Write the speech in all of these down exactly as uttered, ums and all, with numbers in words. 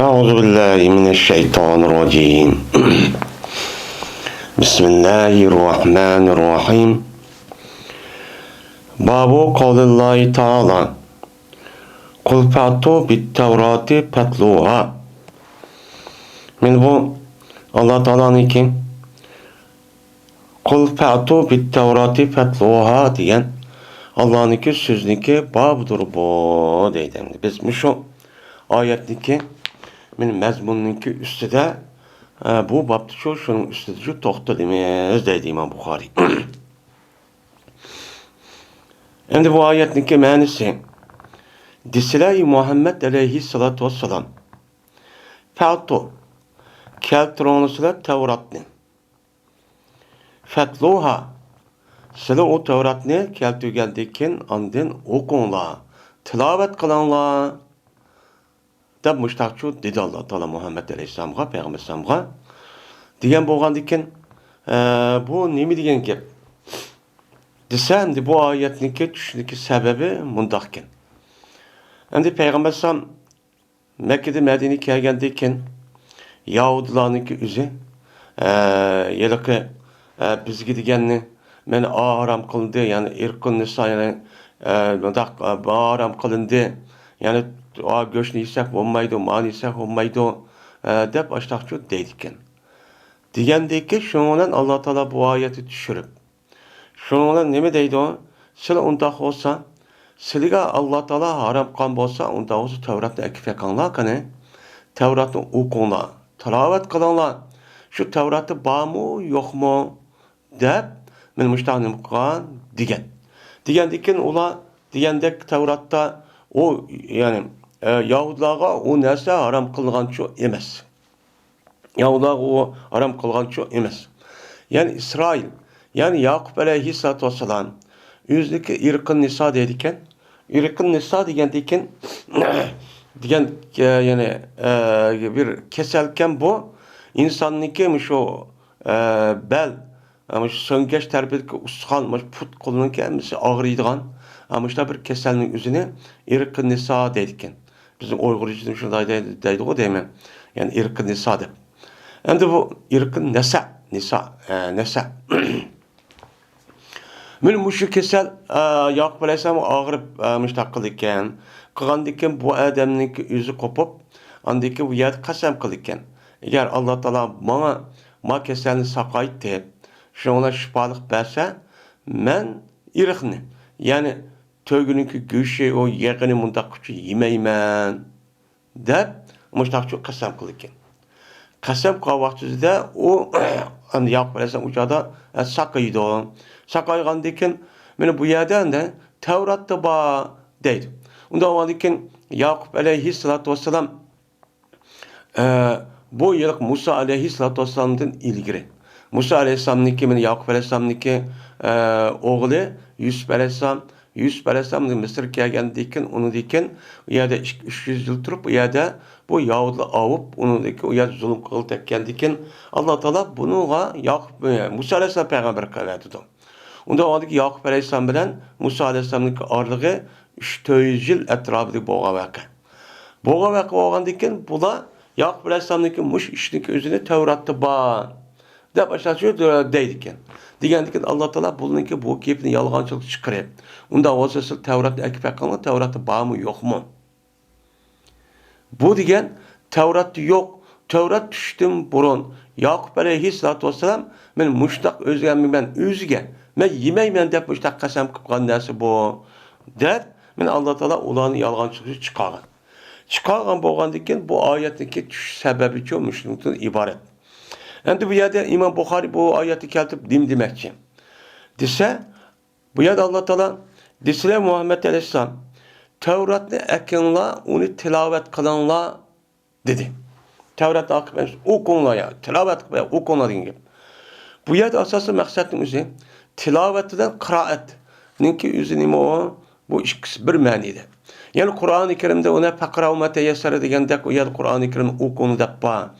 أعوذ بالله من الشيطان الرجيم. بسم الله الرحمن الرحيم. باب قول الله تعالى: قل فأتوا بالتوراة فاتلوها. مانا بۇ ئاللا تائالانىڭكى «قل فأتوا بالتوراة فاتلوها» دېگەن ئاللانىڭكى سۆزىنىڭكى بابىدۇر بۇ، دەيدۇ. ئەمدى بىز مۇشۇ ئايەتنىڭكى مانا مەزمۇنىنىڭكى ئۈستىدە، ئە، بۇ بابتا شۇ، شۇنىڭ ئۈستىدە شۇ توختىلىمىز، دەيدۇ ئىمام بۇخارىي. ئەمدى بۇ ئايەتنىڭكى مەنىسى، دېسىلە، ئەي مۇھەممەد ئەلەيھىسسالاتۇ ۋەسسالام، «فەتۇ»، كەلتۈرۈڭلار سىلەر تەۋراتنى. «فەتلۇھا»، سىلەر ئۇ تەۋراتنى كەلتۈرگەندىن كېيىن ئاندىن ئوقۇڭلار، تىلاۋەت قىلىڭلار، دەپ مۇشتاقچۇ دېدى ئاللا تائالا مۇھەممەد ئەلەيھىسسالامغا، پەيغەمبەر ئەلەيھىسسالامغا. دېگەن بولغاندىكىن، ئە، بۇ نېمە دېگەن گەپ؟ دېسە، ئەمدى بۇ ئايەتنىڭكى چۈشۈشنىڭكى سەۋەبى مۇنداقكەن. ئەمدى پەيغەمبەر ئەلەيھىسسالام مەككىدىن مەدىنىگە كەلگەندىن كېيىن، يەھۇدىيلارنىڭكى ئۆزى، ئە، ھېلىقى، ئە، بىزگە دېگەننى مانا ھارام قىلدى، يەنى ئىرقۇن نىسا، يەنى، ئە، مۇنداق، ئە، ھارام قىلىندى، يەنى، ئا، گۆشنى يېسەك بولمايدۇ، مانى يېسەك بولمايدۇ، ئە، دەپ ئاشتاقچۇ دەيدىكەن. دېگەندىكى، شۇنىڭ بىلەن ئاللا تائالا بۇ ئايەتنى چۈشۈرۈپ، شۇنىڭ بىلەن نېمە دەيدۇ؟ سىلەر ئۇنداق بولسا، سىلىگە ئاللا تائالا ھارام قىلغان بولسا، ئۇنداق بولسا تەۋراتنى ئەكىپ بېقىڭلار قېنى. تەۋراتنى ئوقۇڭلار، تىلاۋەت قىلىڭلار. شۇ تەۋراتتا بارمۇ، يوقمۇ؟ دەپ، مانا مۇشۇنداق نېمە قىلغان دېگەن. دېگەندىكىن ئۇلار دېگەندەك تەۋراتتا ئۇ، يەنى، ئە، يەھۇدىيلارغا ئۇ نەرسە ھارام قىلغانچۇ ئەمەس. يەھۇدىيلارغا ئۇ ھارام قىلغانچۇ ئەمەس. يەنى ئىسرائىل، يەنى ياقۇپ ئەلەيھىسسالاتۇ ۋەسسالام ئۆزىنىڭكى ئىرقىن نىسا دەيدىكەن. ئىرقىن نىسا دېگەندىكىن، دېگەن، ئە، يەنى، ئە، بىر كېسەلكەن بۇ. ئىنساننىڭكى مۇشۇ، ئە، بەل، ئە، مۇشۇ سۆڭگەچ تەرىپىدىكى ئۇستىخان، مۇشۇ پۇت قولنىڭكى ھەممىسى ئاغرىيدىغان، ئە، مۇشۇنداق بىر كېسەلنىڭ ئۆزىنى ئىرقىن نىسا دەيدىكەن. بىزنىڭ ئۇيغۇرچىدا شۇنداق دەي-، دەيدىغۇ دەيمەن. يەنى ئىرقىن نىسا دەپ. ئەمدى بۇ ئىرقىن نەسە، نىسا، ئە، نەسە. مانا مۇشۇ كېسەل، ئە، ياقۇپ ئەلەيھىسسالامغا ئاغرىپ، ئە، مۇشۇنداق قىلىدىكەن. قىلغاندىكىن بۇ ئادەمنىڭكى ئۆزى قوپۇپ، ئاندىكىن بۇ يەردە قەسەم قىلىدىكەن. ئەگەر ئاللا تائالا ماڭا، ما كېسەلنى ساقايتىپ، شۇنىڭ بىلەن شىپالىق بەرسە، مەن ئىرقنى، يەنى تۆگىنىڭكى گۆشى، ئۇ يېغىنى مۇنداق قىلىپ يېمەيمەن. دەپ مۇشۇنداقچۇ قەسەم قىلىدىكەن. قەسەم قىلغان ۋاقتىدا ئۇ، ئەمدى ياقۇپ ئەلەيھىسسالام ئۇ چاغدا، ئە، ساقىيىدۇ. ساقايغاندىن كېيىن، مانا بۇ يەردە ئەمدى تەۋراتتا بار دەيدۇ. ئۇنداق بولغاندىن كېيىن ياقۇپ ئەلەيھىسسالاتۇ ۋەسسالام، ئە، بۇ ھېلىقى مۇسا ئەلەيھىسسالاتۇ ۋەسسالامدىن ئىلگىرى، مۇسا ئەلەيھىسسالامنىڭكى، مانا ياقۇپ ئەلەيھىسسالامنىڭكى، ئە، ئوغلى يۈسۈپ ئەلەيھىسسالام، يۈسۈپ ئەلەيھىسسالام مىسىرغا كەلگەندىن كېيىن، ئۇنىڭدىن كېيىن ئۇ يەردە ئىككى، ئۈچ يۈز يىل تۇرۇپ، ئۇ يەردە بۇ يەھۇدىيلار ئاۋۇپ، ئۇنىڭدىن كېيىن ئۇ يەردە زۇلۇم قىلغىلى تەگكەندىن كېيىن، ئاللا تائالا بۇنىڭغا ياقۇپ، مۇسا ئەلەيھىسسالام پەيغەمبەر قىلىۋەتىدۇ. ئۇنداق ۋاقىتتا ياقۇپ ئەلەيھىسسالام بىلەن مۇسا ئەلەيھىسسالامنىڭكى ئارىلىقى ئۈچ، تۆت يۈز يىل ئەتراپىدا بولغان ۋەقە. بولغان ۋەقە بولغاندىن كېيىن، بۇلار ياقۇپ ئەلەيھىسسالامنىڭكى مۇشۇ ئىشنىڭكى ئۆزىنى تەۋراتتا بار، دەپ ئاشۇنداق دەيدىكەن. دېگەندىكىن، ئاللا تائالا بۇنىڭكى بۇ گېپىنى يالغانچىلىق چىقىرىپ، ئۇنداق بولسا سىز تەۋراتنى ئەكىپ بېقىڭلار، تەۋراتتا بارمۇ، يوقمۇ؟ بۇ دېگەن تەۋراتتا يوق، تەۋرات چۈشتىن بۇرۇن ياقۇپ ئەلەيھىسسالاتۇ ۋەسسالام، مەن مۇشۇنداق ئۆزگەرمەيمەن، ئۆزىگە، مەن يېمەيمەن دەپ مۇشۇنداق قەسەم قىلغان نەرسە بۇ، دەپ، مەن ئاللا تائالا ئۇلارنى يالغانچىلىقى چىقارغان. چىقارغان بولغاندىن كېيىن، بۇ ئايەتنىڭكى چۈشۈش سەۋەبىچۇ مۇشۇنىڭدىن ئىبارەت. ئەمدى بۇ يەردە ئىمام بۇخارىي بۇ ئايەتنى كەلتۈرۈپ نېمە دېمەكچى؟ دېسە، بۇ يەردە ئاللا تائالا، دېسىلە مۇھەممەد ئەلەيھىسسالام، تەۋراتنى ئەكىڭلار، ئۇنى تىلاۋەت قىلىڭلار، دېدى. تەۋراتنى ئاقىپ ئوقۇڭلار يا، تىلاۋەت قىلىپ ئوقۇڭلار دېگەن گەپ. بۇ يەردە ئاساسىي مەقسەتنىڭ ئۆزى، تىلاۋەت بىلەن قىرائەتنىڭكى ئۆزى نېمە ئۇ؟ بۇ ئىككىسى بىر مەنىدە. يەنى قۇرئانى كەرىمدە ئۇنى «فەقرەئۇ ما تەيەسسەرە» دېگەندەك، ئۇ يەردە قۇرئانى كەرىمنى ئوقۇڭ دەپ بار.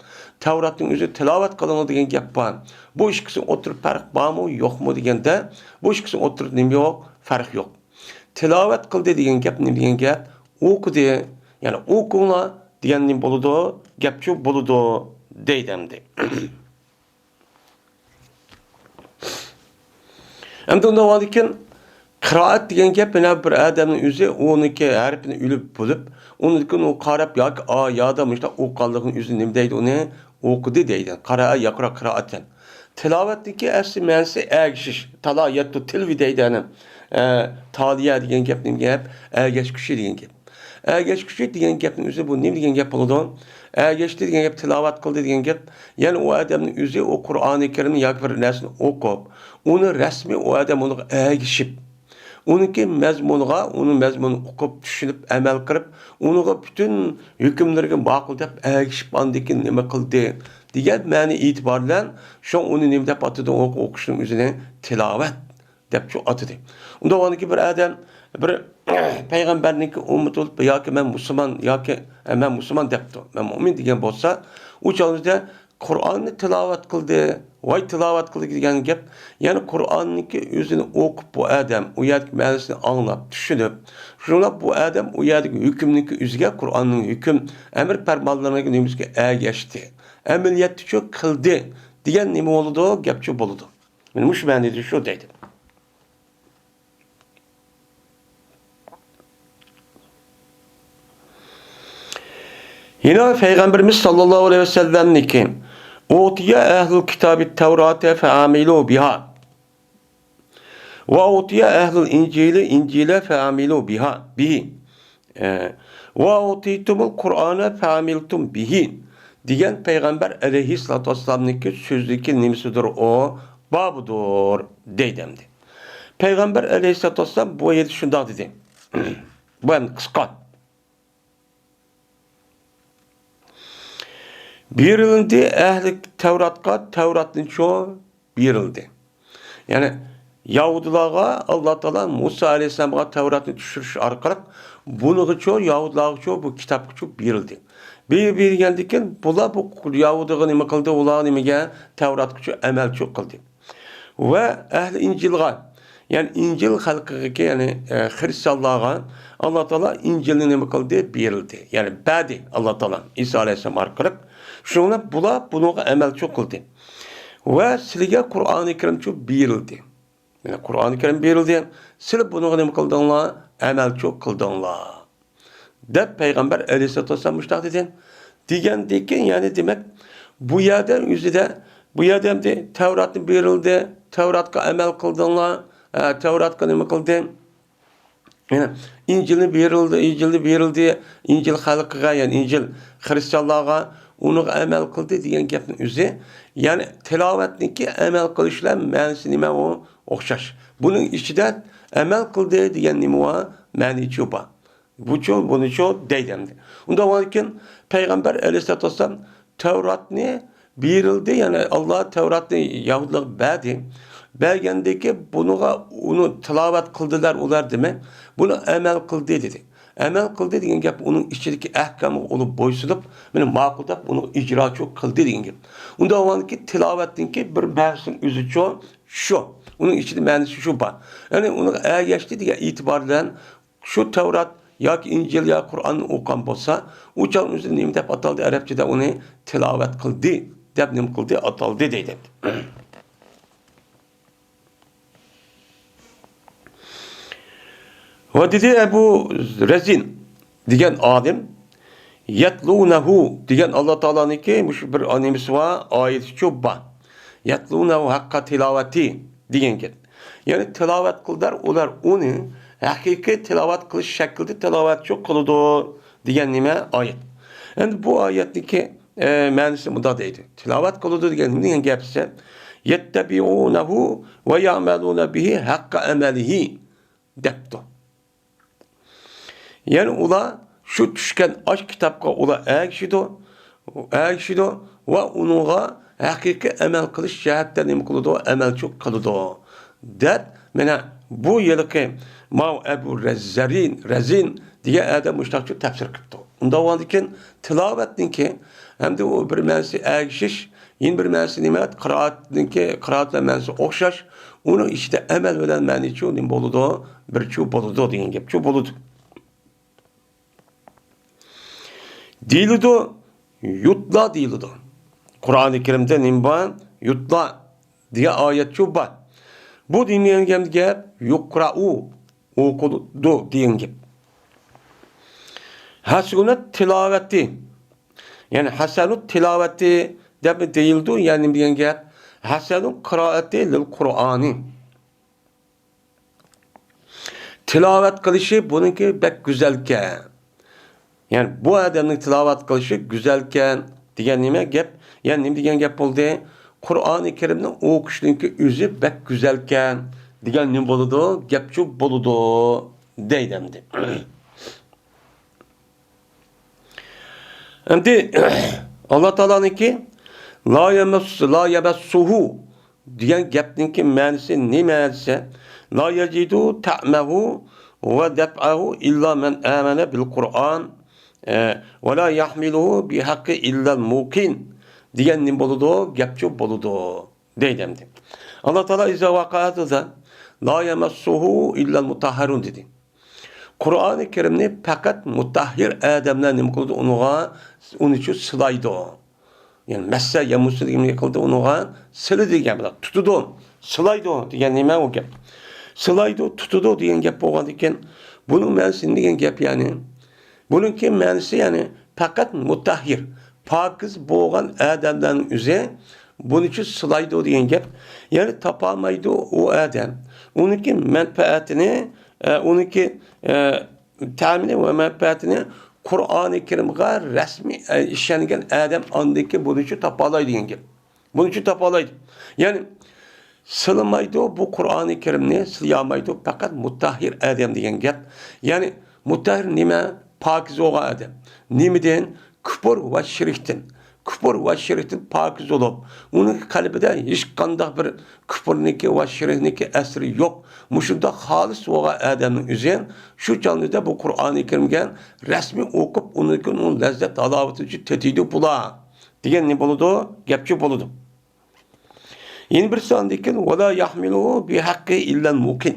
تەۋراتنىڭ ئۆزى «تىلاۋەت قىلىڭ» دېگەن گەپ بار. بۇ ئىككىسىنىڭ ئوتتۇرىدا پەرق بارمۇ، يوقمۇ دېگەندە، بۇ ئىككىسىنىڭ ئوتتۇرىدا نېمە يوق؟ پەرق يوق. تىلاۋەت قىلدى دېگەن گەپ نېمە دېگەن گەپ؟ ئوقۇدى. يەنى ئوقۇڭلار، دېگەن نېمە بولىدۇ؟ گەپچۇ بولىدۇ دەيدۇ ئەمدى. ئەمدى ئۇنداق بولغاندىكىن، قىرائەت دېگەن گەپ مانا بىر ئادەمنىڭ ئۆزى ئۇنىڭكى ھەرپىنى ئۆلۈپ بولۇپ، ئۇنىڭدىن كېيىن ئۇ قاراپ ياكى ئا، يادا مۇشۇنداق ئوقۇغانلىقىنى ئۆزى نېمە دەيدۇ ئۇنى؟ ئوقۇدى دەيدۇ. قارائە يەقرا قىرائەتەن. تىلاۋەتنىڭكى ئەسلى مەنىسى ئەگىشىش. تالا يەتتۇ تىلۋى دەيدۇ ئەنە. ئە، تالىيە دېگەن گەپ نېمە گەپ؟ ئەگەشكۈچى دېگەن گەپ. ئەگەشكۈچى دېگەن گەپنىڭ ئۆزى بۇ نېمە دېگەن گەپ بولىدۇ؟ ئەگەشتى دېگەن گەپ، تىلاۋەت قىلدى دېگەن گەپ. يەنى ئۇ ئادەمنىڭ ئۆزى ئۇ قۇرئانى كەرىمنى ياكى بىر نەرسىنى ئوقۇپ، ئۇنى رەسمىي ئۇ ئادەم ئۇنىڭغا ئەگىشىپ، ئۇنىڭكى مەزمۇنىغا، ئۇنىڭ مەزمۇنىنى ئوقۇپ، چۈشىنىپ، ئەمەل قىلىپ، ئۇنىڭغا پۈتۈن ھۆكۈملىرىگە ماقۇل دەپ ئەگىشىپ، ئاندىن كېيىن نېمە قىلدى دېگەن مەنە ئېتىبار بىلەن، شۇڭا ئۇنى نېمە دەپ ئاتىدۇ؟ ئوقۇشنىڭ ئۆزىنى تىلاۋەت دەپچۇ ئاتىدى. ئۇنداق بولغاندىكىن بىر ئادەم بىر پەيغەمبەرنىڭكى ئۈممىتى بولۇپ ياكى مەن مۇسۇلمان ياكى، ئە، مەن مۇسۇلمان دەپتۇ، مەن مۇئمىن دېگەن بولسا، ئۇ چاغدا قۇرئاننى تىلاۋەت قىلدى، ۋاي تىلاۋەت قىلدى دېگەن گەپ، يەنى قۇرئاننىڭكى ئۆزىنى ئوقۇپ بۇ ئادەم، ئۇ يەردىكى مەنىسىنى ئاڭلاپ، چۈشىنىپ، شۇڭلاپ بۇ ئادەم ئۇ يەردىكى ھۆكۈمنىڭكى ئۆزىگە، قۇرئاننىڭ ھۆكۈم، ئەمر پەرمانلىرىنىڭكى نېمىسىگە ئەگەشتى، ئەمەلىيەتتىچۇ قىلدى دېگەن نېمە بولىدۇ؟ گەپچۇ بولىدۇ. مانا مۇشۇ مەنىدە شۇ دەيدۇ. يەنە پەيغەمبىرىمىز ساللاللاھۇ ئەلەيھى ۋەسەللەمنىڭكى، «ئۇتىيە ئەھلۇل كىتابى تەۋراتە فەئامىلۇ بىھا، ۋە ئۇتىيە ئەھلۇل ئىنجىلى ئىنجىلە فەئامىلۇ بىھا، بىھى، ئە، ۋە ئۇتىيتۇمۇل قۇرئانە فەئامىلتۇم بىھى» دېگەن پەيغەمبەر ئەلەيھىسسالاتۇ ۋەسسالامنىڭكى سۆزىدىكى نېمىسىدۇر ئۇ؟ بابىدۇر دەيدۇ ئەمدى. پەيغەمبەر ئەلەيھىسسالاتۇ ۋەسسالام بۇ يەردە شۇنداق دېدى. بۇ ئەمدى قىسقا. بېرىلدى ئەھلى تەۋراتقا، تەۋراتنىچۇ بېرىلدى. يەنى يەھۇدىيلارغا ئاللا تائالا مۇسا ئەلەيھىسسالامغا تەۋراتنى چۈشۈرۈش ئارقىلىق بۇنىڭغىچۇ، يەھۇدىيلارغىچۇ بۇ كىتابقىچۇ بېرىلدى. بېرىلگەندىن كېيىن بۇلار بۇ يەھۇدىيغا نېمە قىلدى؟ ئۇلار نېمىگە؟ تەۋراتقىچۇ ئەمەلچۇ قىلدى. ۋە ئەھلى ئىنجىلغا، يەنى ئىنجىل خەلقىگە، يەنى، ئە، خرىستىيانلارغا ئاللا تائالا ئىنجىلنى نېمە قىلدى؟ بېرىلدى. يەنى بەردى ئاللا تائالا ئىسا ئەلەيھىسسالام ئارقىلىق. شۇنىڭ بىلەن بۇلار بۇنىڭغا ئەمەلچۇ قىلدى. ۋە سىلىگە قۇرئانى كەرىمچۇ بېرىلدى. يەنى قۇرئانى كەرىم بېرىلدى. سىلە بۇنىڭغا نېمە قىلدىڭلار؟ ئەمەلچۇ قىلدىڭلار. دەپ پەيغەمبەر ئەلەيھىسسالاتۇ ۋەسسالام مۇشۇنداق دېدى. دېگەندىن كېيىن، يەنى دېمەك، بۇ يەردە ئۆزىدە، بۇ يەردە ئەمدى تەۋراتنى بېرىلدى، تەۋراتقا ئەمەل قىلدىڭلار، ئە، تەۋراتقا نېمە قىلدى؟ يەنە ئىنجىلنى بېرىلدى، ئىنجىلنى بېرىلدى، ئىنجىل خەلقىگە، يەنى ئىنجىل خرىستىيانلارغا، ئۇنىڭغا ئەمەل قىلدى دېگەن گەپنىڭ ئۆزى، يەنى تىلاۋەتنىڭكى ئەمەل قىلىش بىلەن مەنىسى نېمە ئۇ؟ ئوخشاش. بۇنىڭ ئىچىدە ئەمەل قىلدى دېگەن نېمە بار؟ مەنىچۇ بار. بۇچۇ، بۇنىچۇ دەيدۇ ئەمدى. ئۇنداق بولغاندىكىن پەيغەمبەر ئەلەيھىسسالاتۇ ۋەسسالام تەۋراتنى بېرىلدى، يەنى ئاللا تەۋراتنى يەھۇدىيلارغا بەردى. بەرگەندىكى بۇنىڭغا ئۇنى تىلاۋەت قىلدىلار ئۇلار دېمەك، بۇنى ئەمەل قىلدى دېدى. ئەمەل قىلدى دېگەن گەپ ئۇنىڭ ئىچىدىكى ئەھكامغا ئۇنى بويسۇنۇپ، مېنى ماقۇل دەپ ئۇنى ئىجراچۇ قىلدى دېگەن گەپ. ئۇنداق بولغاندىكىن تىلاۋەتنىڭكى بىر مەنىسىنىڭ ئۆزىچۇ شۇ. ئۇنىڭ ئىچىدە مەنىسى شۇ بار. يەنى ئۇنىڭغا ئەگەشتى دېگەن ئېتىبار بىلەن شۇ تەۋرات ياكى ئىنجىل يا قۇرئاننى ئوقۇغان بولسا، ئۇ چاغ ئۆزى نېمە دەپ ئاتالدى؟ ئەرەبچىدە ئۇنى تىلاۋەت قىلدى دەپ نېمە قىلدى؟ ئاتالدى دەيدۇ. ۋە دېدى ئەبۇ رەزىن دېگەن ئالىم، يەتلۇنەھۇ دېگەن ئاللا تائالانىڭكى مۇشۇ بىر نېمىسى بار، ئايىتىچۇ بار. يەتلۇنەھۇ ھەققە تىلاۋەتى دېگەن گەپ. يەنى تىلاۋەت قىلدىلار ئۇلار ئۇنى ھەقىقىي تىلاۋەت قىلىش شەكلىدە تىلاۋەتچۇ قىلىدۇ دېگەن نېمە؟ ئايەت. ئەمدى بۇ ئايەتنىڭكى، ئە، مەنىسى مۇنداق دەيدۇ. تىلاۋەت قىلىدۇ دېگەن نېمە دېگەن گەپ دېسە، يەتتەبىئۇنەھۇ ۋە يەئمەلۇنە بىھى ھەققە ئەمەلىھى دەپتۇ. يەنى ئۇلار شۇ چۈشكەن ئاش كىتابقا ئۇلار ئەگىشىدۇ، ئەگىشىدۇ ۋە ئۇنىڭغا ھەقىقىي ئەمەل قىلىش جەھەتتە نېمە قىلىدۇ؟ ئەمەلچۇ قىلىدۇ، دەپ، مانا بۇ ھېلىقى ماۋۇ ئەبۇ رەززەرىن، رەزىن دېگەن ئادەم مۇشۇنداقچۇ تەپسىر قىپتۇ. ئۇنداق بولغاندىكىن تىلاۋەتنىڭكى ھەمدە ئۇ بىر مەنىسى ئەگىشىش، يەنە بىر مەنىسى نېمە؟ قىرائەتنىڭكى، قىرائەت بىلەن مەنىسى ئوخشاش. ئۇنىڭ ئىچىدە ئەمەل بىلەن مەنىچۇ نېمە بولىدۇ؟ بىرچۇ بولىدۇ دېگەن گەپچۇ بولىدۇ. دېيىلىدۇ، يۇتلا دېيىلىدۇ. قۇرئانى كەرىمدە نېمە بار؟ يۇتلا دېگەن ئايەتچۇ بار. بۇ دېگەن گەپ يۇقرائۇ، ئوقۇلىدۇ دېگەن گەپ. ھەسۇنەت تىلاۋەتى، يەنى ھەسەنۇت تىلاۋەتى دەپ دېيىلىدۇ، يەنى نېمە دېگەن گەپ؟ ھەسەنۇت قىرائەتى لىل قۇرئانى. تىلاۋەت قىلىشى بۇنىڭكى بەك گۈزەلكەن. يەنى بۇ ئادەمنىڭ تىلاۋەت قىلىشى گۈزەلكەن دېگەن نېمە گەپ؟ يەنى نېمە دېگەن گەپ بولدى؟ قۇرئانى كەرىمنى ئوقۇشنىڭكى ئۆزى بەك گۈزەلكەن دېگەن نېمە بولىدۇ؟ گەپچۇ بولىدۇ دەيدۇ ئەمدى. ئەمدى ئاللا تائالانىڭكى لا يەمەس-، لا يەمەسسۇھۇ دېگەن گەپنىڭكى مەنىسى نېمە دېسە، لا يەجىدۇ تەئمەھۇ ۋە دەپئەھۇ ئىللا مەن ئامەنە بىل قۇرئان، ئە، ۋە لا يەھمىلۇھۇ بىھەققى ئىللەل مۇقىن دېگەن نېمە بولىدۇ؟ گەپچۇ بولىدۇ دەيدۇ ئەمدى. ئاللا تائالا ئىزا ۋەقەئەتىدە لا يەمەسسۇھۇ ئىللەل مۇتەھھەرۇن دېدى. قۇرئانى كەرىمنى پەقەت مۇتەھھىر ئادەملەر نېمە قىلىدۇ ئۇنىڭغا؟ ئۇنىچۇ سىلايدۇ. يەنى مەسسە يەمۇسسۇ دېگەن نېمە قىلدى ئۇنىڭغا؟ سىلىدى دېگەن بىلەن، تۇتىدۇ، سىلايدۇ دېگەن نېمە ئۇ گەپ؟ سىلايدۇ، تۇتىدۇ دېگەن گەپ بولغاندىكىن، بۇنىڭ مەنىسى نېمە دېگەن گەپ يەنى؟ بۇنىڭكى مەنىسى يەنى پەقەت مۇتەھھىر، پاكىز بولغان ئادەملەرنىڭ ئۆزى بۇنىچۇ سىلايدۇ دېگەن گەپ. يەنى تاپالمايدۇ ئۇ ئادەم. ئۇنىڭكى مەنپەئەتىنى، ئە، ئۇنىڭكى، ئە، تەمىنى ۋە مەنپەئەتىنى قۇرئانى كەرىمغا رەسمىي، ئە، ئىشەنگەن ئادەم ئاندىكى بۇنىچۇ تاپالايدۇ دېگەن گەپ. بۇنىچۇ تاپالايدۇ. يەنى سىلىمايدۇ بۇ قۇرئانى كەرىمنى، سىلىيالمايدۇ پەقەت مۇتەھھىر ئادەم دېگەن گەپ. يەنى مۇتەھھىر نېمە؟ پاكىز بولغان ئادەم. نېمىدىن؟ كۇپۇر ۋە شىركتىن. كۇپۇر ۋە شىركتىن پاكىز بولۇپ، ئۇنىڭ قەلبىدە ھېچقانداق بىر كۇپۇرنىڭكى ۋە شىركنىڭكى ئەسىرى يوق. مۇشۇنداق خالىس بولغان ئادەمنىڭ ئۆزى شۇ چاغدا بۇ قۇرئانى كەرىمگە رەسمىي ئوقۇپ، ئۇنىڭدىن ئۇ لەززەت ھالاۋىتىنى تېتىيدۇ بۇلار. دېگەن نېمە بولىدۇ؟ گەپچۇ بولىدۇ. يەنە بىرسى ئاندىن كېيىن، ۋەلا يەھمىلۇھۇ بىھەققى ئىللەل مۇقىن.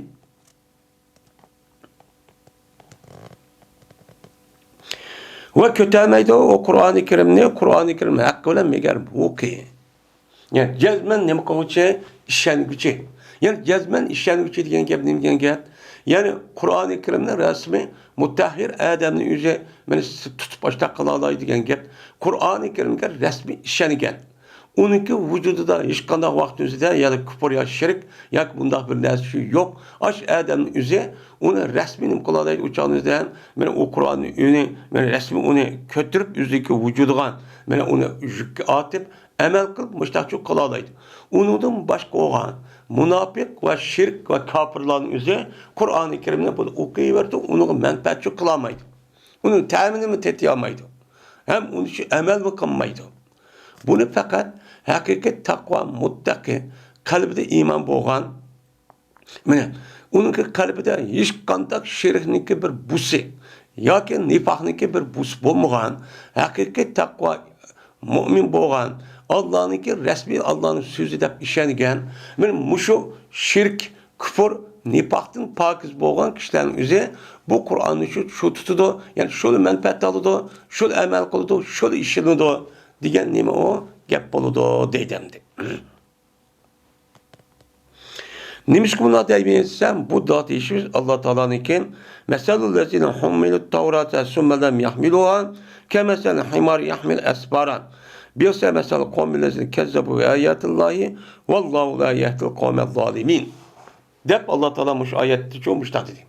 ۋە كۆتەرمەيدۇ ئۇ قۇرئانى كەرىمنى، قۇرئانى كەرىم ھەققى بىلەن مەگەر مۇقىن. يەنى جەزمەن نېمە قىلغۇچى؟ ئىشەنگۈچى. يەنى جەزمەن ئىشەنگۈچى دېگەن گەپ نېمە دېگەن گەپ؟ يەنى قۇرئانى كەرىمنى رەسمىي مۇتەھھىر ئادەمنى ئۆزى مانا تۇتۇپ ئاشتاق قىلالايدۇ دېگەن گەپ. قۇرئانى كەرىمگە رەسمىي ئىشەنگەن. ئۇنىڭكى ۋۇجۇدىدا ھېچقانداق ۋاقىت ئۆزىدە يا كۇپۇر يا شىرك ياكى بۇنداق بىر نەرسە يوق. ئاش ئادەمنىڭ ئۆزى ئۇنى رەسمىي نېمە قىلالايدۇ، ئۇ چاغنىڭ ئۆزىدە مانا ئۇ قۇرئاننى ئۆزى، مانا رەسمىي ئۇنى كۆتۈرۈپ ئۆزىدىكى ۋۇجۇدىغا مانا ئۇنى يۈككە ئارتىپ، ئەمەل قىلىپ مۇشتاقچۇ قىلالايدۇ. ئۇنىڭدىن باشقا بولغان مۇناپىق ۋە شىرك ۋە كاپىرلارنىڭ ئۆزى قۇرئانى كەرىمنى بۇنى ئوقۇۋېرىدۇ، ئۇنىڭغا مەنپەئەتچۇ قىلالمايدۇ. ئۇنىڭ تەمىنىمۇ تېتىيالمايدۇ. ھەم ئۇنى شۇ ئەمەلمۇ قىلمايدۇ. بۇنى پەقەت ھەقىقىي تەقۋا مۇتتەقى، قەلبىدە ئىمان بولغان، مانا، ئۇنىڭكى قەلبىدە ھېچقانداق شىركنىڭكى بىر بۇسى ياكى نىفاقنىڭكى بىر بۇسى بولمىغان، ھەقىقىي تەقۋا مۇئمىن بولغان، ئاللانىڭكى رەسمىي ئاللانىڭ سۆزى دەپ ئىشەنگەن، مانا مۇشۇ شىرك، كۇپۇر، نىپاقتىن پاكىز بولغان كىشىلەرنىڭ ئۆزى بۇ قۇرئاننى شۇ، شۇ تۇتىدۇ، يەنى شۇلا مەنپەئەت ئالىدۇ، شۇلا ئەمەل قىلىدۇ، شۇلا ئىشىنىدۇ دېگەن نېمە ئۇ گەپ بولىدۇ دەيدۇ ئەمدى. نېمىشقا بۇنداق دەيمىز دېسەم، بۇ دەيىشىمىز ئاللا تائالانىڭكى، مەسەلۇللەزىنە ھۇممىلۇت تەۋراتە سۇممە لەم يەھمىلۇھا كەمەسەلىل ھىمارى يەھمىلۇ ئەسپارا بىئسە مەسەلۇل قەۋمىللەزىنە كەززەبۇ بىئاياتىللاھى ۋاللاھۇ لا يەھدىل قەۋمەز زالىمىن. دەپ ئاللا تائالا مۇشۇ ئايەتتىچۇ مۇشۇنداق دېدى.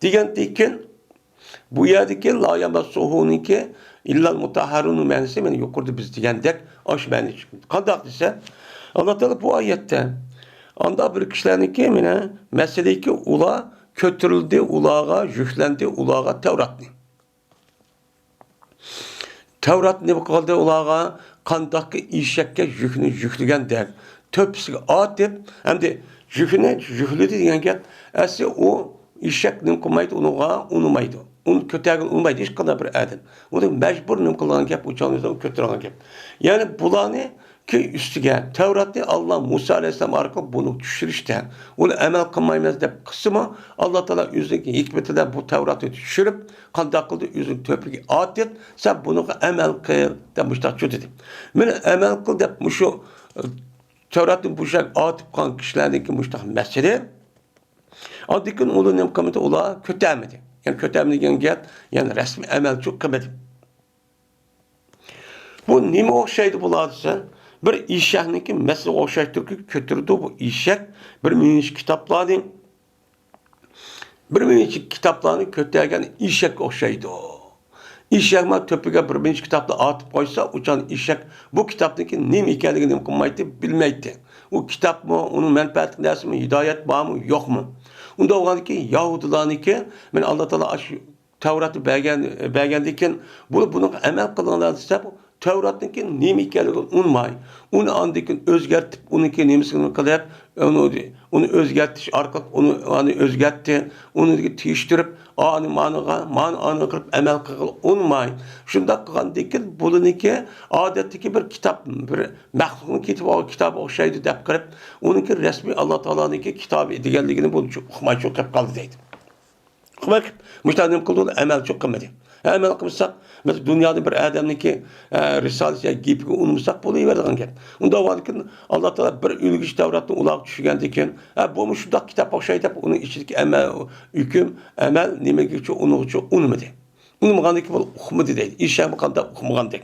دېگەندىن كېيىن بۇ يەردىكى لا يەمەسسۇھۇنىڭكى ئىللەل مۇتەھھەرۇننىڭ مەنىسى مانا يۇقىرىدا بىز دېگەندەك ئاشۇ مەنىدە چىقىدۇ. قانداق دېسە، ئاللا تائالا بۇ ئايەتتە ئانداق بىر كىشىلەرنىڭكى مانا مەسىلىكى ئۇلار كۆتۈرۈلدى، ئۇلارغا يۈكلەندى، ئۇلارغا تەۋراتنى. تەۋرات نېمە قىلدى ئۇلارغا؟ قانداقكى ئېشەككە يۈكنى يۈكلىگەندەك، تۆپىسىگە ئارتىپ، ئەمدى يۈكنى يۈكلىدى دېگەن گەپ، ئەسلى ئۇ ئېشەك نېمە قىلمايدۇ، ئۇنىڭغا ئۇنىمايدۇ. ئۇنى كۆتەرگىلى ئۇنىمايدۇ ھېچقانداق بىر ئادەم. ئۇنى مەجبۇر نېمە قىلىدىغان گەپ، ئۇ چاغدا ئۇنى كۆتۈرىدىغان گەپ. يەنى بۇلارنى كى ئۈستىگە تەۋراتنى ئاللا مۇسا ئەلەيھىسسالام ئارقىلىق بۇنى چۈشۈرۈشتە، ئۇنى ئەمەل قىلمايمىز دەپ قىلسىمۇ، ئاللا تائالا ئۆزىنىڭ ھېكمىتى بىلەن بۇ تەۋراتنى چۈشۈرۈپ، قانداق قىلدى؟ ئۆزىنىڭ تۆپىگە ئاتىپ، سەن بۇنىڭغا ئەمەل قىل دەپ مۇشۇنداق چۆتىدى. مېنى ئەمەل قىل دەپ مۇشۇ، ئە، تەۋراتنى بۇ يەرگە ئاتىپ قالغان كىشىلەرنىڭكى مۇشۇنداق مەسىلە. ئاندىن كېيىن ئۇلار نېمە قىلمىدى؟ ئۇلار كۆتەرمىدى. يەنى كۆتەرمىدى دېگەن گەپ، يەنى رەسمىي ئەمەلچىلىك قىلمىدى. بۇ نېمىگە ئوخشايدۇ بۇلار دېسە، بىر ئېشەكنىڭكى مەسىلىگە ئوخشايدۇكى، كۆتۈرىدۇ بۇ ئېشەك بىر مۇنچە كىتابلارنى، بىر مۇنچە كىتابلارنى كۆتەرگەن ئېشەككە ئوخشايدۇ. ئېشەك مانا تۆپىگە بىر مۇنچە كىتابنى ئارتىپ قويسا، ئۇ چاغدا ئېشەك بۇ كىتابنىڭكى نېمە ئىكەنلىكىنى نېمە قىلمايتتى، بىلمەيتتى. ئۇ كىتابمۇ، ئۇنىڭ مەنپەئەتلىك نەرسىمۇ، ھىدايەت بارمۇ، يوقمۇ؟ ئۇنداق بولغاندىكىن يەھۇدىيلارنىڭكى، مانا ئاللا تائالا ئاشۇ تەۋراتنى بەرگەن، بەرگەندىن كېيىن، بۇ، بۇنىڭغا ئەمەل قىلىڭلار دېسە، بۇ تەۋراتنىڭكى نېمە ئىكەنلىكىنى ئۇنىماي، ئۇنى ئاندىن كېيىن ئۆزگەرتىپ، ئۇنىڭكى نېمىسىنى قىلىپ، ئۇنى، ئۇنى ئۆزگەرتىش ئارقىلىق ئۇنى، ئۇنى ئۆزگەرتتى، ئۇنى تېگىشتۈرۈپ، ئانى مانىغا، مانى ئانىغا قىلىپ ئەمەل قىلغىلى ئۇنىماي. شۇنداق قىلغاندىن كېيىن بۇلىنىڭكى ئادەتتىكى بىر كىتاب، بىر مەخلۇقنىڭ كېتىپ ئالغان كىتابى ئوخشايدۇ دەپ قىلىپ، ئۇنىڭكى رەسمىي ئاللا تائالانىڭكى كىتابى دېگەنلىكىنى بۇ ئۇقمايچۇ قېلىپ قالدى دەيدۇ. ئۇقماي، مۇشۇنداق نېمە قىلدى؟ ئەمەلچۇ قىلمىدى. ئەمەل قىلمىساق، بىز دۇنيادا بىر ئادەمنىڭكى، ئە، رىسالىسى يا گېپىگە ئۇنىمىساق بولۇۋېرىدىغان گەپ. ئۇنداق بولغاندىكىن، ئاللا تائالا بىر ئۈلگىچە تەۋراتنى ئۇلارغا چۈشۈرگەندىن كېيىن، ھە، بۇمۇ شۇنداق كىتاب ئوخشايدۇ دەپ، ئۇنىڭ ئىچىدىكى ئەمەل، ھۆكۈم، ئەمەل نېمىگىچۇ، ئۇنىڭغىچۇ ئۇنىمىدى. ئۇنىمىغاندىكىن بۇ ئۇقمىدى دەيدۇ. ئېشەكمۇ قانداق ئۇقمىغاندەك.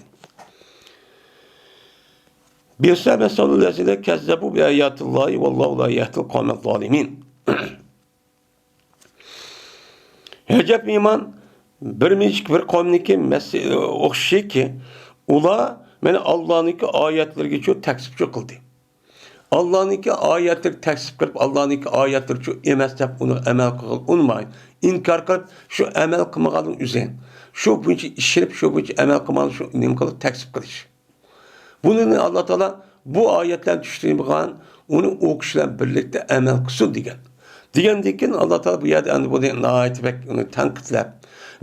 بئس مثل الذين كذبوا بآيات الله والله لا يهدي القوم الظالمين. ئەجەب يامان بىر مىجىك بىر قەۋمنىڭكى مەس-، ئوخشىشىكى، ئۇلار مانا ئاللانىڭكى ئايەتلىرىگىچۇ تەكزىپچۇ قىلدى. ئاللانىڭكى ئايەتلىرىگە تەكزىپ قىلىپ، ئاللانىڭكى ئايەتلىرىچۇ ئەمەس دەپ ئۇنى ئەمەل قىلغىلى ئۇنىماي، ئىنكار قىلىپ، شۇ ئەمەل قىلمىغاننىڭ ئۆزى، شۇ بويىچە ئىشىنىپ، شۇ بويىچە ئەمەل قىلمىغان شۇ نېمە قىلىپ تەكزىپ قىلىش. بۇنى ئاللا تائالا بۇ ئايەتلەرنى چۈشۈرگەن، ئۇنى ئۇ كىشىلەر بىللە ئەمەل قىلسۇن دېگەن. دېگەندىن كېيىن ئاللا تائالا بۇ يەردە ئەمدى بۇنى ناھايىتى بەك ئۇنى تەنقىدلەپ،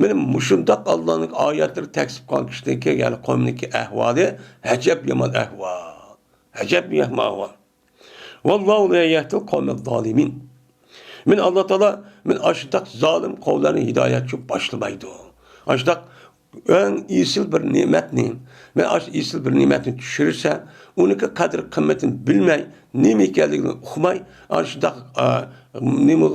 مانا مۇشۇنداق ئاللانىڭ ئايەتلىرى تەكزىپ قىلغان كىشىنىڭكى، يەنى قەۋمنىڭكى ئەھۋالى ئەجەب يامان ئەھۋال. ئەجەب يامان ئەھۋال. ۋاللاھۇ لا يەھدىل قەۋمەز زالىمىن. مانا ئاللا تائالا مانا ئاشۇنداق زالىم قەۋملەرنى ھىدايەتچى باشلىمايدۇ. ئاشۇنداق ئەڭ ئېسىل بىر نېمەتنى، مانا ئاشۇ ئېسىل بىر نېمەتنى چۈشۈرسە، ئۇنىڭكى قەدىر قىممىتىنى بىلمەي، نېمە ئىكەنلىكىنى ئۇقماي، ئاشۇنداق، ئا، نېمە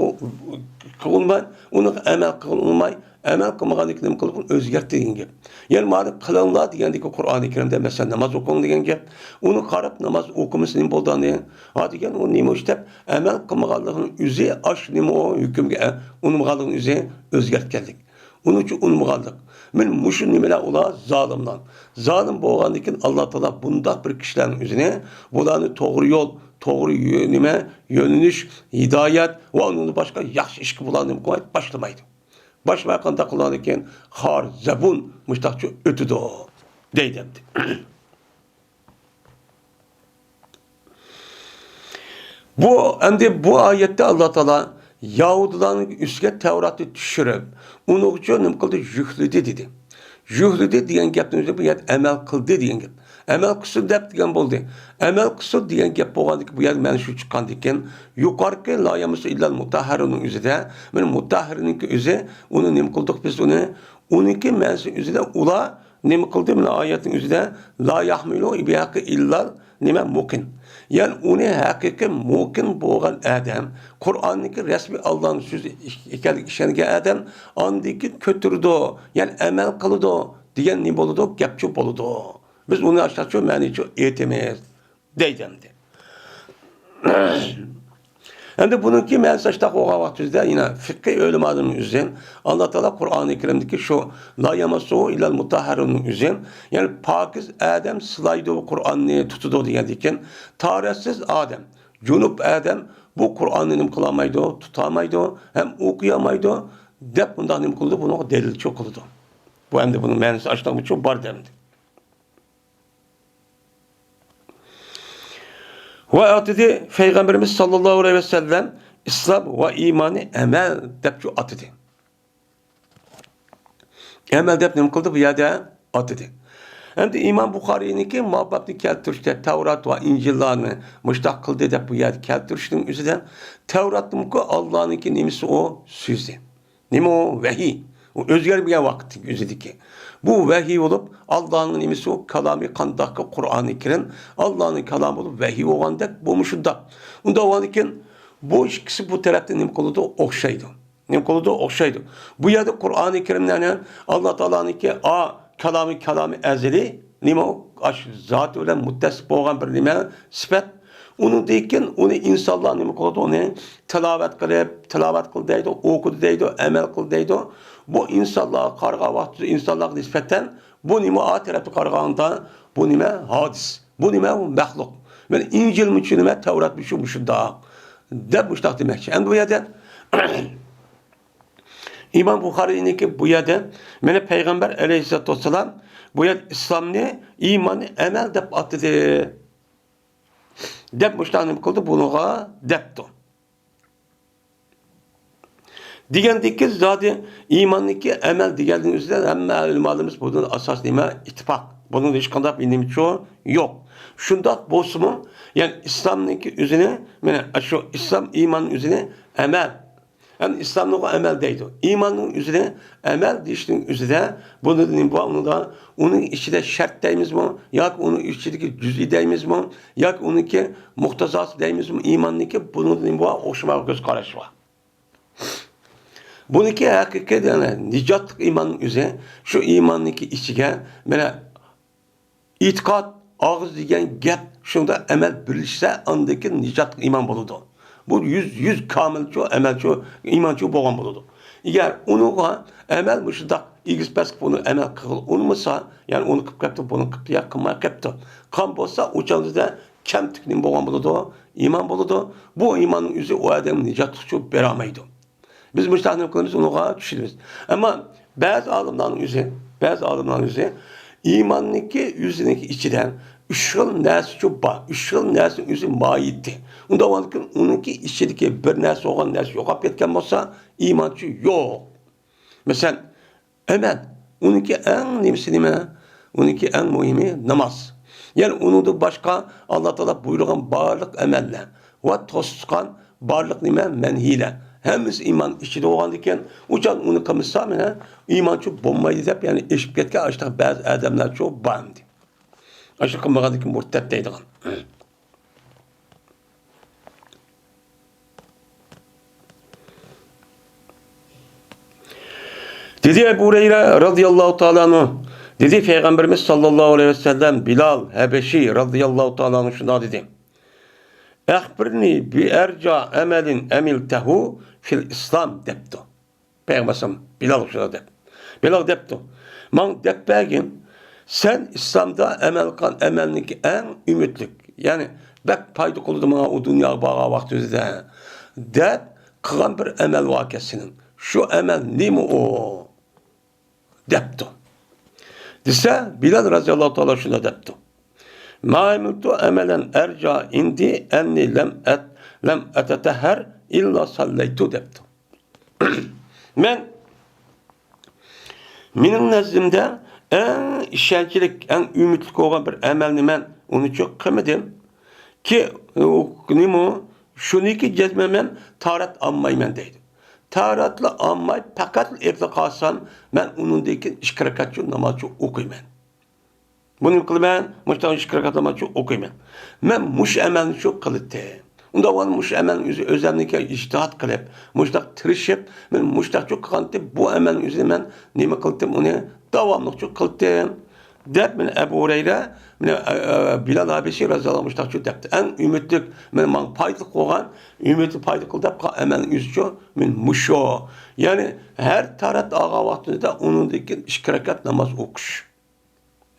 قىلماي، ئۇنىڭغا ئەمەل قىلغىلى ئۇنىماي، ئەمەل قىلمىغاندىكى نېمە قىلىپ ئۆزگەرتتى دېگەن گەپ. يەنى مانا قىلىڭلار دېگەندىكى قۇرئانى كەرىمدە مەسىلەن ناماز ئوقۇڭ دېگەن گەپ. ئۇنى قاراپ ناماز ئوقۇمىسا نېمە بولىدۇ ئەمدى؟ ھا دېگەن ئۇ نېمە ئىش دەپ ئەمەل قىلمىغانلىقىنىڭ ئۆزى ئاشۇ نېمە ئۇ ھۆكۈمگە ئە-، ئۇنىمىغانلىقىنىڭ ئۆزى ئۆزگەرتكەنلىك. ئۇنىڭ ئۈچۈن ئۇنىمىغانلىق. مانا مۇشۇ نېمىلەر ئۇلار زالىملار. زالىم بولغاندىكىن ئاللا تائالا بۇنداق بىر كىشىلەرنىڭ ئۆزىنى، بۇلارنى توغرا يول، توغرا يۆ-، نېمە، يۆنىلىش، ھىدايەت ۋە ئۇنىڭدىن باشقا ياخشى ئىشقا بۇلارنى نېمە قىلمايدۇ، باشلىمايدۇ. باشلىماي قانداق قىلغاندىكىن خار زەبۇن مۇشتاقچە ئۆتىدۇ دەيدۇ ئەمدى. بۇ، ئەمدى بۇ ئايەتتە ئاللا تائالا يەھۇدىيلارنىڭ ئۈستىگە تەۋراتنى چۈشۈرۈپ، ئۇنىڭغىچۇ نېمە قىلدى؟ يۈكلىدى دېدى. يۈكلىدى دېگەن گەپنىڭ ئۆزى بۇ يەردە ئەمەل قىلدى دېگەن گەپ. ئەمەل قىلسۇن دەپ دېگەن بولدى. ئەمەل قىلسۇن دېگەن گەپ بولغاندىكىن، بۇ يەردە مەنە شۇ چىققاندىكىن، يۇقىرىقى لا يامسۇ ئىللەل مۇتەھھەرۇننىڭ ئۆزىدە، مانا مۇتەھھەرنىڭكى ئۆزى، ئۇنى نېمە قىلدۇق بىز ئۇنى؟ ئۇنىڭكى مەنىسى ئۆزىدە ئۇلار نېمە قىلدى؟ مانا ئايەتنىڭ ئۆزىدە لا يەھمىلۇ بىھەققى ئىللال نېمە؟ مۇقىن. يەنى ئۇنى ھەقىقىي مۇقىن بولغان ئادەم، قۇرئاننىڭكى رەسمىي ئاللانىڭ سۆزى ئىكەنلىكىگە ئىشەنگەن ئادەم ئاندىن كېيىن كۆتۈرىدۇ، يەنى ئەمەل قىلىدۇ دېگەن نېمە بولىدۇ؟ گەپچۇ بولىدۇ. بىز ئۇنى ئاشۇنداقچۇ مەنىچۇ ئېيتىمىز دەيدۇ ئەمدى. ئەمدى بۇنىڭكى مەنىسى ئاشۇنداق بولغان ۋاقتىمىزدا يەنە فىقھىي ئۆلىمالىرىمىز ئۈزۈن ئاللا تائالا قۇرئانى كەرىمدىكى شۇ لا يامسۇھۇ ئىللەل مۇتەھھەرۇننىڭ ئۆزى، يەنى پاكىز ئادەم سىلايدۇ، قۇرئاننى تۇتىدۇ دېگەندىكىن، تاھارەتسىز ئادەم، جۇنۇپ ئادەم بۇ قۇرئاننى نېمە قىلالمايدۇ، تۇتالمايدۇ ھەم ئوقۇيالمايدۇ دەپ بۇنداق نېمە قىلىدۇ، بۇنىڭغا دەلىلچۇ قىلىدۇ. بۇ ئەمدى بۇنىڭ مەنىسى ئاشۇنداقمىچۇ بار دەمدى. ۋە ئاتىدى پەيغەمبىرىمىز ساللاللاھۇ ئەلەيھى ۋەسەللەم ئىسلام ۋە ئىمانى ئەمەل دەپچۇ ئاتىدى. ئەمەل دەپ نېمە قىلدى بۇ يەردە؟ ئاتىدى. ئەمدى ئىمام بۇخارىينىڭكى ما بابنى كەلتۈرۈشتە تەۋرات ۋە ئىنجىللارنى مۇشتاق قىلدى دەپ بۇ يەردە كەلتۈرۈشنىڭ ئۆزىدە تەۋراتنىڭكى ئاللانىڭكى نېمىسى ئۇ؟ سۆزى. نېمە ئۇ؟ ۋەھىي. ئۇ ئۆزگەرمىگەن ۋاقىتتىكى ئۆزىدىكى. بۇ ۋەھىي بولۇپ، ئاللانىڭ نېمىسى ئۇ؟ كالامى قانداقكى؟ قۇرئانى كەرىم ئاللانىڭ كالامى بولۇپ ۋەھىي بولغاندەك، بۇمۇ شۇنداق. ئۇنداق بولغاندىكىن بۇ ئىككىسى بۇ تەرەپتە نېمە قىلىدۇ؟ ئوخشايدۇ. نېمە قىلىدۇ؟ ئوخشايدۇ. بۇ يەردە قۇرئانى كەرىمدە، يەنى ئاللا تائالانىڭكى ئا، كالامى، كالامى ئەزەلىي، نېمە ئۇ؟ ئاشۇ زاتى بىلەن مۇتتەسىپ بولغان بىر نېمە؟ سۈپەت. ئۇنىڭدىن كېيىن ئۇنى ئىنسانلار نېمە قىلىدۇ؟ ئۇنى تىلاۋەت قىلىپ، تىلاۋەت قىل دەيدۇ، ئوقۇدى دەيدۇ، ئەمەل قىل دەيدۇ. بۇ ئىنسانلارغا قارىغان ۋاقتىدا ئىنسانلارغا نىسبەتەن بۇ نېمە؟ ئا تەرەپتە قارىغاندا بۇ نېمە؟ ھادىس. بۇ نېمە؟ ئۇ مەخلۇق. مانا ئىنجىلمۇ شۇ نېمە؟ تەۋراتمۇ شۇ مۇشۇنداق دەپ مۇشۇنداق دېمەكچى. ئەمدى بۇ يەردە ئىمام بۇخارىينىڭكى بۇ يەردە مانا پەيغەمبەر ئەلەيھىسسالاتۇ ۋەسسالام بۇ يەردە ئىسلامنى، ئىماننى ئەمەل دەپ ئاتىدى دەپ مۇشۇنداق نېمە قىلدى؟ بۇنىڭغا دەپتۇ. دېگەندىكى زادى ئىماننىڭكى ئەمەل دېگەننىڭ ئۆزىدە ھەممە ئۆلىمالىرىمىز بۇنىڭ ئاساس نېمە؟ ئىتتىپاق. بۇنىڭدا ھېچقانداق بىر نېمىچۇ يوق. شۇنداق بولسىمۇ، يەنى ئىسلامنىڭكى ئۆزىنى، مانا شۇ ئىسلام ئىماننىڭ ئۆزىنى ئەمەل. يەنى ئىسلامنىڭ ئەمەل دەيدۇ. ئىماننىڭ ئۆزىنى ئەمەل دېيىشنىڭ ئۆزىدە بۇنىڭدا نېمە بار؟ ئۇنىڭدا، ئۇنىڭ ئىچىدە شەرت دەيمىزمۇ؟ ياكى ئۇنىڭ ئىچىدىكى جۈزئىي دەيمىزمۇ؟ ياكى ئۇنىڭكى مۇقتازاسى دەيمىزمۇ؟ ئىماننىڭكى بۇنىڭدا نېمە بار؟ ئوخشىمىغان كۆز قاراش بار. بۇنىڭكى ھەقىقىي، يەنى نىجاتلىق ئىماننىڭ ئۆزى، شۇ ئىماننىڭكى ئىچىگە، مانا، ئېتىقاد، ئاغزى دېگەن گەپ، شۇنىڭدا ئەمەل بىرلەشسە، ئاندىن كېيىن نىجاتلىق ئىمان بولىدۇ. بۇ يۈز، يۈز كامىلچۇ، ئەمەلچۇ، ئىمانچۇ بولغان بولىدۇ. ئەگەر ئۇنىڭغا ئەمەل مۇشۇنداق ئېگىز-پەس، بۇنى ئەمەل قىلغىلى ئۇنىمىسا، يەنى ئۇنى قىلىپ كەپتۇ، بۇنى قىپتۇ يا قىلماي قېپتۇ، قان بولسا، ئۇ چاغدا كەمتۈك نېمە بولغان بولىدۇ؟ ئىمان بولىدۇ. بۇ ئىماننىڭ ئۆزى ئۇ ئادەم نىجاتلىقچۇ بېرەلمەيدۇ. بىز مۇشۇنداق نېمە قىلىمىز، ئۇنىڭغا چۈشىنىمىز. ئەمما بەزى ئالىملارنىڭ ئۆزى، بەزى ئالىملارنىڭ ئۆزى ئىماننىڭكى ئۆزىنىڭكى ئىچىدە ئۈچ خىل نەرسىچۇ بار، ئۈچ خىل نەرسىنىڭ ئۆزى ماھىيىتى. ئۇنداق بولغاندىكىن ئۇنىڭكى ئىچىدىكى بىر نەرسە بولغان نەرسە يوقاپ كەتكەن بولسا، ئىمانچۇ يوق. مەسىلەن، ئەمەل. ئۇنىڭكى ئەڭ نېمىسى نېمە؟ ئۇنىڭكى ئەڭ مۇھىمى ناماز. يەنى ئۇنىڭدىن باشقا ئاللا تائالا بۇيرۇغان بارلىق ئەمەللەر ۋە توسقان بارلىق نېمە؟ مەنھىيلەر. ھەممىسى ئىمان ئىچىدە بولغاندىكىن، ئۇچان ئۇنى قىلمىسا، مانا ئىمانچۇ بولمايدۇ دەپ، يەنى ئېشىپ كەتكەن ئاشۇنداق بەزى ئادەملەرچۇ بار ئەمدى. ئاشۇ قىلمىغاندىكىن مۇرتەت دەيدىغان. دېدى ئەبۇ ھۇرەيرە رازىياللاھۇ تائالا ئەنھۇ، دېدى پەيغەمبىرىمىز ساللاللاھۇ ئەلەيھى ۋەسەللەم، بىلال ھەبەشى رازىياللاھۇ تائالا ئەنھۇ شۇنداق دېدى: «ئەخبىرنى بىئەرجا ئەمەلىن ئەمىلتەھۇ فىل ئىسلام» دەپتۇ. پەيغەمبەر ئەلەيھىسسالام بىلالغا شۇنداق دەپ، بىلال دەپتۇ: «ماڭا دەپ بەرگىن، سەن ئىسلامدا ئەمەل قىلغان ئەمەلنىڭكى ئەڭ ئۈمىدلىك، يەنى بەك پايدا قىلىدۇ ماڭا ئۇ دۇنياغا بارغان ۋاقتىمىزدا دەپ قىلغان بىر ئەمەل باركەن سېنىڭ. شۇ ئەمەل نېمە ئۇ؟» دەپتۇ. دېسە، بىلال رازىياللاھۇ تائالا شۇنداق دەپتۇ: «ما ئەمىلتۇ ئەمەلەن ئەرجا ئىندى ئەننى لەم ئەت-، لەم ئەتەتەھەر ئىللا ساللەيتۇ» دەپتۇ. مەن، مېنىڭ نەزدىمدە ئەڭ ئىشەنچلىك، ئەڭ ئۈمىدلىك بولغان بىر ئەمەلنى مەن ئۇنىچۇ قىلمىدىم. كى، ئۇ، نېمە ئۇ؟ شۇنىكى جەزمەن مەن تاھارەت ئالمايمەن دەيدۇ. تاھارەتلا ئالماي، پەقەت ئېپلا قالسام، مەن ئۇنىڭدىن كېيىن ئىككى رەكەتچۇ نامازچۇ ئوقۇيمەن. بۇنى قىلىمەن، مۇشۇنداق ئىككى رەكەت نامازچۇ ئوقۇيمەن. مەن مۇشۇ ئەمەلنىچۇ قىلىتتىم. ئۇنداق بولغاندا مۇشۇ ئەمەلنى ئۆزى ئۆزەمنىڭكى ئىجتىھات قىلىپ، مۇشۇنداق تىرىشىپ، مەن مۇشۇنداقچۇ قىلغانتىم، بۇ ئەمەلنى ئۆزىنى مەن نېمە قىلتىم، ئۇنى داۋاملىقچۇ قىلتىم، دەپ، مانا ئەبۇ ھۇرەيرە، مانا، ئە، ئە، بىلال ھەبىشى رازىياللاھۇ ئەنھۇ مۇشۇنداقچۇ دەپتۇ. ئەڭ ئۈمىدلىك، مانا ماڭا پايدىلىق بولغان، ئۈمىدلىك پايدا قىل دەپ قىلغان ئەمەلنىڭ ئۆزىچۇ مەن مۇشۇ. يەنى ھەر تاھارەت ئالغان ۋاقتىمىزدا ئۇنىڭدىن كېيىن ئىككى رەكەت ناماز ئوقۇش.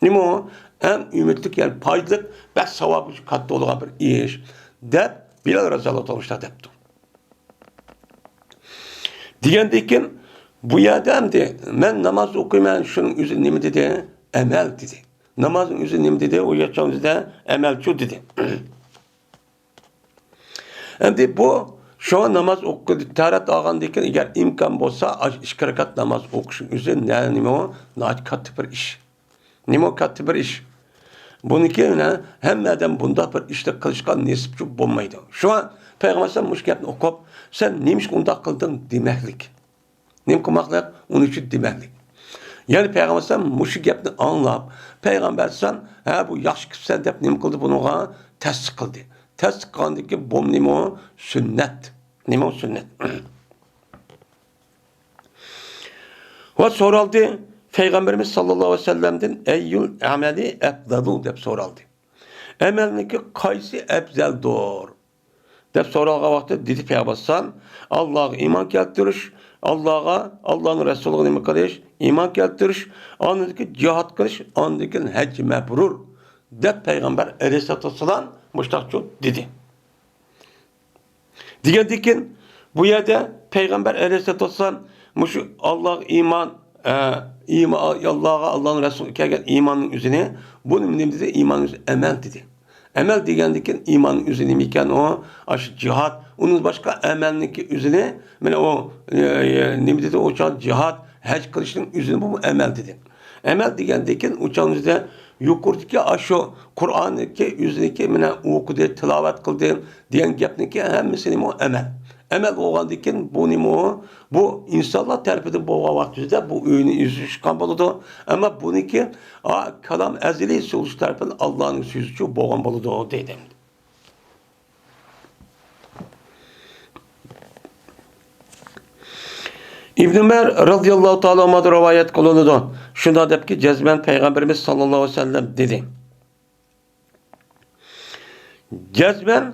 نېمە ئۇ؟ ئەڭ ئۈمىدلىك، يەنى پايدىلىق، بەك ساۋابى كاتتا بولىدىغان بىر ئىش، دەپ بىلال رازىياللاھۇ تائالا شۇنداق دەپتۇ. دېگەندىن كېيىن، بۇ يەردە ئەمدى مەن ناماز ئوقۇيمەن، شۇنىڭ ئۆزى نېمە دېدى؟ ئەمەل دېدى. نامازنىڭ ئۆزى نېمە دېدى؟ ئۇ ياشاۋۇزدا ئەمەلچۇ دېدى. ئەمدى بۇ شۇڭا ناماز ئوقۇ-، تەھارەت ئالغاندىن كېيىن، ئەگەر ئىمكان بولسا، ئاشۇ ئىككى رەكەت ناماز ئوقۇشنىڭ ئۆزى نە-، نېمە ئۇ؟ ناھايىتى كاتتا بىر ئىش. نېمە ئۇ كاتتا بىر ئىش؟ بۇنىڭكى بىلەن ھەممە ئادەم بۇنداق بىر ئىشنى قىلىشقا نېسىپچى بولمايدۇ. شۇڭا پەيغەمبەر ئەلەيھىسسالام مۇشۇ گەپنى ئوقۇپ، «سەن نېمە ئۈچۈن ئۇنداق قىلدىڭ؟» دېمەكلىك. نېمە قىلماقلىق؟ ئۇنىڭ ئۈچۈن دېمەكلىك. يەنى پەيغەمبەر ئەلەيھىسسالام مۇشۇ گەپنى ئاڭلاپ، پەيغەمبەر ئەلەيھىسسالام، «ھە، بۇ ياخشى قىپسەن» دەپ نېمە قىلدى؟ بۇنىڭغا تەستىق قىلدى. تەستىق قىلغاندىن كېيىن، بۇ نېمە ئۇ؟ سۈننەت. نېمە ئۇ؟ سۈننەت. ۋە سورالدى، پەيغەمبىرىمىز ساللاللاھۇ ئەلەيھى ۋەسەللەمدىن، «ئەييۇل ئەمەلى ئەپزەلۇ؟» دەپ سورالدى. «ئەمەلنىڭكى قايسى ئەپزەلدۇر؟» دەپ سورالغان ۋاقىتتا دېدى پەيغەمبەر ئەلەيھىسسالام، «ئاللاغا ئىمان كەلتۈرۈش، ئاللاغا، ئاللانىڭ رەسۇلىغا نېمە قىلىش؟ ئىمان كەلتۈرۈش، ئاندىن كېيىن جىھاد قىلىش، ئاندىن كېيىن ھەججى مەبرۇر» دەپ پەيغەمبەر ئەلەيھىسسالاتۇ ۋەسسالام مۇشۇنداق دېدى. دېگەندىن كېيىن، بۇ يەردە پەيغەمبەر ئەلەيھىسسالاتۇ ۋەسسالام مۇشۇ ئاللاغا ئىمان، ئە، ئىما-، ئاللاغا، ئاللانىڭ رەسۇلىغا كەلگەن ئىماننىڭ ئۆزىنى، بۇنى نېمە دېدى؟ ئىماننىڭ ئۆزى ئەمەل دېدى. ئەمەل دېگەندىن كېيىن ئىماننىڭ ئۆزى نېمە ئىكەن ئۇ؟ ئاشۇ جىھاد. ئۇنىڭ باشقا ئەمەلنىڭكى ئۆزىنى، مانا ئۇ، ئە، ئە، نېمە دېدى ئۇ چاغدا؟ جىھاد، ھەج قىلىشنىڭ ئۆزىنى بۇ ئەمەل دېدى. ئەمەل دېگەندىن كېيىن ئۇ چاغدا يۇقىرىدىكى ئاشۇ قۇرئاننىڭكى ئۆزىنىڭكى مانا ئوقۇدى، تىلاۋەت قىلدى دېگەن گەپنىڭكى ھەممىسى نېمە ئۇ؟ ئەمەل. ئەمەل بولغاندىن كېيىن بۇ نېمە ئۇ؟ بۇ ئىنسانلار تەرىپىدىن بولغان ۋاقتىدا بۇ ئۆينى ئېزىشقان بولىدۇ. ئەمما بۇنىڭكى، ئا، كالام ئەزەلىي سۆزى تەرىپىدىن ئاللانىڭ سۆزىچۇ بولغان بولىدۇ دەيدۇ. ئىبن ئۆمەر رازىياللاھۇ تائالا ئانھۇدىن رىۋايەت قىلىنىدۇ. شۇنداق دەپكى، جەزمەن پەيغەمبىرىمىز ساللاللاھۇ ئەلەيھى ۋەسەللەم دېدى. جەزمەن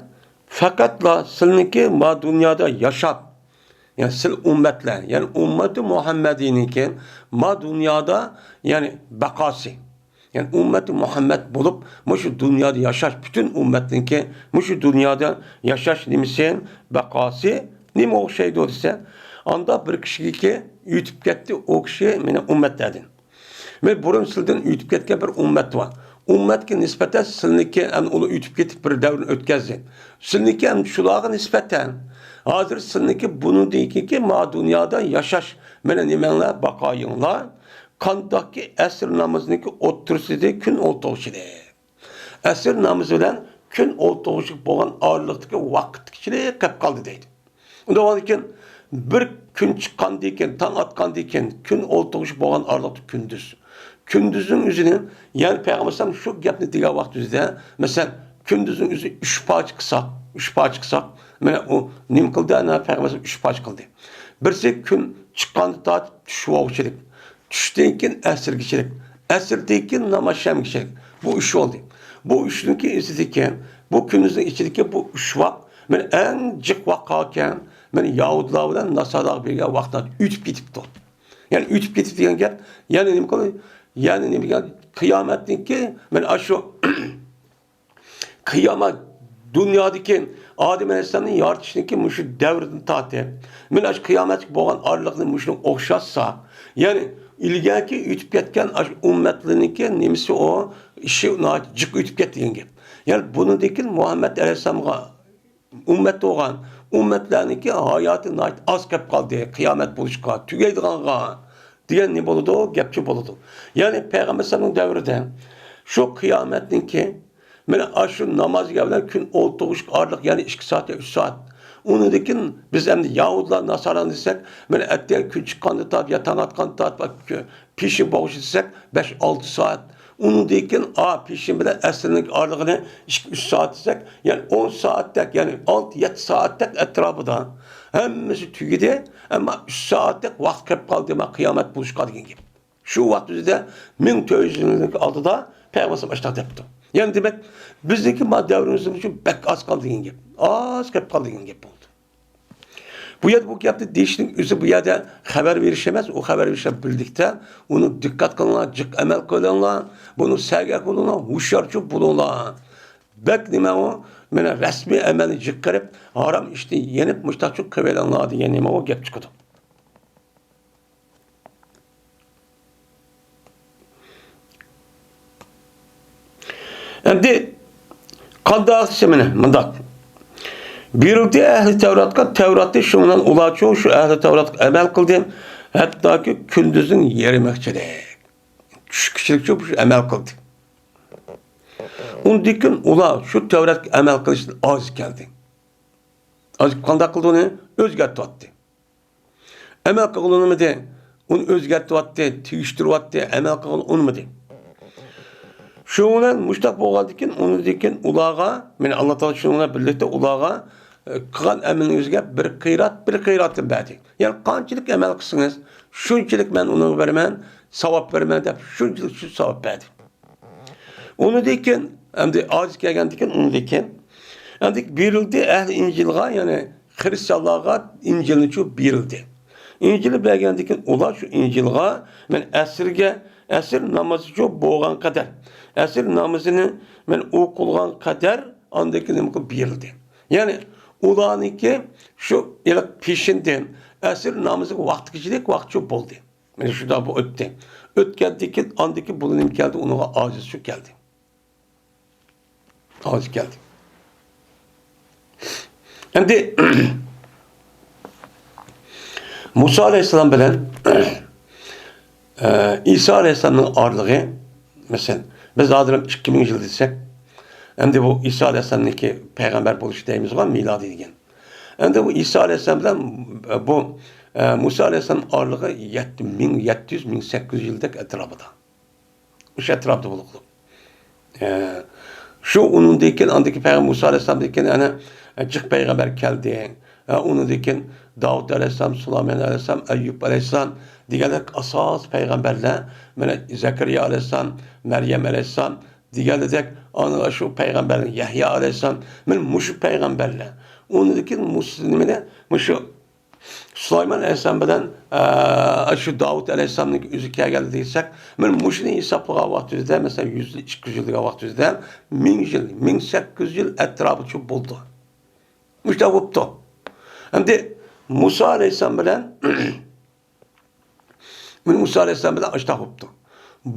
پەقەتلا سىلنىڭكى ما دۇنيادا ياشاپ، يەنى سىل ئۈممەتلەر، يەنى ئۈممەتى مۇھەممەدىنىڭكى ما دۇنيادا، يەنى بەقاسى، يەنى ئۈممەتى مۇھەممەد بولۇپ، مۇشۇ دۇنيادا ياشاش، پۈتۈن ئۈممەتنىڭكى مۇشۇ دۇنيادا ياشاش نېمىسى، بەقاسى نېمە ئوخشايدۇ دېسە، ئاندا بىر كىشىگىكى ئۆتۈپ كەتتى، ئۇ كىشى مېنىڭ ئۈممەتلەردىن. مەن بۇرۇن سىلدىن ئۆتۈپ كەتكەن بىر ئۈممەت بار. ئۈممەتكە نىسبەتەن سىلنىڭكى ئەمدى ئۇلار ئۆتۈپ كېتىپ بىر دەۋرنى ئۆتكەزدى. سىلنىڭكى ئەمدى شۇلارغا نىسبەتەن ھازىر سىلنىڭكى بۇنىڭدىن كېيىنكى ما دۇنيادا ياشاش، مانا نېمەڭلار، بەقايىڭلار، قانداقكى ئەسىر نامىزىنىڭكى ئوتتۇرىسىدە كۈن ئولتۇرۇشىدى. ئەسىر نامىزى بىلەن كۈن ئولتۇرۇشلۇق بولغان ئارىلىقتىكى ۋاقىت كىچىكلىك قېلىپ قالدى دەيدۇ. ئۇنداق بولغاندىكىن، بىر كۈن چىققاندىن كېيىن، تاڭ ئاتقاندىن كېيىن، كۈن ئولتۇرۇشلۇق بولغان ئارىلىقتا كۈندۈز. كۈندۈزنىڭ ئۆزىنى، يەنى پەيغەمبەر ئەلەيھىسسالام شۇ گەپنى دېگەن ۋاقتىمىزدا، مەسىلەن، كۈندۈزنىڭ ئۆزى ئۈچ پارچە قىلساق، ئۈچ پارچە قىلساق، مانا ئۇ نېمە قىلدى؟ ئەنە پەيغەمبەر ئەلەيھىسسالام ئۈچ پارچە قىلدى. بىرسى كۈن چىققاندا تارتىپ چۈش بولغۇچىلىك. چۈشتىن كېيىن ئەسىرگىچىلىك، ئەسىردىن كېيىن ناماز شەمگىچىلىك. بۇ ئۈچ بولدى. بۇ ئۈچنىڭكى ئىچىدىكى، بۇ كۈندۈزنىڭ ئىچىدىكى بۇ ئۈچ ۋاق، مانا ئەڭ جىق ۋاق قالغان، مانا يەھۇدىيلار بىلەن ناسارالار بىرگە ۋاقىتتا ئۆتۈپ كېتىپتۇ. يەنى ئۆتۈپ كېتىپ دېگەن گەپ، يەنى نېمە قىلدى؟ يەنى نېمە دېگەن؟ قىيامەتنىڭكى، مانا ئاشۇ قىيامەت دۇنيادىكى ئادەم ئەلەيھىسسالامنى يارىتىشنىڭكى مۇشۇ دەۋرىدىن تارتىپ، مانا ئاشۇ قىيامەتكە بولغان ئارىلىقنى مۇشۇنىڭغا ئوخشاتسا، يەنى ئىلگەركى ئۆتۈپ كەتكەن ئاشۇ ئۈممەتلەرنىڭكى نېمىسى ئۇ، ئىشى ناھايىتى جىق ئۆتۈپ كەتتى دېگەن گەپ. يەنى بۇنىڭدىن كېيىن مۇھەممەد ئەلەيھىسسالامغا ئۈممەت بولغان ئۈممەتلەرنىڭكى ھاياتى ناھايىتى ئاز قېلىپ قالدى، قىيامەت بولۇشقا، تۈگەيدىغانغا دېگەن نېمە بولىدۇ؟ گەپچۇ بولىدۇ. يەنى پەيغەمبەر ئەلەيھىسسالامنىڭ دەۋرىدە شۇ قىيامەتنىڭكى مانا ئاشۇ نامازغا بىلەن كۈن ئولتۇرغۇچقا ئارىلىق، يەنى ئىككى سائەت يا ئۈچ سائەت. ئۇنىڭدىن كېيىن بىز ئەمدى يەھۇدىيلار، ناسارا دېسەك، مانا ئەتىگەن كۈن چىققاندا تارتىپ يا تاڭ ئاتقاندا تارتىپ پېشىن بولغۇچە دېسەك، بەش ئالتە سائەت. ئۇنىڭدىن كېيىن، ئا، پېشىن بىلەن ئەسىرنىڭ ئارىلىقىنى ئىككى ئۈچ سائەت دېسەك، يەنى ئون سائەتتەك، يەنى ئالتە يەتتە سائەتتەك ئەتراپىدا ھەممىسى تۈگىدى، ئەمما ئۈچ سائەتتەك ۋاقىت قېلىپ قالدى، ما قىيامەت بولۇشقا دېگەن گەپ. شۇ ۋاقىت ئۆزىدە مىڭ تۆت يۈز يىلنىڭ ئالدىدا پەيغەمبەر ئاشۇنداق دەپتۇ. يەنى دېمەك، بىزنىڭكى ما دەۋرىمىز ئۈچۈن بەك ئاز قالدى دېگەن گەپ. ئاز قېلىپ قالدى دېگەن گەپ بولدى. بۇ يەردە بۇ گەپنى دېيىشنىڭ ئۆزى بۇ يەردە خەۋەر بېرىش ئەمەس، ئۇ خەۋەر بېرىش بىلەن بىرلىكتە ئۇنى دىققەت قىلىڭلار، جىق ئەمەل قىلىڭلار، بۇنى سەگەك بولۇڭلار، ھوشيارچۇ بولۇڭلار. بەك نېمە ئۇ، مانا رەسمىي ئەمەلنى جىق قىلىپ، ھارام ئىشنى يېنىپ، مۇشتاقچۇ قىلىۋېلىڭلار دېگەن نېمە ئۇ گەپ چىقىدۇ. ئەمدى قانداق دېسە مانا مۇنداق. بېرىلدى ئەھلى تەۋراتقا، تەۋراتنى شۇنىڭ بىلەن ئۇلارچۇ شۇ ئەھلى تەۋراتقا ئەمەل قىلدى. ھەتتاكى كۈندۈزنىڭ يېرىمى چىلىك چۈشكىچىلىكچۇ شۇ ئەمەل قىلدى. ئۇندىن كېيىن ئۇلار شۇ تەۋراتقا ئەمەل قىلىشتىن ئاجىز كەلدى. ئاجىز قانداق قىلدى ئۇنى؟ ئۆزگەرتىۋەتتى. ئەمەل قىلغىلى ئۇنىمىدى. ئۇنى ئۆزگەرتىۋەتتى، تېگىشتۈرۈۋەتتى، ئەمەل قىلغىلى ئۇنىمىدى. شۇنىڭ بىلەن مۇشۇنداق بولغاندىن كېيىن، ئۇنىڭدىن كېيىن ئۇلارغا، مانا، ئاللا تائالا شۇنىڭ بىلەن بىرلىكتە ئۇلارغا، ئە، قىلغان ئەمىلىڭىزگە بىر قىرات، بىر قىراتتىن بەردى. يەنى قانچىلىك ئەمەل قىلسىڭىز، شۇنچىلىك مەن ئۇنىڭغا بېرىمەن، ساۋاب بېرىمەن دەپ، شۇنچىلىك شۇ ساۋاب بەردى. ئۇنىڭدىن كېيىن، ئەمدى ئاجىز كەلگەندىن كېيىن، ئۇنىڭدىن كېيىن، ئەمدى بېرىلدى ئەھلى ئىنجىلغا، يەنى خرىستىيانلارغا ئىنجىلنىچۇ بېرىلدى. ئىنجىلنى بەرگەندىن كېيىن، ئۇلار شۇ ئىنجىلغا، مەن ئەسىرگە، ئەسىر نامىزىچۇ بولغان قەدەر، ئەسىر نامىزىنى مەن ئوقۇلغان قەدەر ئاندىن كېيىن نېمە قىلىپ بېرىلدى. يەنى ئۇلارنىڭكى شۇ ھېلىقى پېشىندىن ئەسىر نامىزىغا ۋاقتىغىچىلىك ۋاقىتچۇ بولدى. مانا شۇنداق بۇ ئۆتتى. ئۆتكەندىن كېيىن، ئاندىن كېيىن بۇ نېمە كەلدى؟ ئۇنىڭغا ئاجىز شۇ كەلدى. ئاجىز كەلدى. ئەمدى مۇسا ئەلەيھىسسالام بىلەن ئە، ئىسا ئەلەيھىسسالامنىڭ ئارىلىقى، مەسىلەن، بىز ھازىر ئىككى مىڭ يىل دېسەك، ئەمدى بۇ ئىسا ئەلەيھىسسالامنىڭكى پەيغەمبەر بولۇشى دەيمىزغۇ، مىلادىي دېگەن. ئەمدى بۇ ئىسا ئەلەيھىسسالام بىلەن بۇ، ئە، مۇسا ئەلەيھىسسالام ئارىلىقى يەتتە مىڭ يەتتە يۈز، مىڭ سەككىز يۈز يىلدەك ئەتراپىدا. ئوشۇ ئەتراپتا بولۇقلۇق. ئە، شۇ ئۇنىڭدىن كېيىن، ئاندىكى پەيغەمبەر مۇسا ئەلەيھىسسالامدىن كېيىن، ئەنە، ئە، جىق پەيغەمبەر كەلدى. ئە، ئۇنىڭدىن كېيىن داۋۇت ئەلەيھىسسالام، سۇلايمان ئەلەيھىسسالام، ئەييۇب ئەلەيھىسسالام دېگەندەك ئاساسىي پەيغەمبەرلەر، مانا، زەكەرىيا ئەلەيھىسسالام، مەريەم ئەلەيھىسسالام دېگەندەك، ئانا شۇ پەيغەمبەرلەر، يەھيا ئەلەيھىسسالام، مانا، مۇشۇ پەيغەمبەرلەر. ئۇنىڭدىن كېيىن مۇس-، نېمىنى، مۇشۇ سۇلايمان ئەلەيھىسسالام بىلەن، ئە، شۇ داۋۇت ئەلەيھىسسالامنىڭ ئۆزى كەلگەندە دېسەك، مانا مۇشۇنى ھېسابلىغان ۋاقتىمىزدا، مەسىلەن، يۈز يىل، ئىككى يۈز يىل دېگەن ۋاقتىمىزدا مىڭ يىل، مىڭ سەككىز يۈز يىل ئەتراپىچە بولدى. مۇشۇنداق بوپتۇ. ئەمدى مۇسا ئەلەيھىسسالام بىلەن، مانا مۇسا ئەلەيھىسسالام بىلەن ئاشۇنداق بوپتۇ.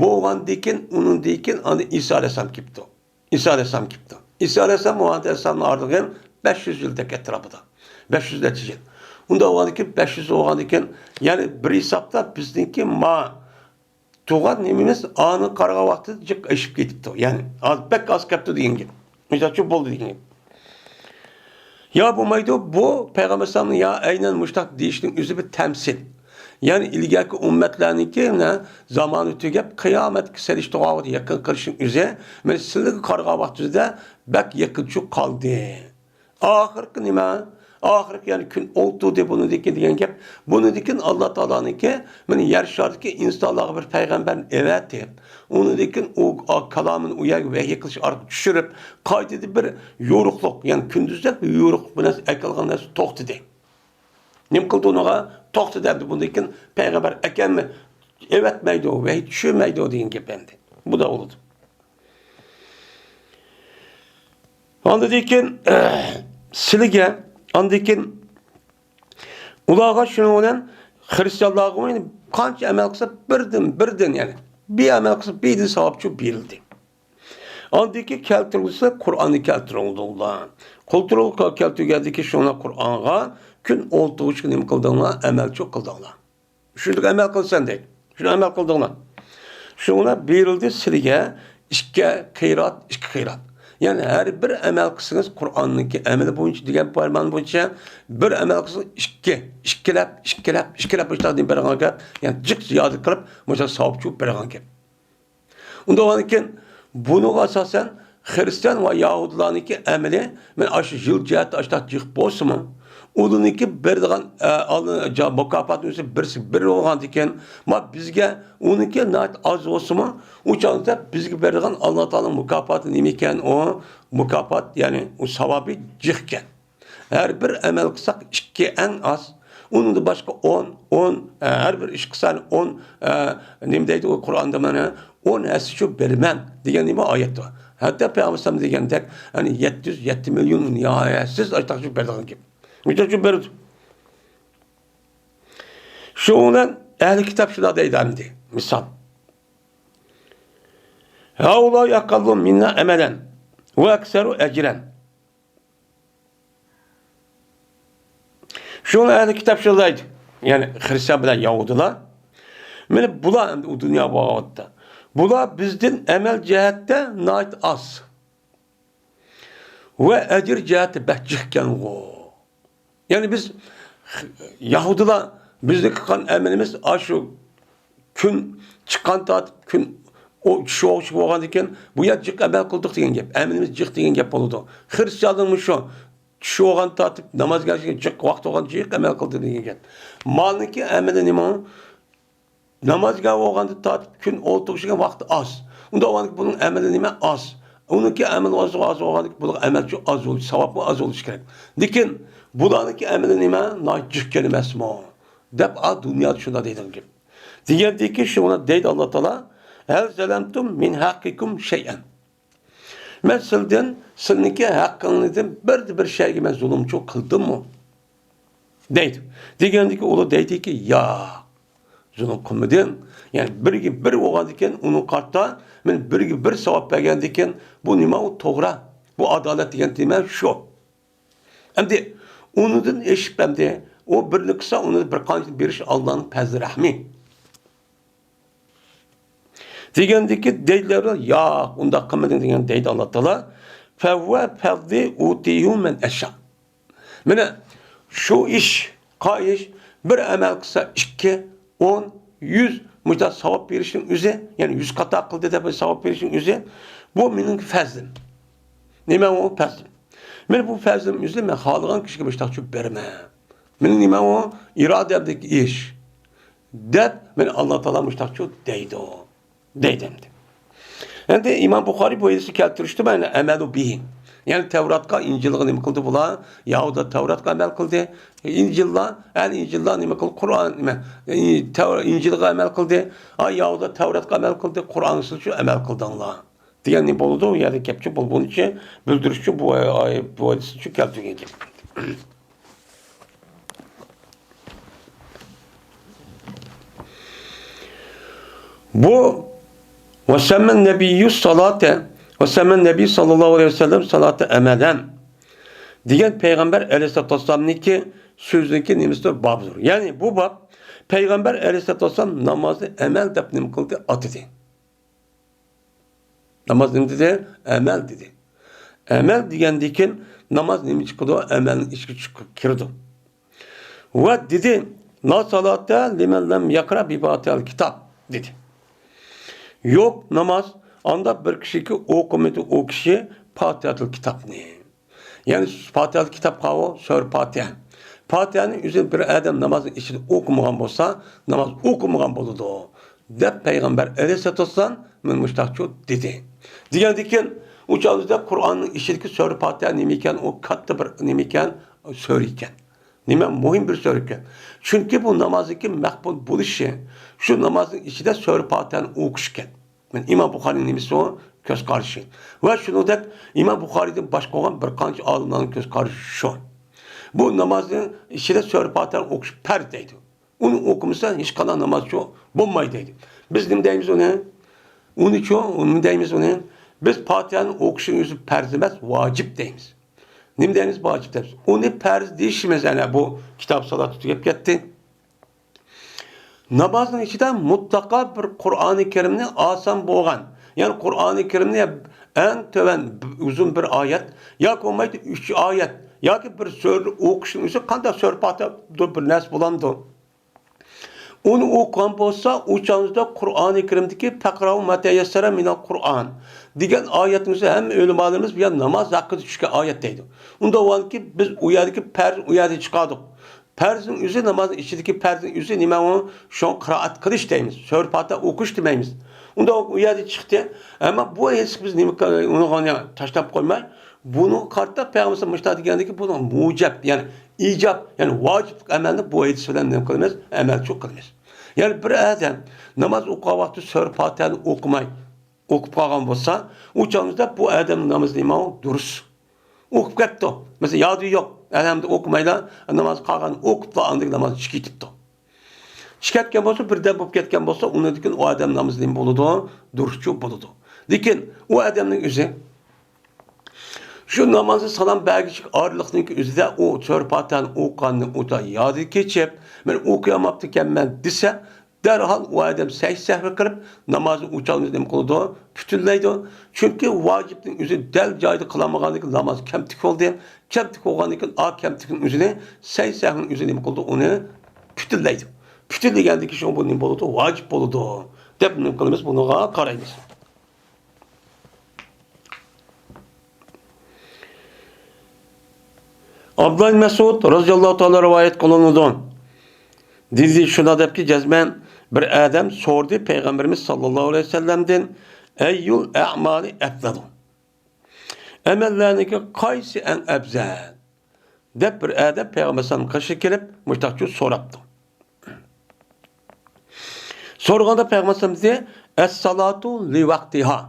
بولغاندىن كېيىن، ئۇنىڭدىن كېيىن ئاندىن ئىسا ئەلەيھىسسالام كېلىپتۇ. ئىسا ئەلەيھىسسالام كېلىپتۇ. ئىسا ئەلەيھىسسالام مۇھەممەد ئەلەيھىسسالامنىڭ ئارىلىقى بەش يۈز يىلدەك ئەتراپىدا. بەش يۈز نەچچە يىل. ئۇنداق بولغاندىكىن، بەش يۈز بولغاندىكىن، يەنى بىر ھېسابتا بىزنىڭكى ما تۇغان نېمىمىز ئانىغا قارىغان ۋاقتىدا جىق ئېشىپ كېتىپتۇ. يەنى ئاز، بەك ئاز كەپتۇ دېگەن گەپ. مىسالچۇ بولدى دېگەن گەپ. يا بولمايدۇ، بۇ پەيغەمبەر ئەلەيھىسسالامنىڭ يا ئەينەن مۇشۇنداق دېيىشنىڭ ئۆزى بىر تەمسىل. يەنى ئىلگەركى ئۈممەتلەرنىڭكى مانا زامانى تۈگەپ، قىيامەتكە سېلىشتۇرغان ۋاقىت يېقىن قېلىشنىڭ ئۆزى، مانا سىلەرگە قارىغان ۋاقتىڭىزدا بەك يېقىنچۇ قالدى. ئاخىرقى نېمە؟ ئاخىرقى يەنى كۈن ئولتۇردى بۇنىڭدىن كېيىن دېگەن گەپ. بۇنىڭدىن كېيىن ئاللا تائالانىڭكى مانا يەر شارىدىكى ئىنسانلارغا بىر پەيغەمبەرنى ئەۋەتىپ، ئۇنىڭدىن كېيىن ئۇ كالامىنى ئۇ يەرگە ۋەھىي قىلىش ئارقىلىق چۈشۈرۈپ، قايتىدىن بىر يورۇقلۇق، يەنى كۈندۈزدەك بىر يورۇقلۇق بىلەن ئەكەلگەن نەرسە توختىدى. نېمە قىلدى ئۇنىڭغا؟ توختىدى ئەمدى بۇندىن كېيىن پەيغەمبەر ئەكەلمە-، ئەۋەتمەيدۇ، ۋەھىي چۈشۈرمەيدۇ دېگەن گەپ ئەمدى. بۇ دا بولىدۇ. ئاندىن كېيىن، سىلىگە، ئاندىن كېيىن ئۇلارغا شۇنىڭ بىلەن خرىستىيانلارغا قانچە ئەمەل قىلسا بىردىن، بىردىن يەنى بىر ئەمەل قىلسا بىردىن ساۋابچۇ بېرىلدى. ئاندىن كېيىن كەلتۈرگۈسى قۇرئاننى كەلتۈرۈڭلار. قولتۇرۇق كەلتۈرگەندىن كېيىن شۇڭلار قۇرئانغا كۈن ئولتۇرغۇچقا نېمە قىلدىڭلار؟ ئەمەلچۇ قىلدىڭلار. شۇنداق ئەمەل قىلسەن دەيدۇ. شۇنى ئەمەل قىلدىڭلار. شۇڭلار بېرىلدى سىلىگە ئىككى قىرات، ئىككى قىرات. يەنى ھەر بىر ئەمەل قىلسىڭىز، قۇرئاننىڭكى ئەمىلى بويىچە دېگەن پەرمان بويىچە بىر ئەمەل قىلسىڭىز، ئىككى، ئىككىلەپ، ئىككىلەپ، ئىككىلەپ مۇشۇنداق دېيىپ بېرىدىغان گەپ. يەنى جىق زىيادە قىلىپ، مۇشۇنداق ساۋابچۇ بېرىدىغان گەپ. ئۇنداق بولغاندىكىن، بۇنىڭغا ئاساسەن خىرىستىيان ۋە يەھۇدىيلارنىڭكى ئەمىلى، مەن ئاشۇ يىل جەھەتتە ئاشۇنداق جىق بولسىمۇ، ئۇلارنىڭكى بېرىدىغان، ئە، ئالدىن جا-، مۇكاپاتنىڭ ئۆزى بىرسى بىر بولغاندىكىن، ما بىزگە ئۇنىڭكى ناھايىتى ئاز بولسىمۇ، ئۇ چاغدا بىزگە بېرىدىغان ئاللا تائالانىڭ مۇكاپاتى نېمە ئىكەن، ئۇ مۇكاپات، يەنى ئۇ ساۋابى جىق ئىكەن. ھەر بىر ئەمەل قىلساق ئىككى ئەڭ ئاز. ئۇنىڭدىن باشقا ئون، ئون، ئە، ھەر بىر ئىش قىلسا ئون، ئە، نېمە دەيدۇ ئۇ قۇرئاندا مانا، ئون ھەسسىچۇ بېرىمەن دېگەن نېمە ئايەت بار. ھەتتا پەيغەمبەر دېگەندەك، يەنى يەتتە يۈز يەتتە مىليون نىھايەتسىز ئاشتاقچۇ بېرىدىغان گەپ. مۇشۇنچە بېرىدۇ. شۇنىڭ بىلەن ئەھلى كىتاب شۇنداق دەيدۇ ئەمدى. مىسال. هؤلاء أقل منا عملا وأكثر أجرا. شۇڭا ئەھلى كىتاب شۇنداق دەيدۇ. يەنى خرىستىيان بىلەن يەھۇدىيلار. مانا بۇلار ئەمدى ئۇ دۇنيا بولغان ۋاقىتتا. بۇلار بىزدىن ئەمەل جەھەتتە ناھايىتى ئاز. ۋە ئەجىر جەھەتتە بەك جىقكەنغۇ. يەنى بىز، يەھۇدىيلار بىزنى قىلغان ئەمىلىمىز ئاشۇ كۈن چىققان تارتىپ كۈن ئو-، چۈشۈۋالغۇچى بولغاندىن كېيىن، بۇ يەر جىق ئەمەل قىلدۇق دېگەن گەپ، ئەمىلىمىز جىق دېگەن گەپ بولىدۇ. خرىستىيانلىقمۇ شۇ. چۈشۈۋالغان تارتىپ نامازغا جىق ۋاقتى بولغان جىق ئەمەل قىلدى دېگەن گەپ. مالنىڭكى ئەمىلى نېمە؟ نامازگا بولغاندا تارتىپ كۈن ئولتۇرۇشىغا ۋاقتى ئاز. ئۇنداق بولغاندا بۇنىڭ ئەمىلى نېمە؟ ئاز. ئۇنىڭكى ئەمىلى ئاز، ئاز بولغاندا بۇنىڭ ئەمەلچۇ ئاز بولۇشى، ساۋابمۇ ئاز بولۇشى كېرەك. لېكىن بۇلارنىڭكى ئەمىلى نېمە؟ ناھايىتى جىق ئەمەسمۇ؟ دەپ، ئا، دۇنيادا شۇنداق دەيدىغان گەپ. دېگەندىكى شۇڭا دەيدۇ ئاللا تائالا، ھەل زەلەمتۇم مىن ھەققىكۇم شەيئەن. مەن سىلدىن، سىلنىڭكى ھەققىڭلاردىن بىر، بىر شەيگە مەن زۇلۇمچۇ قىلدىممۇ؟ دەيدۇ. دېگەندىكى ئۇلار دەيدىكى، ياق، زۇلۇم قىلمىدىڭ. يەنى بىرگە بىر بولغاندىكىن، ئۇنىڭ قارىتا مەن بىرگە بىر ساۋاب بەرگەندىكىن، بۇ نېمە ئۇ توغرا، بۇ ئادالەت دېگەن نېمە شۇ. ئەمدى ئۇنىڭدىن ئېشىپ ئەمدى ئۇ بىرنى قىلسا، ئۇنى بىر قانچە بېرىش ئاللانىڭ پەزلى رەھمى. دېگەندىكى دەيدىلەر، ياق، ئۇنداق قىلمىدىڭ دېگەن دەيدۇ ئاللا تائالا. فەھۇۋە فەزلى ئۇتىھۇ مەن ئەشا. مانا شۇ ئىش، قايىش، بىر ئەمەل قىلسا ئىككى، ئون، يۈز مۇشۇنداق ساۋاب بېرىشنىڭ ئۆزى، يەنى يۈز قاتا قىلدى دەپ ساۋاب بېرىشنىڭ ئۆزى، بۇ مېنىڭ پەزلىم. نېمە ئۇ پەزلىم؟ مانا بۇ پەزلىم ئۆزى مەن خالىغان كىشىگە مۇشۇنداقچە بېرىمەن. مېنىڭ نېمە ئۇ؟ ئىرادەمدىكى ئىش. دەپ مانا ئاللا تائالا مۇشۇنداقچە دەيدۇ. دەيدۇ ئەمدى. ئەمدى ئىمام بۇخارىي بۇ ھەدىسنى كەلتۈرۈشتە مانا ئەمەلۇ بىھى. يەنى تەۋراتقا، ئىنجىلغا نېمە قىلدى بۇلار؟ يەھۇدىيلار تەۋراتقا ئەمەل قىلدى. ئىنجىللار، ئەل ئىنجىللار نېمە قىلدى؟ قۇرئان، نېمە، تەۋ-، ئىنجىلغا ئەمەل قىلدى. ئا، يەھۇدىيلار تەۋراتقا ئەمەل قىلدى. قۇرئانغا سىلچۇ ئەمەل قىلدىڭلار. دېگەن نېمە بولىدۇ؟ ئۇ يەردە گەپچۇ بولغىنىچە، بىلدۈرۈشچۇ بۇ، ئاي، بۇ ھەدىسنىچۇ كەلتۈرگەن گەپ. بۇ، ۋەسەممەن نەبىييۇ سالاتا، ۋەسەممەن نەبىي ساللاللاھۇ ئەلەيھى ۋەسەللەم سالاتا ئەمەلەن دېگەن پەيغەمبەر ئەلەيھىسسالاتۇ ۋەسسالامنىڭكى سۆزىنىڭكى نېمىسىدۇر؟ بابىدۇر. يەنى بۇ باب پەيغەمبەر ئەلەيھىسسالاتۇ ۋەسسالام نامازنى ئەمەل دەپ نېمە قىلدى؟ ئاتىدى. ناماز نېمە دېدى؟ ئەمەل دېدى. ئەمەل دېگەندىكىن ناماز نېمە چىقىدۇ؟ ئەمەلنىڭ ئىچىگە چىقىپ كىرىدۇ. ۋە دېدى، لا سالاتا لىمەن لەم يەقرا بىفاتىھەتىل كىتاب دېدى. يوق ناماز ئاندا بىر كىشىكى ئوقۇمىدى ئۇ كىشى پاتىھەتىل كىتابنى. يەنى پاتىھەتىل كىتاب قاۋۇ، سۈرە پاتىھە. پاتىھەنى ئۆزى بىر ئادەم نامازنىڭ ئىچىدە ئوقۇمىغان بولسا، ناماز ئوقۇمىغان بولىدۇ. دەپ پەيغەمبەر ئەلەيھىسسالاتۇ ۋەسسالام مانا مۇشۇنداقچۇ دېدى. دېگەندىكىن، ئۇ چاغدا قۇرئاننىڭ ئىچىدىكى سۈرە پاتىھە نېمە ئىكەن؟ ئۇ كاتتا بىر نېمە ئىكەن؟ سۈرە ئىكەن. نېمە؟ مۇھىم بىر سۈرە ئىكەن. چۈنكى بۇ نامازنىڭكى مەقبۇل بولۇشى، شۇ نامازنىڭ ئىچىدە سۈرە پاتىھەنى ئوقۇش ئىكەن. مانا ئىمام بۇخارىينىڭ نېمىسى ئۇ؟ كۆز قارىشى. ۋە شۇنىڭدەك ئىمام بۇخارىيدىن باشقا بولغان بىر قانچە ئالىملارنىڭ كۆز قارىشى شۇ. بۇ نامازنىڭ ئىچىدە سۈرە پاتىھەنى ئوقۇش پەرز دەيدۇ. ئۇنى ئوقۇمىسا، ھېچقانداق نامازچۇ بولمايدۇ دەيدۇ. بىز نېمە دەيمىز ئۇنى؟ ئۇنىچۇ، نېمە دەيمىز ئۇنى؟ بىز پاتىھەنى ئوقۇشنىڭ ئۆزى پەرز ئەمەس، ۋاجىپ دەيمىز. نېمە دەيمىز؟ ۋاجىپ دەيمىز. ئۇنى پەرز دېيىشىمىز، ئەنە بۇ كىتاب سالات تۈگەپ كەتتى. نامازنىڭ ئىچىدە مۇتلەقا بىر قۇرئانى كەرىمنى ئاسان بولغان، يەنى قۇرئانى كەرىمنى ئەڭ تۆۋەن ئۇزۇن بىر ئايەت ياكى بولمايدۇ ئۈچ ئايەت ياكى بىر سۈرە ئوقۇشنىڭ ئۆزى، قانداق سۈرە پاتىھەدۇر بىر نەرسە بولامدۇ؟ ئۇنى ئوقۇغان بولسا، ئۇ چاغىمىزدا قۇرئانى كەرىمدىكى «فەقرەئۇ ما تەيەسسەرە مىنەل قۇرئان» دېگەن ئايەتنىڭ ئۆزى ھەممە ئۆلىمالىرىمىز بۇ يەر ناماز ھەققىدە چۈشكەن ئايەت دەيدۇ. ئۇنداق بولغاندىكىن بىز ئۇ يەردىكى پەرز، ئۇ يەردىن چىقاردۇق. پەرزنىڭ ئۆزى، نامازنىڭ ئىچىدىكى پەرزنىڭ ئۆزى نېمە ئۇ؟ شۇڭا قىرائەت قىلىش دەيمىز. سۈرە پاتىھە ئوقۇش دېمەيمىز. ئۇنداق ئۇ يەردىن چىقتى. ئەمما بۇ ھېساب بىز نېمە، ئۇنى تاشلاپ قويماي، بۇنىڭغا قارىتا پەيغەمبەر مۇشۇنداق دېگەندىكى، بۇنىڭ مۇجەب، يەنى ئىجاب، يەنى ۋاجىپلىق ئەمەلنى بۇ ھەدىس بىلەن نېمە قىلىمىز؟ ئەمەلچۇ قىلىمىز. يەنى بىر ئادەم ناماز ئوقۇغان ۋاقتىدا سۈرە پاتىھەنى ئوقۇماي، ئوقۇپ قالغان بولسا، ئۇ چاغىمىزدا بۇ ئادەمنىڭ نامىزى نېمە؟ دۇرۇس. ئوقۇپ كەتتى. مەسىلەن، يادى يوق. ئەلھەمدۇ ئوقۇمايلا، ناماز قالغان ئوقۇپلا ئاندىن ناماز چىقىپ كېتىپتۇ. چىقىپ كەتكەن بولسا، بىردەم بولۇپ كەتكەن بولسا، ئۇنىڭدىن كېيىن ئۇ ئادەم نامىزى نېمە بولىدۇ؟ دۇرۇسچۇ بولىدۇ. لېكىن ئۇ ئادەمنىڭ ئۆزى، شۇ نامازدا سالام بەرگۈچە ئارىلىقنىڭكى ئۆزىدە ئۇ سۈرە پاتىھەنى ئوقۇغاندىن ئۇتا يادى كېچىپ، مەن ئوقۇيالماپتىكەنمەن دېسە، دەرھال ئۇ ئادەم سەھۋ سەھۋ قىلىپ، نامازنى ئۇچالمىسا نېمە قىلىدۇ؟ پۈتۈنلەيدۇ. چۈنكى ۋاجىپنىڭ ئۆزى دەل جايىدا قىلالمىغاندىن كېيىن ناماز كەمتۈك بولدى. كەمتۈك بولغاندىن كېيىن، ئا كەمتۈكنىڭ ئۆزىنى، سەھۋ سەھۋنىڭ ئۆزى نېمە قىلىدۇ؟ ئۇنى پۈتۈنلەيدۇ. پۈتۈنلىگەندىن كېيىن شۇ بۇ نېمە بولىدۇ؟ ۋاجىپ بولىدۇ، دەپ نېمە قىلىمىز؟ بۇنىڭغا قارايمىز. ئابدۇللا ئىبن مەسئۇد رازىياللاھۇ تائالا رىۋايەت قىلىنىدۇ. دېدى، شۇنداق دەپكى، جەزمەن بىر ئادەم سورىدى، پەيغەمبىرىمىز ساللاللاھۇ ئەلەيھى ۋەسەللەمدىن، «ئەييۇل ئەمالى ئەفزەلۇ؟» ئەمەللەرنىڭكى قايسى ئەڭ ئەپزەل؟ دەپ بىر ئادەم پەيغەمبەر ئەلەيھىسسالامنىڭ قېشىغا كېلىپ، مۇشۇنداقچە سوراپتۇ. سورىغاندا پەيغەمبەر ئەلەيھىسسالام دېدى، «ئەسسالاتۇ لىۋاقتىھا.»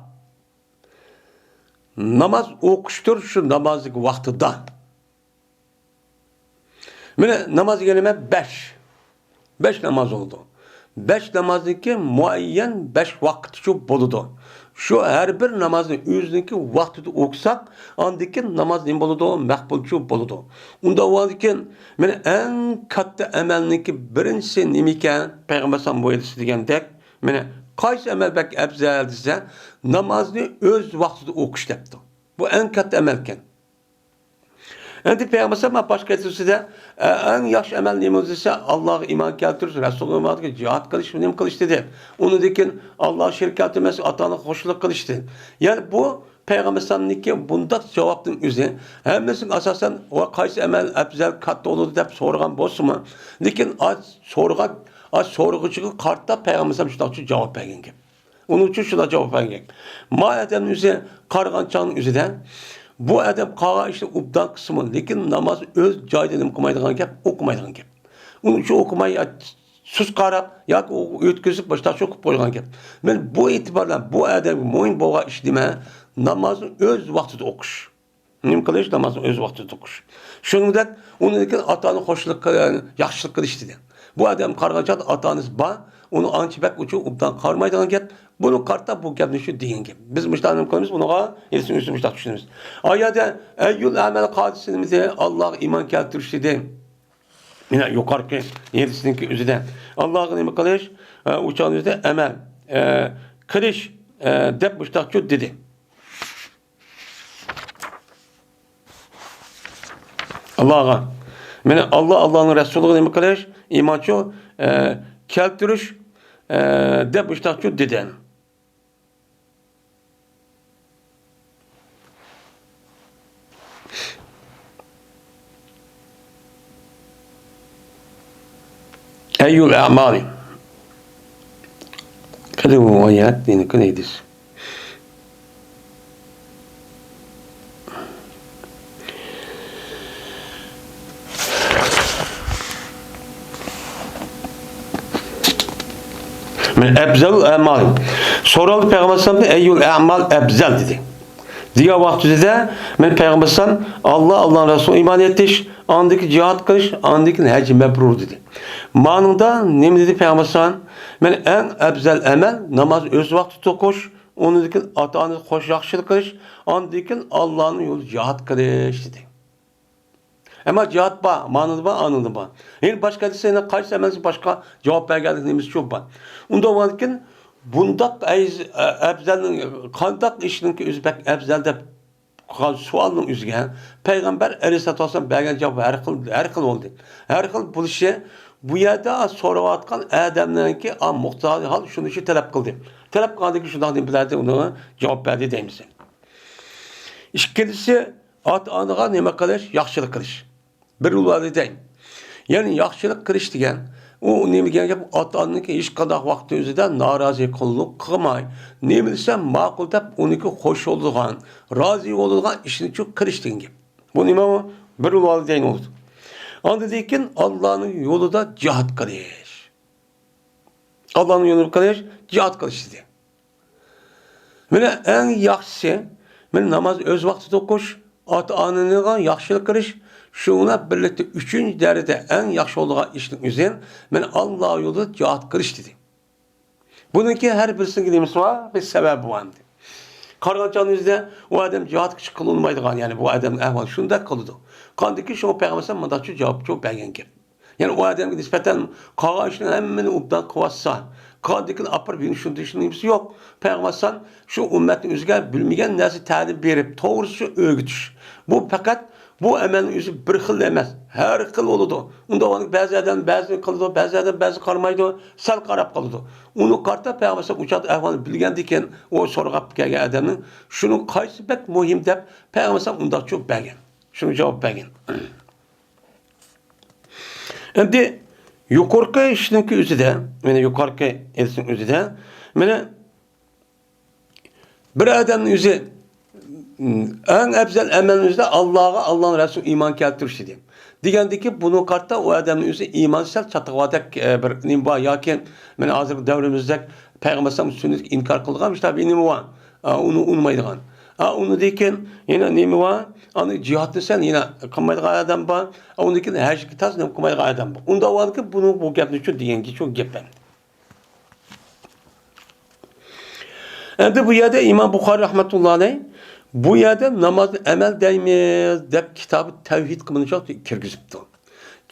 ناماز ئوقۇشتۇر شۇ نامازنىڭ ۋاقتىدا. مانا ناماز دېگەن نېمە؟ بەش. بەش ناماز بولىدۇ. بەش نامازنىڭكى مۇئەييەن بەش ۋاقتىچۇ بولىدۇ. شۇ ھەر بىر نامازنى ئۆزىنىڭكى ۋاقتىدا ئوقۇساق، ئاندىن كېيىن ناماز نېمە بولىدۇ؟ مەقبۇلچۇ بولىدۇ. ئۇنداق بولغاندىن كېيىن، مانا ئەڭ كاتتا ئەمەلنىڭكى بىرىنچىسى نېمىكەن؟ پەيغەمبەر ئەلەيھىسسالام بۇ ھەدىستە دېگەندەك، مانا قايسى ئەمەل بەك ئەپزەل دېسە، نامازنى ئۆز ۋاقتىدا ئوقۇش دەپتۇ. بۇ ئەڭ كاتتا ئەمەلكەن. ئەمدى پەيغەمبەر ئەلەيھىسسالام باشقا ھەدىسىدە، ئە، ئەڭ ياخشى ئەمەل نېمە دېسە، ئاللاغا ئىمان كەلتۈرۈش، رەسۇلۇللاھقا جىھاد قىلىش، نېمە قىلىش دېدى. ئۇنىڭدىن كېيىن ئاللاغا شېرىك كەلتۈرمەس، ئاتا-ئانىغا خوشلۇق قىلىش دېدى. يەنى بۇ پەيغەمبەر ئەلەيھىسسالامنىڭكى بۇنداق جاۋابنىڭ ئۆزى ھەممىسىنىڭ ئاساسەن، ۋە قايسى ئەمەل ئەپزەل، كاتتا بولىدۇ دەپ سورىغان بولسىمۇ، لېكىن ئا، سورىغان، ئا، سورىغۇچىغا قارىتا پەيغەمبەر ئەلەيھىسسالام شۇنداقچە جاۋاب بەرگەن گەپ. ئۇنىڭ ئۈچۈن شۇنداق جاۋاب بەرگەن. ما ئادەمنىڭ ئۆزى قارىغان چاغنىڭ ئۆزىدە، بۇ ئادەم قالغان ئىشنى ئوبدان قىلسىمۇ، لېكىن ناماز ئۆز جايىدا نېمە قىلمايدىغان گەپ، ئوقۇمايدىغان گەپ. ئۇنىڭ ئۈچۈن ئوقۇماي، يا سۇس قاراپ ياكى ئو-، ئۆتكۈزۈپ، باشقىچە قىلىپ قويغان گەپ. مانا بۇ ئېتىبار بىلەن بۇ ئادەمگە مۇھىم بولغان ئىش نېمە؟ نامازنى ئۆز ۋاقتىدا ئوقۇش. نېمە قىلىش؟ نامازنى ئۆز ۋاقتىدا ئوقۇش. شۇنىڭدەك ئۇنىڭدىن كېيىن ئاتا-ئانا خوشلۇق قىل-، ياخشىلىق قىلىش دېدى. بۇ ئادەم قارىغان چاغدا ئاتا-ئانىسى بار، ئۇنى ئانچە بەك ئۇچۇر ئوبدان قارىمايدىغان گەپ. بۇنى قارىتا بۇ گەپنى شۇ دېگەن گەپ. بىز مۇشۇنداق نېمە قىلىمىز؟ بۇنىڭغا ھېلىسى ئۆزى مۇشۇنداق چۈشىنىمىز. ئا يەردە ئەييۇل ئەمەل قالىسى نېمە دېدى؟ ئاللاغا ئىمان كەلتۈرۈش دېدى. مانا يۇقىرىقى ھېلىسىنىڭكى ئۆزىدە ئاللاغا نېمە قىلىش؟ ئە، ئۇ چاغنىڭ ئۆزىدە ئەمەل، ئە، قىلىش، ئە، دەپ مۇشۇنداقچۇ دېدى. ئاللاغا. مانا ئاللا، ئاللانىڭ رەسۇلىغا نېمە قىلىش؟ ئىمانچۇ، ئە، كەلتۈرۈش، ئە، دەپ مۇشۇنداقچۇ دېدى. ئەييۇل ئەمالى. قېنى بۇ ئايەت، يەنە قېنى ھەدىس؟ مەن ئەپزەل ئەمال. سورالدى پەيغەمبەر ئەلەيھىسسالامدىن، ئەييۇل ئەمال ئەپزەل دېدى. دېگەن ۋاقتىدا مەن پەيغەمبەر ئەلەيھىسسالام، ئاللا، ئاللانىڭ رەسۇلىغا ئىمان ئېيتىش، ئاندىن كېيىن جىھاد قىلىش، ئاندىن كېيىن ھەججى مەبرۇر دېدى. مانىڭدا نېمە دېدى پەيغەمبەر ئەلەيھىسسالام؟ مەن ئەڭ ئەپزەل ئەمەل ناماز ئۆز ۋاقتىدا ئوقۇش، ئۇنىڭدىن كېيىن ئاتا-ئانىغا خوش ياخشىلىق قىلىش، ئاندىن كېيىن ئاللانىڭ يولىدا جىھاد قىلىش دېدى. ئەمما جىھاد بار، مانىدا بار، ئانىدا بار. يەنە باشقا ھەدىستە يەنە قايسى ئەمەلسى باشقا جاۋاب بەرگەنلىك نېمىسى شۇ بار. ئۇنداق بولغاندىكىن بۇنداق ئەيز-، ئەپزەلنىڭ قانداق ئىشنىڭكى ئۆزى بەك ئەپزەل دەپ قالغان سوئالنىڭ ئۆزىگە پەيغەمبەر ئەلەيھىسسالاتۇ ۋەسسالام بەرگەن جاۋاب ھەر خىل، ھەر خىل بولدى. ھەر خىل بولۇشى بۇ يەردە سوراۋاتقان ئادەمنىڭكى مۇقتەزى ھال شۇنى شۇ تەلەپ قىلدى. تەلەپ قىلغاندىكىن شۇنداق نېمە بىلەردى ئۇنىڭغا جاۋاب بەردى دەيمىز. ئىككىنچىسى، ئاتا-ئانىغا نېمە قىلىش؟ ياخشىلىق قىلىش. بىررۇل ۋالىدەين. يەنى ياخشىلىق قىلىش دېگەن، ئۇ نېمە دېگەن گەپ؟ ئاتا-ئانىنىڭكى ھېچقانداق ۋاقىتنىڭ ئۆزىدە نارازى قۇللۇق قىلماي، نېمە دېسە ماقۇل دەپ ئۇنىڭكى خوش بولىدىغان، رازى بولىدىغان ئىشنىچۇ قىلىش دېگەن گەپ. بۇ نېمە ئۇ؟ بىررۇل ۋالىدەين بولىدۇ. ئاندىن كېيىن ئاللانىڭ يولىدا جىھاد قىلىش. ئاللانىڭ يولىدا قىلىش، جىھاد قىلىش دېدى. مانا ئەڭ ياخشىسى، مانا ناماز ئۆز ۋاقتىدا ئوقۇش، ئاتا-ئانىغا ياخشىلىق قىلىش، شۇنىڭ بىلەن بىرلىكتە ئۈچىنچى دەرىجىدە ئەڭ ياخشى بولىدىغان ئىشنىڭ ئۆزى، مانا ئاللا يولىدا جىھاد قىلىش دېدى. بۇنىڭكى ھەر بىرسىنىڭكى نېمىسى بار؟ بىر سەۋەبى بار ئەمدى. قارىغان چاغنىڭ ئۆزىدە ئۇ ئادەم جىھادقا چىققىلى ئۇنىمايدىغان، يەنى بۇ ئادەمنىڭ ئەھۋالى شۇنداق قىلىدۇ. قاندىكىن شۇڭا پەيغەمبەر ئەلەيھىسسالام مۇنداقچە جاۋاب، جاۋاب بەرگەن گەپ. يەنى ئۇ ئادەمگە نىسبەتەن قالغان ئىشنىڭ ھەممىنى ئوبدان قىلىۋاتسا، قاندىكىن ئاپىرىپ يېنىك شۇنداق ئىشنىڭ نېمىسى يوق. پەيغەمبەر ئەلەيھىسسالام شۇ ئۈممەتنىڭ ئۆزىگە بىلمىگەن نەرسە تەلىم بېرىپ، توغرىسىچە ئۆگىتىش. بۇ پەقەت بۇ ئەمەلنىڭ ئۆزى بىر خىل ئەمەس، ھەر خىل بولىدۇ. ئۇنداق بولغاندا بەزى ئادەم بەزىنى قىلىدۇ، بەزى ئادەم بەزىنى قارىمايدۇ، سەل قاراپ قالىدۇ. ئۇنى قارىتا پەيغەمبەر ئەلەيھىسسالام ئۇ چاغدا ئەھۋالنى بىلگەندىكىن، ئۇ سورىغاپ كەلگەن ئادەمنىڭ شۇنىڭ قايسى بەك مۇھىم دەپ پەيغەمبەر ئەلەيھىسسالام ئۇنداق جاۋاب بەرگەن. شۇنى جاۋاب بەرگەن. ئەمدى يۇقىرىقى ئىشنىڭكى ئۆزىدە، مانا يۇقىرىقى ھەدىسنىڭ ئۆزىدە، مانا بىر ئادەمنىڭ ئۆزى، ئەڭ ئەپزەل ئەمەلنىڭ ئۆزىدە ئاللاغا، ئاللانىڭ رەسۇلىغا ئىمان كەلتۈرۈش ئىدى. دېگەندىكى بۇنىڭغا قارىتا ئۇ ئادەمنىڭ ئۆزى ئىمانى سەل چاتىقىۋاتىدەك، ئە، بىر نېمە بار ياكى مانا ھازىرقى دەۋرىمىزدەك پەيغەمبەر ئەلەيھىسسالام سۈننىتىگە ئىنكار قىلىدىغان مۇشۇنداق بىر نېمە بار. ئا، ئۇنى ئۇنىمايدىغان. ئا، ئۇنىڭدىن كېيىن يەنە نېمە بار؟ ئاندىن جىھادنى سەل يەنە قىلمايدىغان ئادەم بار. ئا، ئۇنىڭدىن كېيىن ھەجگە تاز نېمە قىلمايدىغان ئادەم بار. ئۇنداق بولغاندىكىن بۇنىڭ بۇ گەپنى شۇ دېگەنگە شۇ گەپ ئەمدى. ئەمدى بۇ يەردە ئىمام بۇخارىي رەھمەتۇللا ئەلەيھ بۇ يەردە نامازنى ئەمەل دەيمىز دەپ كىتابى تەۋھىد قىلمىنى كىرگۈزۈپتۇ.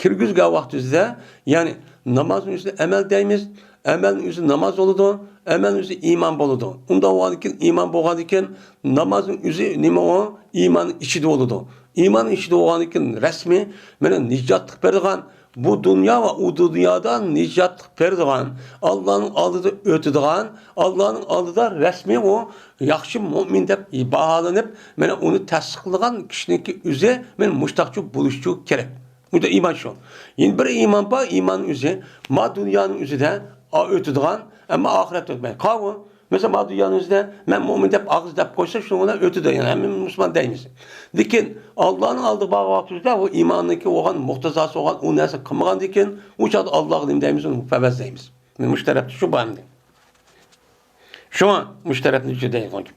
كىرگۈزگەن ۋاقتىمىزدا، يەنى نامازنىڭ ئۆزىنى ئەمەل دەيمىز، ئەمەلنىڭ ئۆزى ناماز بولىدۇ، ئەمەلنىڭ ئۆزى ئىمان بولىدۇ. ئۇنداق بولغاندىكىن، ئىمان بولغاندىكىن، نامازنىڭ ئۆزى نېمە ئۇ؟ ئىمان ئىچىدە بولىدۇ. ئىمان ئىچىدە بولغاندىكىن، رەسمىي مانا نىجاتلىق بېرىدىغان، بۇ دۇنيا ۋە ئۇ دۇنيادا نىجاتلىق بېرىدىغان، ئاللانىڭ ئالدىدا ئۆتىدىغان، ئاللانىڭ ئالدىدا رەسمىي ئۇ ياخشى مۆمىن دەپ باھالىنىپ، مانا ئۇنى تەستىقلىغان كىشىنىڭكى ئۆزى مانا مۇشتاقچە بولۇشى كېرەك. بۇ دا ئىمان شۇ. يەنە بىر ئىمان بار، ئىمان ئۆزى ما دۇنيانىڭ ئۆزىدە ئا-، ئۆتىدىغان، ئەمما ئاخىرەت ئۆتمەيدۇ. قاۋۇ، مەسىلەن، ما دۇنيانىڭ ئۆزىدە مەن مۆمىن دەپ ئاغزى دەپ قويسا، شۇنىڭ بىلەن ئۆتىدۇ، يەنى ھەممە مۇسۇلمان دەيمىز. لېكىن ئاللانىڭ ئالدىغا بارغان ۋاقتىمىزدا ئۇ ئىماننىڭكى بولغان مۇقتىزاسى بولغان ئۇ نەرسە قىلمىغاندىن كېيىن، ئۇ چاغدا ئاللاغا نېمە دەيمىز؟ ئۇنى مۇپەۋۋەز دەيمىز. مانا مۇشۇ تەرەپتە شۇ بار ئەمدى. شۇڭا مۇشۇ تەرەپنى جۈدەي قويدۇم.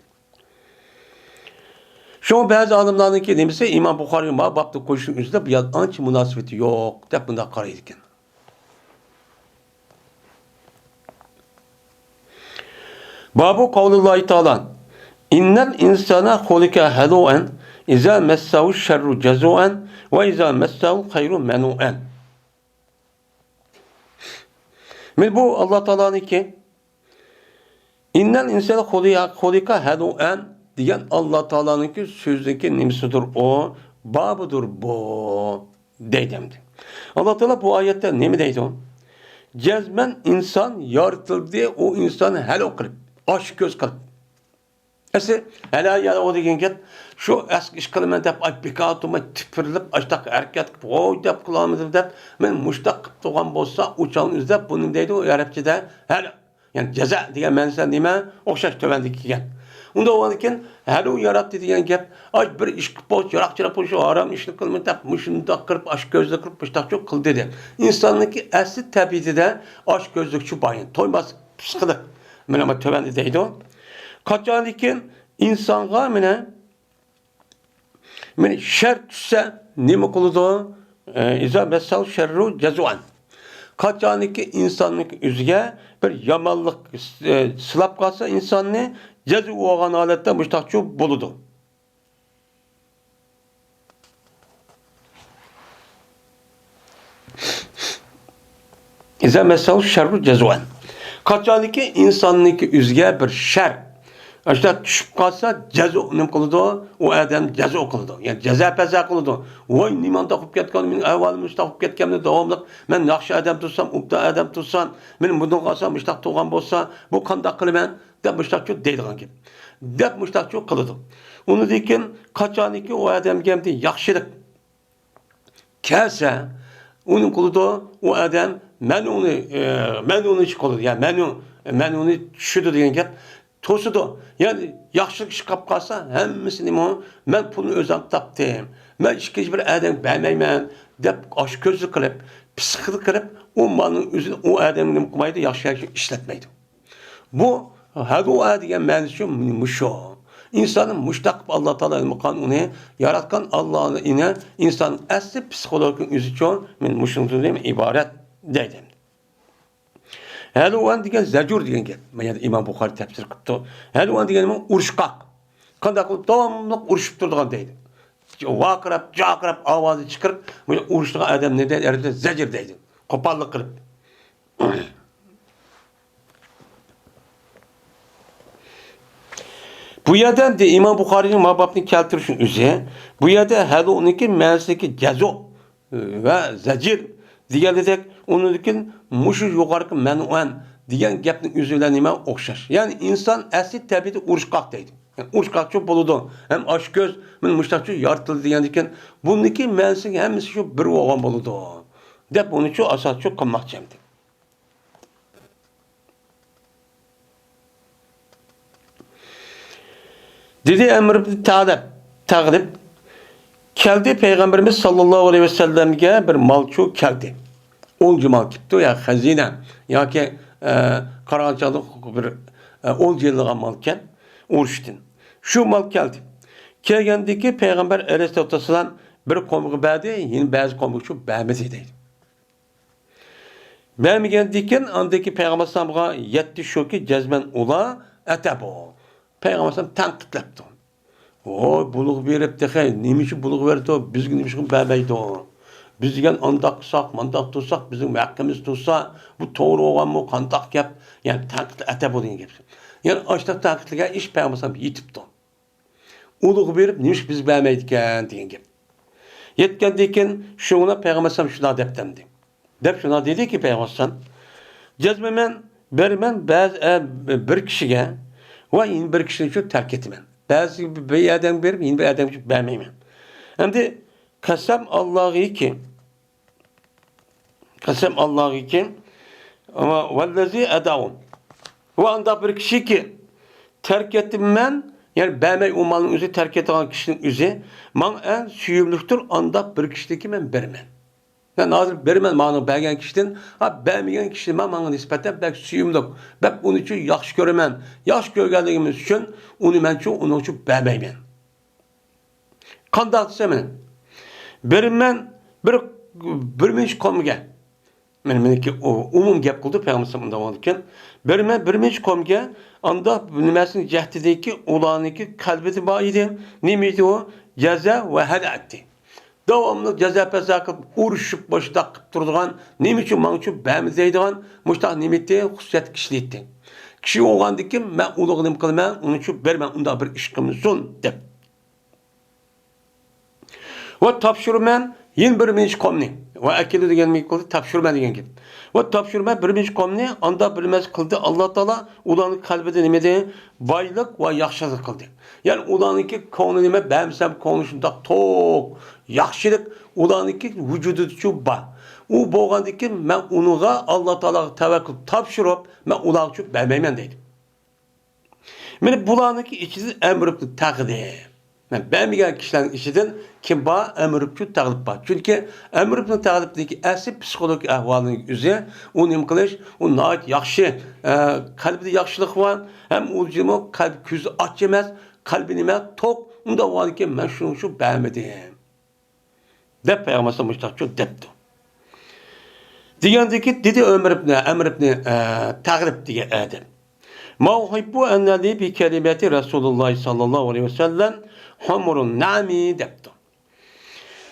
شۇڭا بەزى ئالىملارنىڭكى نېمىسى، ئىمام بۇخارىي ما بابتا قويۇشنىڭ ئۆزىدە بۇ يەر ئانچە مۇناسىۋىتى يوق دەپ بۇنداق قارايدىكەن. بابۇ قەۋلىللاھى تائالا، ئىننەل ئىنسانە خۇلىقە ھەلۇئەن، ئىزا مەسسەھۇ شەررۇ جەزۇئەن، ۋە ئىزا مەسسەھۇل خەيرۇ مەنۇئەن. مانا بۇ ئاللا تائالانىڭكى، ئىننەل ئىنسانە خۇلىقە، خۇلىقە ھەلۇئەن دېگەن ئاللا تائالانىڭكى سۆزىنىڭكى نېمىسىدۇر ئۇ؟ بابىدۇر بۇ، دەيدۇ ئەمدى. ئاللا تائالا بۇ ئايەتتە نېمە دەيدۇ؟ جەزمەن ئىنسان يارىتىلدى، ئۇ ئىنسان ھەلۇ قىلىپ، ئاچ كۆز قىلىپ. ئەسلى، ھەلە يا ئۇ دېگەن گەپ، شۇ ئەسكى ئىش قىلىمەن دەپ، ئاي، بىكار تۇرماي تىپىرلىپ، ئاشتاق ھەرىكەت قىلىپ، ۋوي دەپ قىلالمىدىم دەپ، مەن مۇشتاق قىلىپ تۇرغان بولسا، ئۇ چاغنىڭ ئۆزىدە بۇ نېمە دەيدۇ؟ ئەرەبچىدە ھەلە. يەنى جەزا دېگەن مەنىسى نېمە؟ ئوخشاش تۆۋەندىكىگە كەلگەن. ئۇنداق بولغاندىكىن، ھەلۇ ياراتتى دېگەن گەپ، ئاي، بىر ئىش قىلىپ بولسا، ياراق-چىراق بولسا، ھارام ئىشنى قىلىمەن دەپ، مۇشۇنداق قىلىپ، ئاچ كۆزلۈك قىلىپ، مۇشتاقچۇ قىلدى دەپ. ئىنساننىڭكى ئەسلى تەبىئىتىدە ئاچ كۆزلۈكچۇ بار، يەنى تويماسلىق. پىسخىك. مانا بۇ تۆۋەندە دەيدۇ. قاچانكى ئىنسانغا مانا، مانا شەر چۈشسە نېمە قىلىدۇ؟ ئە، ئىزا مەسسەھۇ شەررۇ جەزۇئەن. قاچانكى ئىنساننىڭ ئۆزىگە بىر يامانلىق، ئە، سىلاپ قالسا ئىنساننى، جەزۇ بولغان ھالەتتە مۇشتاقچۇ بولىدۇ. ئىزا مەسسەھۇ شەررۇ جەزۇئەن. قاچانكى ئىنساننىڭكى ئۆزىگە بىر شەر، ئاشۇنداق چۈشۈپ قالسا، جەزۇ نېمە قىلىدۇ؟ ئۇ ئادەم جەزۇ قىلىدۇ. يەنى جەزا پەزا قىلىدۇ. ۋاي، نېمانداق بولۇپ كەتكەن، مېنىڭ ئەھۋالىم مۇشۇنداق بولۇپ كەتكەنمۇ داۋاملىق؟ مەن ياخشى ئادەم تۇرسام، ئوبدان ئادەم تۇرسام، مېنى مۇنداق قىلسا، مۇشۇنداق تۇرغان بولسا، بۇ قانداق قىلىمەن؟ دەپ مۇشتاقچۇ دەيدىغان گەپ. دەپ مۇشتاقچۇ قىلىدۇ. ئۇنىڭدىن كېيىن قاچانكى ئۇ ئادەمگە ئەمدى ياخشىلىق كەلسە، ئۇنى قىلىدۇ، ئۇ ئادەم مەن ئۇنى، ئە، مەن ئۇنى ئىش قىلىدۇ، يا مەن ئۇ-، مەن ئۇنى چۈشىدۇ دېگەن گەپ توسىدۇ. يەنى ياخشىلىق ئىش قىلىپ قالسا، ھەممىسىنى مۇ-، مەن پۇلنى ئۆزۈم تاپتىم، مەن ئىككىنچى بىر ئادەمگە بەرمەيمەن دەپ ئاچ كۆزلۈك قىلىپ، پىسخىك قىلىپ، ئۇ مالنىڭ ئۆزىنى ئۇ ئادەمگە نېمە قىلمايدۇ، ياخشى ياخشى ئىشلەتمەيدۇ. بۇ ھەلۇئە دېگەن مەنىسى شۇ، مۇشۇ. ئىنساننى مۇشتاق قىلىپ ئاللا تائالا نېمە قىلغان ئۇنى ياراتقان ئاللا ئىنى ئىنساننىڭ ئەسلى پسىخولوگىيە ئۆزىچۇ، مۇشۇنىڭدىن ئىبارەت دەيدۇ. ھەلۇئەن دېگەن زەجۇر دېگەن گەپ. مانا يەنە ئىمام بۇخارىي تەپسىر قىپتۇ. ھەلۇئەن دېگەن نېمە؟ ئۇرۇشقاق. قانداق قىلىپ داۋاملىق ئۇرۇشۇپ تۇرىدىغان دەيدۇ. ۋارقىراپ، جارقىراپ ئاۋازى چىقىرىپ، مۇشۇ ئۇرۇشىدىغان ئادەمنى دەيدۇ، ئەرەبچە زەجىر دەيدۇ. قوپاللىق قىلىپ. بۇ يەردە ئەمدى ئىمام بۇخارىينىڭ ما بابنى كەلتۈرۈشنىڭ ئۆزى، بۇ يەردە ھەلۇنىڭكى مەنىسىدىكى جەزۇ ۋە زەجىر دېگەنلىدەك، ئۇنىڭدىن كېيىن مۇشۇ يۇقىرىقى مەنئۇەن دېگەن گەپنىڭ ئۆزى بىلەن نېمە ئوخشاش. يەنى ئىنسان ئەسلى تەبىئىتى ئۇرۇشقاق دەيدۇ. يەنى ئۇرۇشقاقچۇ بولىدۇ، ھەم ئاچكۆز، مانا مۇشتاقچۇ يارىتىلدى دېگەندىكىن، بۇنىڭكى مەنىسى ھەممىسى شۇ بىر بولغان بولىدۇ، دەپ بۇنىچۇ ئاساسچۇ قىلماقچى ئەمدى. دېدى ئەمر ئىبن تەغلىب، تەغلىب، كەلدى پەيغەمبىرىمىز ساللاللاھۇ ئەلەيھى ۋەسەللەمگە بىر مالچۇ كەلدى. ئولجا مال كېپتۇ، يا خەزىنە، ياكى، ئە، قارىغان چاغدا بىر، ئە، ئولجا ئېلىنغان مالكەن، ئۇرۇشتىن. شۇ مال كەلدى. كەلگەندىكى پەيغەمبەر ئەلەيھىسسالاتۇ ۋەسسالام بىر قومغا بەردى، يەنە بەزى قومغا شۇ بەرمىدى دەيدۇ. بەرمىگەندىكىن ئاندىكى پەيغەمبەر ئەلەيھىسسالامغا يەتتى شۇكى جەزمەن ئۇلار ئەتەبۇ. پەيغەمبەر ئەلەيھىسسالام تەنقىدلەپتۇ. ۋوي، بۇلۇغ بېرىپ تېخى نېمە ئۈچۈن بۇلۇغ بېرىدۇ؟ بىزگە نېمە ئۈچۈن بەرمەيدۇ؟ بىز دېگەن ئانداق قىلساق، مانداق تۇرساق، بىزنىڭ ھەققىمىز تۇرسا، بۇ توغرا بولغانمۇ، قانداق گەپ؟ يەنى تەنقىد ئەتەبۇ دېگەن گەپ. يەنى ئاشۇنداق تەنقىدلىگەن ئىش پەيغەمبەر ئەلەيھىسسالام يېتىپتۇ. ئۇلۇغ بېرىپ، نېمىشقا بىز بەرمەيدىكەن دېگەن گەپ. يەتكەندىن كېيىن شۇڭا پەيغەمبەر ئەلەيھىسسالام شۇنداق دەپتىمدى. دەپ شۇنداق دېدىكى پەيغەمبەر ئەلەيھىسسالام، جەزمەن بەرىمەن بەزى، ئە، بىر كىشىگە ۋە يەنە بىر كىشىنى شۇ تەرك ئېتىمەن. بەزى بىر ئادەمگە بېرىپ، يەنە بىر ئادەمگە بەرمەيمەن. ئەمدى قەسەم ئاللاھىكى، قەسەم ئاللاھىكى، ۋەللەزى ئەداۋۇ. ۋە ئانداق بىر كىشىكى، تەرك ئېتىمەن، يەنى بەرمەي ئۇ مالنىڭ ئۆزى تەرك ئېتىدىغان كىشىنىڭ ئۆزى، ماڭا ئەڭ سۆيۈملۈكتۇر، ئانداق بىر كىشىدىكى مەن بېرىمەن. مەن ھازىر بېرىمەن ماڭا بەرگەن كىشىدىن، ھا، بەرمىگەن كىشى ماڭا نىسبەتەن بەك سۆيۈملۈك، بەك ئۇنى ئۈچۈن ياخشى كۆرىمەن. ياخشى كۆرگەنلىكىم ئۈچۈن ئۇنى مەن شۇ ئۇنىڭ ئۈچۈن بەرمەيمەن. قانداق دېسە مانا، بىر مەن بىر، بىر مىنچە قومگە، مانا مېنىڭكى ئۇ، ئومۇم گەپ قىلدى پەيغەمبەر ئۇنداق بولغاندىكىن، بىر مەن بىر مىنچە قومگە ئانداق نېمەسىنىڭ جەھدىدىكى ئۇلارنىڭكى قەلبىدە بار ئىدى. نېمە ئىدى ئۇ؟ جەزا ۋە ھەدە ئەتتى. داۋاملىق جەزا پەزا قىلىپ، ئۇرۇشۇپ، مۇشۇنداق قىلىپ تۇرىدىغان، نېمە ئۈچۈن ماڭا شۇ بەرمىدى دەيدىغان مۇشۇنداق نېمە ئىدى؟ خۇسۇسىيەت كىشىلىك ئىدى. كىشى بولغاندىكىن مەن ئۇلارغا نېمە قىلىمەن؟ ئۇنىڭ ئۈچۈن بېرىمەن، ئۇنداق بىر ئىش قىلمىسۇن دەپ. ۋە تاپشۇرىمەن يەنە بىر مىنچە قومنى. ۋە ئەكېلىدۇ دېگەن گەپ قىلدى، تاپشۇرىمەن دېگەن گەپ. ۋە تاپشۇرىمەن بىر مىنچە قومنى، ئاندا بىر نەرسە قىلدى. ئاللا تائالا ئۇلارنىڭ قەلبىدە نېمە دېدى؟ بايلىق ۋە ياخشىلىق قىلدى. يەنى ئۇلارنىڭكى كۆڭلى نېمە؟ بەرمىسەم كۆڭلى شۇنداق توق، ياخشىلىق ئۇلارنىڭكى ۋۇجۇدىدىچۇ بار. ئۇ بولغاندىكىن مەن ئۇنىڭغا، ئاللا تائالاغا تەۋەككۈل تاپشۇرۇپ، مەن ئۇلارغىچۇ بەرمەيمەن دەيدۇ. مانا بۇلارنىڭكى ئىچىدىن ئەمر ئىبن تەغلىب. مانا بەرمىگەن كىشىلەرنىڭ ئىچىدىن كىم بار؟ ئەمر ئىبن تەغلىب بار. چۈنكى ئەمر ئىبن تەغلىبنىڭكى ئەسلى پسىخولوگىك ئەھۋالىنىڭ ئۆزى، ئۇ نېمە قىلىش، ئۇ ناھايىتى ياخشى، ئە، قەلبىدە ياخشىلىق بار، ھەم ئۇ جىمۇ قەلبى كۆزى ئاچ ئەمەس، قەلبى نېمە، توق، ئۇنداق بولغاندىكىن مەن شۇنىڭ ئۈچۈن بەرمىدىم. دەپ پەيغەمبەر مۇشتاقچۇ دەپتۇ. دېگەندىكى دېدى ئۆمەر ئىبنى، ئەمر ئىبنى، ئە، تەغلىب دېگەن ئادەم. ما ئۇھىببۇ ئەننەلى بى كەلىمەتى رەسۇلۇللاھى ساللاللاھۇ ئەلەيھى ۋەسەللەم ھۇمۇرۇن نەئەمى دەپتۇ.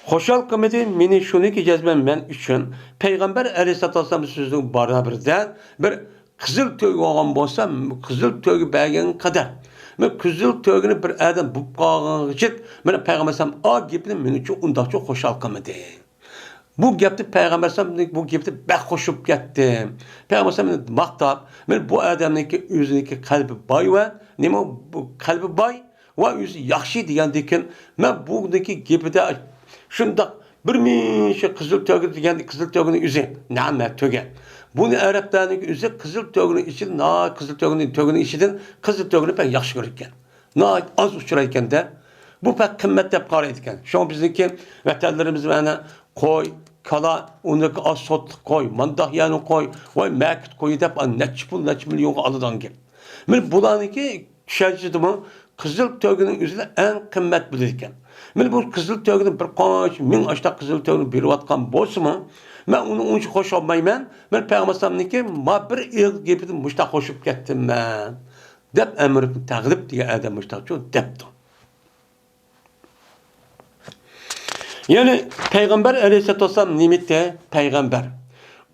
خۇشال قىلمىدى مېنى شۇنىكى جەزمەن مەن ئۈچۈن پەيغەمبەر ئەلەيھىسسالاتۇ ۋەسسالام سۆزىنىڭ بارابىرىدە بىر قىزىل تۆگە بولغان بولسا، قىزىل تۆگە بەرگەنگە قەدەر، مەن قىزىل تۆگىنى بىر ئادەم بۇپ قالغانغىچە، مانا پەيغەمبەر ئەلەيھىسسالام ئا گېپىنى مېنىڭچە ئۇنداقچە خۇشال قىلمىدى. بۇ گەپتە پەيغەمبەر ئەلەيھىسسالام بۇ گەپتە بەك خوش بولۇپ كەتتى. پەيغەمبەر ئەلەيھىسسالام مېنى ماختاپ، مانا بۇ ئادەمنىڭكى ئۆزىنىڭكى قەلبى باي ۋە نېمە بۇ قەلبى باي، ۋە ئۆزى ياخشى دېگەندىكىن، مەن بۇنىڭكى گېپىدە شۇنداق بىر مىنچە قىزىل تۆگە دېگەن، قىزىل تۆگىنىڭ ئۆزى، نەمە تۆگە. بۇنى ئەرەبلەرنىڭ ئۆزى قىزىل تۆگىنىڭ ئىچىدە، ناھايىتى قىزىل تۆگىنىڭ، تۆگىنىڭ ئىچىدىن قىزىل تۆگىنى بەك ياخشى كۆرىدىكەن. ناھايىتى ئاز ئۇچرايدىكەن-دە. بۇ بەك قىممەت دەپ قارايدىكەن. شۇڭا بىزنىڭكى ۋەتەنلىرىمىز مانا قوي، كالا، ئۇنىڭكى ئاز سوتلۇق قوي، مانداق يەرنىڭ قوي، ۋاي مەكىت قويى دەپ، نەچچە پۇل، نەچچە مىليونغا ئالىدىغان گەپ. مانا بۇلارنىڭكى چۈشەنچىدىمۇ قىزىل تۆگىنىڭ ئۆزىنى ئەڭ قىممەت بىلىدىكەن. مانا بۇ قىزىل تۆگىنى بىر قانچە مىڭ ئاشتا قىزىل تۆگىنى بېرىۋاتقان بولسىمۇ، مەن ئۇنى ئۇنچە خۇش بولمايمەن. مانا پەيغەمبەر ئەلەيھىسسالامنىڭكى ما بىر ئېغىز گېپىدىن مۇشتاق خۇش بولۇپ كەتتىم مەن، دەپ ئەمر ئىبن تەغلىب دېگەن ئادەم مۇشتاقچۇ دەپتۇ. يەنى پەيغەمبەر ئەلەيھىسسالاتۇ ۋەسسالام نېمىتى؟ پەيغەمبەر.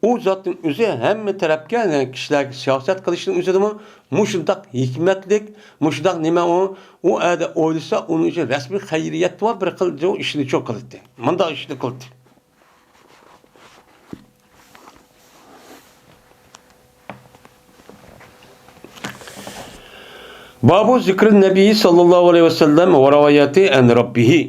ئۇ زاتنىڭ ئۆزى ھەممە تەرەپكە، يەنى كىشىلەرگە سىياسەت قىلىشنىڭ ئۆزىدىمۇ مۇشۇنداق ھېكمەتلىك، مۇشۇنداق نېمە ئۇ، ئۇ ئەدە ئويلىسا، ئۇنىڭ ئۈچۈن رەسمىي خەيرىيەت بار بىر خىل ئىشنى چوق قىلاتتى. مۇنداق ئىشنى قىلاتتى. بابۇ زىكرى نەبىي ساللاللاھۇ ئەلەيھى ۋەسەللەم ۋە رىۋايەتى ئەن رەببىھى.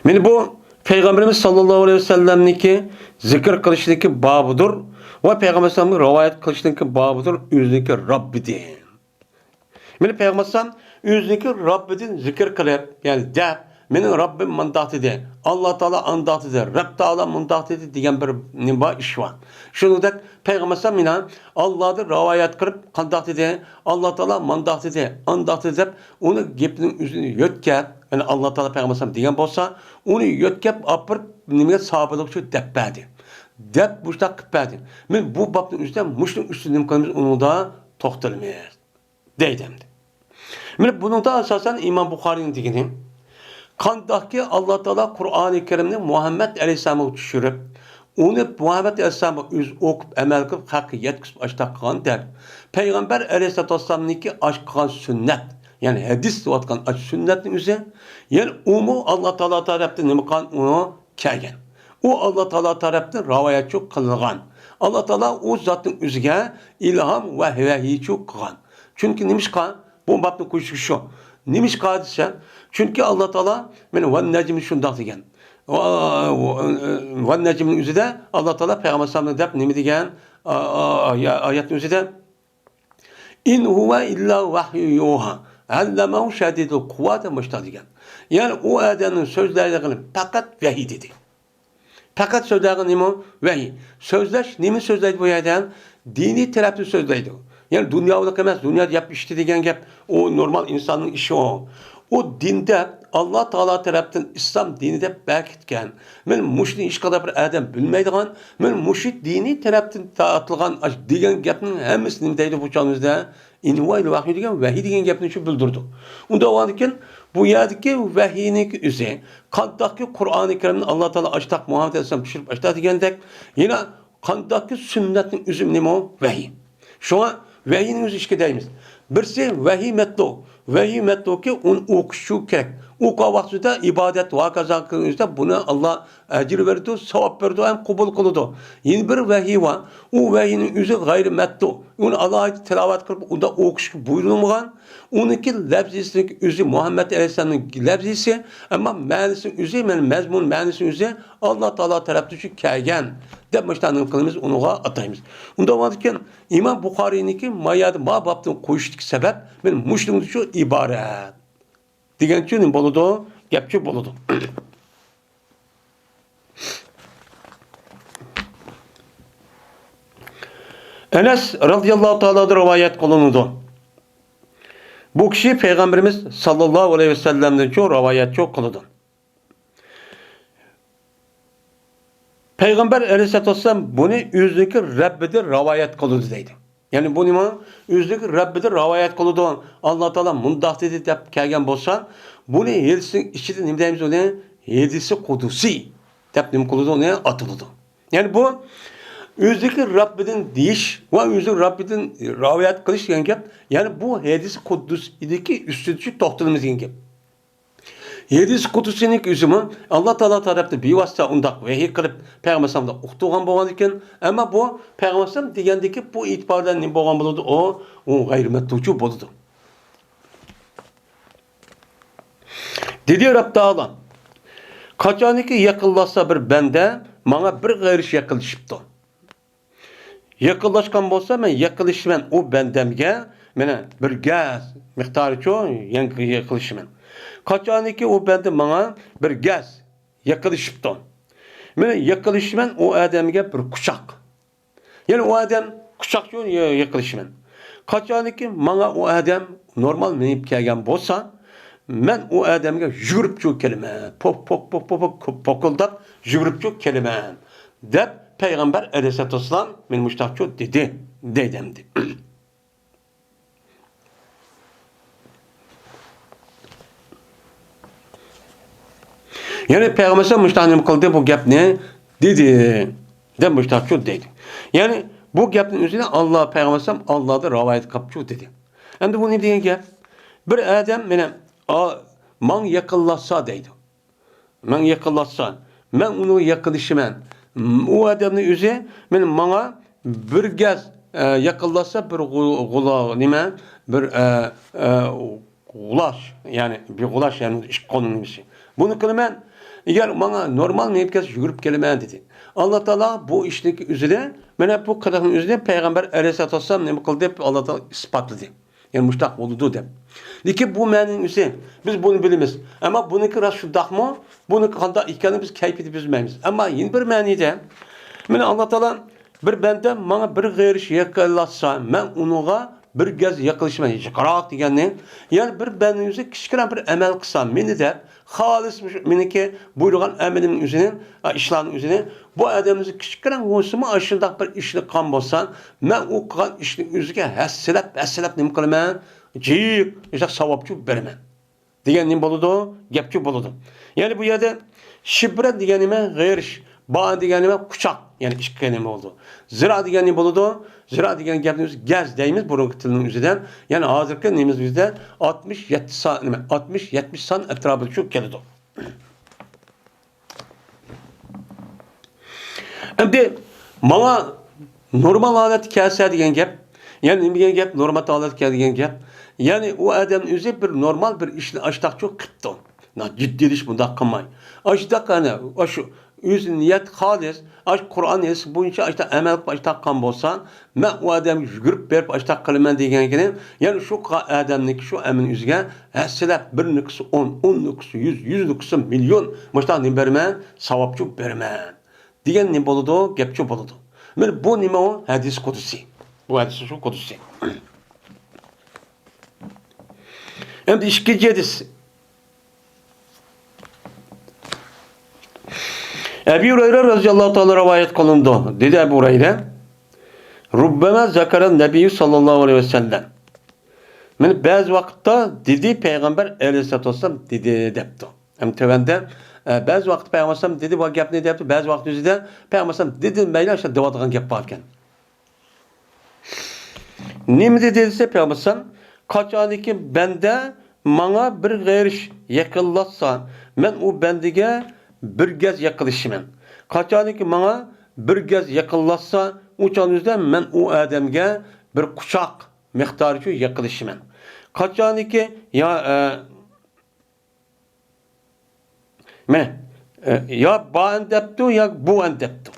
مانا بۇ پەيغەمبىرىمىز ساللاللاھۇ ئەلەيھى ۋەسەللەمنىڭكى زىكىر قىلىشىدىكى بابىدۇر ۋە پەيغەمبەر ئەلەيھىسسالامنىڭ رىۋايەت قىلىشىدىكى بابىدۇر، ئۆزىنىڭكى رەببىدىن. مانا پەيغەمبەر ئەلەيھىسسالام ئۆزىنىڭكى رەببىدىن زىكىر قىلىپ، يەنى دەپ، مېنىڭ رەببىم مۇنداق دېدى، ئاللا تائالا ئانداق دېدى، رەب تائالا مۇنداق دېدى دېگەن بىر نېمە بار، ئىش بار. شۇنىڭدەك پەيغەمبەر ئەلەيھىسسالام مېنىڭ ئاللادىن رىۋايەت قىلىپ قانداق دېدى، ئاللا تائالا مۇنداق دېدى، ئانداق دېدى دەپ، ئۇنى گېپىنىڭ ئۆزىنى يۆتكەپ، يەنى ئاللا تائالا پەيغەمبەر ئەلەيھىسسالام دېگەن بولسا، ئۇنى يۆتكەپ ئاپىرىپ نېمىگە ساھابىلەرگە شۇ دەپ بەردى. دەپ مۇشۇنداق قىلىپ بەردى. مانا بۇ بابنىڭ ئۆزىدە مۇشۇنىڭ ئۈستىدە نېمە قىلىمىز، ئۇنىڭدا توختىلىمىز. دەيدۇ ئەمدى. مانا بۇنىڭدا ئاساسەن ئىمام بۇخارىينىڭ دېگىنى، قانداقكى ئاللا تائالا قۇرئانى كەرىمنى مۇھەممەد ئەلەيھىسسالامغا چۈشۈرۈپ، ئۇنى مۇھەممەد ئەلەيھىسسالامغا ئۆزى ئوقۇپ، ئەمەل قىلىپ، خەلققە يەتكۈزۈپ ئاشتاق قىلغاندەك، پەيغەمبەر ئەلەيھىسسالاتۇ ۋەسسالامنىڭكى ئاش قىلغان سۈننەت، يەنى ھەدىس دەۋاتقان ئاش سۈننەتنىڭ ئۆزى، يەنى ئۇمۇ ئاللا تائالا تەرەپتىن نېمە قىلغان، ئۇنى كەلگەن. ئۇ ئاللا تائالا تەرەپتىن رىۋايەتچۇ قىلىنغان. ئاللا تائالا ئۇ زاتنىڭ ئۆزىگە ئىلھام ۋە ۋەھىيچۇ قىلغان. چۈنكى نېمىشقا؟ بۇ بابنى قويۇشى شۇ. نېمىشقا دېسە، چۈنكى ئاللا تائالا مانا ۋەن نەجمى شۇنداق دېگەن. ۋەن نەجمنىڭ ئۆزىدە ئاللا تائالا پەيغەمبەر ئەلەيھىسسالامنى دەپ نېمە دېگەن؟ ئا-، ئا-، ئا-، ئايەتنىڭ ئۆزىدە، ئىن ھۇۋە ئىللا ۋەھيۇ يۇھا، ئەللەمەھۇ شەدىدۇل قۇۋا دەپ مۇشۇنداق دېگەن. يەنى ئۇ ئادەمنىڭ سۆزلەيدىغىنى پەقەت ۋەھىي دېدى. پەقەت سۆزلەيدىغىنى نېمە؟ ۋەھىي. سۆزلەش، نېمە سۆزلەيدۇ بۇ يەردە؟ دىنىي تەرەپنى سۆزلەيدۇ. يەنى دۇنياۋىلىق ئەمەس، دۇنيادا يەپ ئىچتى دېگەن گەپ، ئۇ نورمال ئىنساننىڭ ئىشى ئۇ. ئۇ دىندا ئاللا تائالا تەرەپتىن ئىسلام دىنى دەپ بەكىتكەن. مانا مۇشۇنى ھېچقانداق بىر ئادەم بىلمەيدىغان، مانا مۇشۇ دىنىي تەرەپتىن تارتىلغان ئاش دېگەن گەپنىڭ ھەممىسى نېمە دەيدۇ بۇ چاغىمىزدا؟ ئىن ھۇۋە ئىللا ۋەھيۇ دېگەن ۋەھىي دېگەن گەپنى شۇ بىلدۈرىدۇ. ئۇنداق بولغاندىكىن بۇ يەردىكى ۋەھىينىڭكى ئۆزى، قانداقكى قۇرئانى كەرىمنى ئاللا تائالا ئاشتاق مۇھەممەد ئەلەيھىسسالام چۈشۈرۈپ ئاشتاق دېگەندەك، يەنە قانداقكى سۈننەتنىڭ ئۆزى نېمە؟ ۋەھىي. شۇڭا ۋەھىينىڭ ئۆزى ئىككى دەيمىز. بىرسى ۋەھىي مەتلۇ. ۋەھىي مەتلۇكى ئۇنى ئوقۇشۇ كېرەك. ئوقۇغان ۋاقتىدا ئىبادەت ۋە ھاكازا قىلغان ئۆزىدە بۇنى ئاللا ئەجىر بېرىدۇ، ساۋاب بېرىدۇ ھەم قوبۇل قىلىدۇ. يەنە بىر ۋەھىي بار. ئۇ ۋەھىينىڭ ئۆزى غەيرىي مەتلۇ. ئۇنى ئالاھىدە تىلاۋەت قىلىپ، ئۇنداق ئوقۇشقا بۇيرۇلمىغان. ئۇنىڭكى لەپزىسىنىڭ ئۆزى مۇھەممەد ئەلەيھىسسالامنىڭ لەپزىسى، ئەمما مەنىسىنىڭ ئۆزى، مەن-، مەزمۇن مەنىسىنىڭ ئۆزى ئاللا تائالا تەرەپتىن شۇ كەلگەن دەپ مۇشۇنداق نېمە قىلىمىز، ئۇنىڭغا ئاتايمىز. ئۇنداق بولغاندىكىن ئىمام بۇخارىينىڭكى ما يەردە ما بابنى قويۇشتىكى سەۋەب مانا مۇشۇنىڭدىن شۇ ئىبارەت. دېگەنچۇ نېمە بولىدۇ؟ گەپچۇ بولىدۇ. ئەنەس رەزىياللاھۇ تائالا رىۋايەت قىلىنىدۇ. بۇ كىشى پەيغەمبىرىمىز ساللاللاھۇ ئەلەيھى ۋەسەللەمدىنچۇ رىۋايەتچۇ قىلىدۇ. پەيغەمبەر ئەلەيھىسسالاتۇ ۋەسسالام بۇنى ئۆزىنىڭكى رەببىدىن رىۋايەت قىلىدۇ دەيدۇ. يەنى بۇ نېمە؟ ئۆزىنىڭكى رەببىدىن رىۋايەت قىلىدۇ. ئاللا تائالا مۇنداق دېدى دەپ كەلگەن بولسا، بۇنى ھەدىسنىڭ ئىچىدە نېمە دەيمىز ئۇنى؟ ھەدىسى قۇدسىي دەپ نېمە قىلىدۇ؟ ئۇنى ئاتىلىدۇ. يەنى بۇ ئۆزىنىڭكى رەببىدىن دېيىش ۋە ئۆزىنىڭ رەببىدىن رىۋايەت قىلىش دېگەن گەپ، يەنى بۇ ھەدىسى قۇدسىيدىكى ئۈستىدە شۇ توختىلىمىز دېگەن گەپ. ھەدىس قۇدسىنىڭ ئۆزىمۇ ئاللا تائالا تەرەپتىن بىۋاسىتە ئۇنداق ۋەھىي قىلىپ پەيغەمبەر ئەلەيھىسسالامغا ئۇقتۇرغان بولغاندىكىن، ئەمما بۇ پەيغەمبەر ئەلەيھىسسالام دېگەندىكى بۇ ئېتىبار بىلەن نېمە بولغان بولىدۇ؟ ئۇ، ئۇ غەيرىي مەتلۇچۇ بولىدۇ. دېدى رەب تائالا، قاچانكى يېقىنلاشسا بىر بەندە ماڭا بىر غېرىش يېقىنلىشىپتۇ. يېقىنلاشقان بولسا، مەن يېقىنلىشىمەن ئۇ بەندەمگە، مانا بىر گەز مىقدارىچۇ يەنە يېقىنلىشىمەن. قاچانكى ئۇ بەندە ماڭا بىر گەز يېقىنلىشىپتۇ، مانا يېقىنلىشىمەن ئۇ ئادەمگە بىر قۇچاق. يەنى ئۇ ئادەم قۇچاقچۇ يېقىنلىشىمەن. قاچانكى ماڭا ئۇ ئادەم نورمال مېڭىپ كەلگەن بولسا، مەن ئۇ ئادەمگە يۈگۈرۈپچۇ كېلىمەن. پوك، پوك، پوك، پوك، پوك، پوكۇلداپ يۈگۈرۈپچۇ كېلىمەن، دەپ پەيغەمبەر ئەلەيھىسسالاتۇ ۋەسسالام مانا مۇشۇنداقچۇ دېدى، دەيدۇ ئەمدى. يەنى پەيغەمبەر ئەلەيھىسسالام مۇشۇنداق نېمە قىلدى، بۇ گەپنى دېدى، دەپ مۇشۇنداقچۇ دەيدۇ. يەنى بۇ گەپنىڭ ئۆزىنى ئاللا پەيغەمبەر ئەلەيھىسسالام ئاللادىن رىۋايەت قىلىپچۇ دېدى. ئەمدى بۇ نېمە دېگەن گەپ؟ بىر ئادەم مېنى، ئا، ماڭا يېقىنلاشسا دەيدۇ. ماڭا يېقىنلاشسا، مەن ئۇنىڭغا يېقىنلىشىمەن. م-، ئۇ ئادەمنىڭ ئۆزى مېنى، ماڭا بىر گەز، ئە، يېقىنلاشسا، بىر غۇ-، غۇلا-، نېمە، بىر، ئە، ئە، غۇلاش، يەنى بىر غۇلاش، يەنى ئىككى قولنىڭ نېمىسى. بۇنى قىلىمەن. ئەگەر ماڭا نورمال مېڭىپ كەلسە، يۈگۈرۈپ كېلىمەن، دېدى. ئاللا تائالا بۇ ئىشنىڭكى ئۆزىنى، مانا بۇ قىلىقنىڭ ئۆزىنى پەيغەمبەر ئەلەيھىسسالاتۇ ۋەسسالام نېمە قىلدى؟ ئاللا تائالا ئىسپاتلىدى. يەنى مۇشۇنداق بولىدۇ دەپ. لېكىن بۇ مەنىنىڭ ئۆزى، بىز بۇنى بىلىمىز. ئەمما بۇنىڭكى راست شۇنداقمۇ؟ بۇنىڭكى قانداق ئىكەنلىكىنى بىز كەيپىيىتى بىلمەيمىز. ئەمما يەنە بىر مەنىدە، مانا ئاللا تائالا بىر بەندە ماڭا بىر غېرىش يېقىنلاشسا، مەن ئۇنىڭغا بىر گەز يېقىنلىشىمەن، يىراق دېگەننى. يەنى بىر بەندىنىڭ ئۆزى كىچىككىنە بىر ئەمەل قىلسا، مېنى دەپ، خالىس مۇشۇ مېنىڭكى بۇيرۇغان ئەمىلىمنىڭ ئۆزىنى، ئا، ئىشلارنىڭ ئۆزىنى، بۇ ئادەم ئۆزى كىچىككىنە بولسىمۇ ئاشۇنداق بىر ئىشنى قىلغان بولسا، مەن ئۇ قىلغان ئىشنىڭ ئۆزىگە ھەسسىلەپ، ھەسسىلەپ نېمە قىلىمەن؟ جىق، مۇشۇنداق ساۋابچۇ بېرىمەن. دېگەن نېمە بولىدۇ؟ گەپچۇ بولىدۇ. يەنى بۇ يەردە شىبرە دېگەن نېمە؟ غېرىش. با دېگەن نېمە؟ قۇچاق. يەنى ئىككى نېمە بولىدۇ؟ زىرا دېگەن نېمە بولىدۇ؟ زىرا دېگەن گەپنى بىز گەز دەيمىز بۇرۇنقى تىلنىڭ ئۆزىدە. يەنى ھازىرقى نېمىمىزدە ئاتمىش يەتتە سان، نېمە، ئاتمىش يەتمىش سان ئەتراپىدا شۇ كېلىدۇ. ئەمدى ماڭا نورمال ھالەتتە كەلسە دېگەن گەپ. يەنى نېمە دېگەن گەپ؟ نورمال ھالەتتە كەل دېگەن گەپ. يەنى ئۇ ئادەم ئۆزى بىر نورمال بىر ئىشنى ئاشتاقچۇ قىپتۇ. نا، جىددىي ئىش بۇنداق قىلماي. ئاشتاق ئەنە، ئاشۇ ئۆز نىيەت خالىس، ئاش قۇرئان ھەدىس بويىچە ئاشتاق ئەمەل قىلىپ ئاشتاق قىلغان بولسا، مەن ئۇ ئادەمگە يۈگۈرۈپ بېرىپ ئاشتاق قىلىمەن دېگەنكىنى، يەنى شۇ قا-، ئادەمنىڭكى شۇ ئەمىلى ئۆزىگە ھەسسىلەپ بىر نۆكىسى ئون، ئون نۆكىسى يۈز، يۈز نۆكىسى مىليون مۇشۇنداق نېمە بېرىمەن؟ ساۋابچۇ بېرىمەن. دېگەن نېمە بولىدۇ؟ گەپچۇ بولىدۇ. مانا بۇ نېمە ئۇ؟ ھەدىس قۇدسى. بۇ ھەدىس شۇ قۇدسى. ئەمدى ئىككىنچى ھەدىس. ئەبى ھۇرەيرە رەزىياللاھۇ تائالا رىۋايەت قىلىنىدۇ. دېدى ئەبۇ ھۇرەيرە، رۇببەما زەكەرە نەبىييۇ ساللاللاھۇ ئەلەيھى ۋەسەللەم. مانا بەزى ۋاقىتتا دېدى پەيغەمبەر ئەلەيھىسسالاتۇ ۋەسسالام دېدى دەپتۇ. ئەمدى تۆۋەندە، ئە، بەزى ۋاقىتتا پەيغەمبەر ئەلەيھىسسالام دېدى بۇ گەپنى دەپتۇ، بەزى ۋاقىت ئۆزىدە پەيغەمبەر ئەلەيھىسسالام دېدى دېمەيلا ئاشۇنداق دەۋاتىدىغان گەپ باركەن. نېمە دېدى دېسە پەيغەمبەر ئەلەيھىسسالام، قاچانكى بەندە ماڭا بىر غېرىش يېقىنلاشسا، مەن ئۇ بەندىگە بىر گەز يېقىنلىشىمەن. قاچانكى ماڭا بىر گەز يېقىنلاشسا، ئۇ چاغنىڭ ئۆزىدە مەن ئۇ ئادەمگە بىر قۇچاق مىقدارىچە يېقىنلىشىمەن. قاچانكى يا، ئە، مانا، ئە، يا بائەن دەپتۇ، يا بۇئەن دەپتۇ.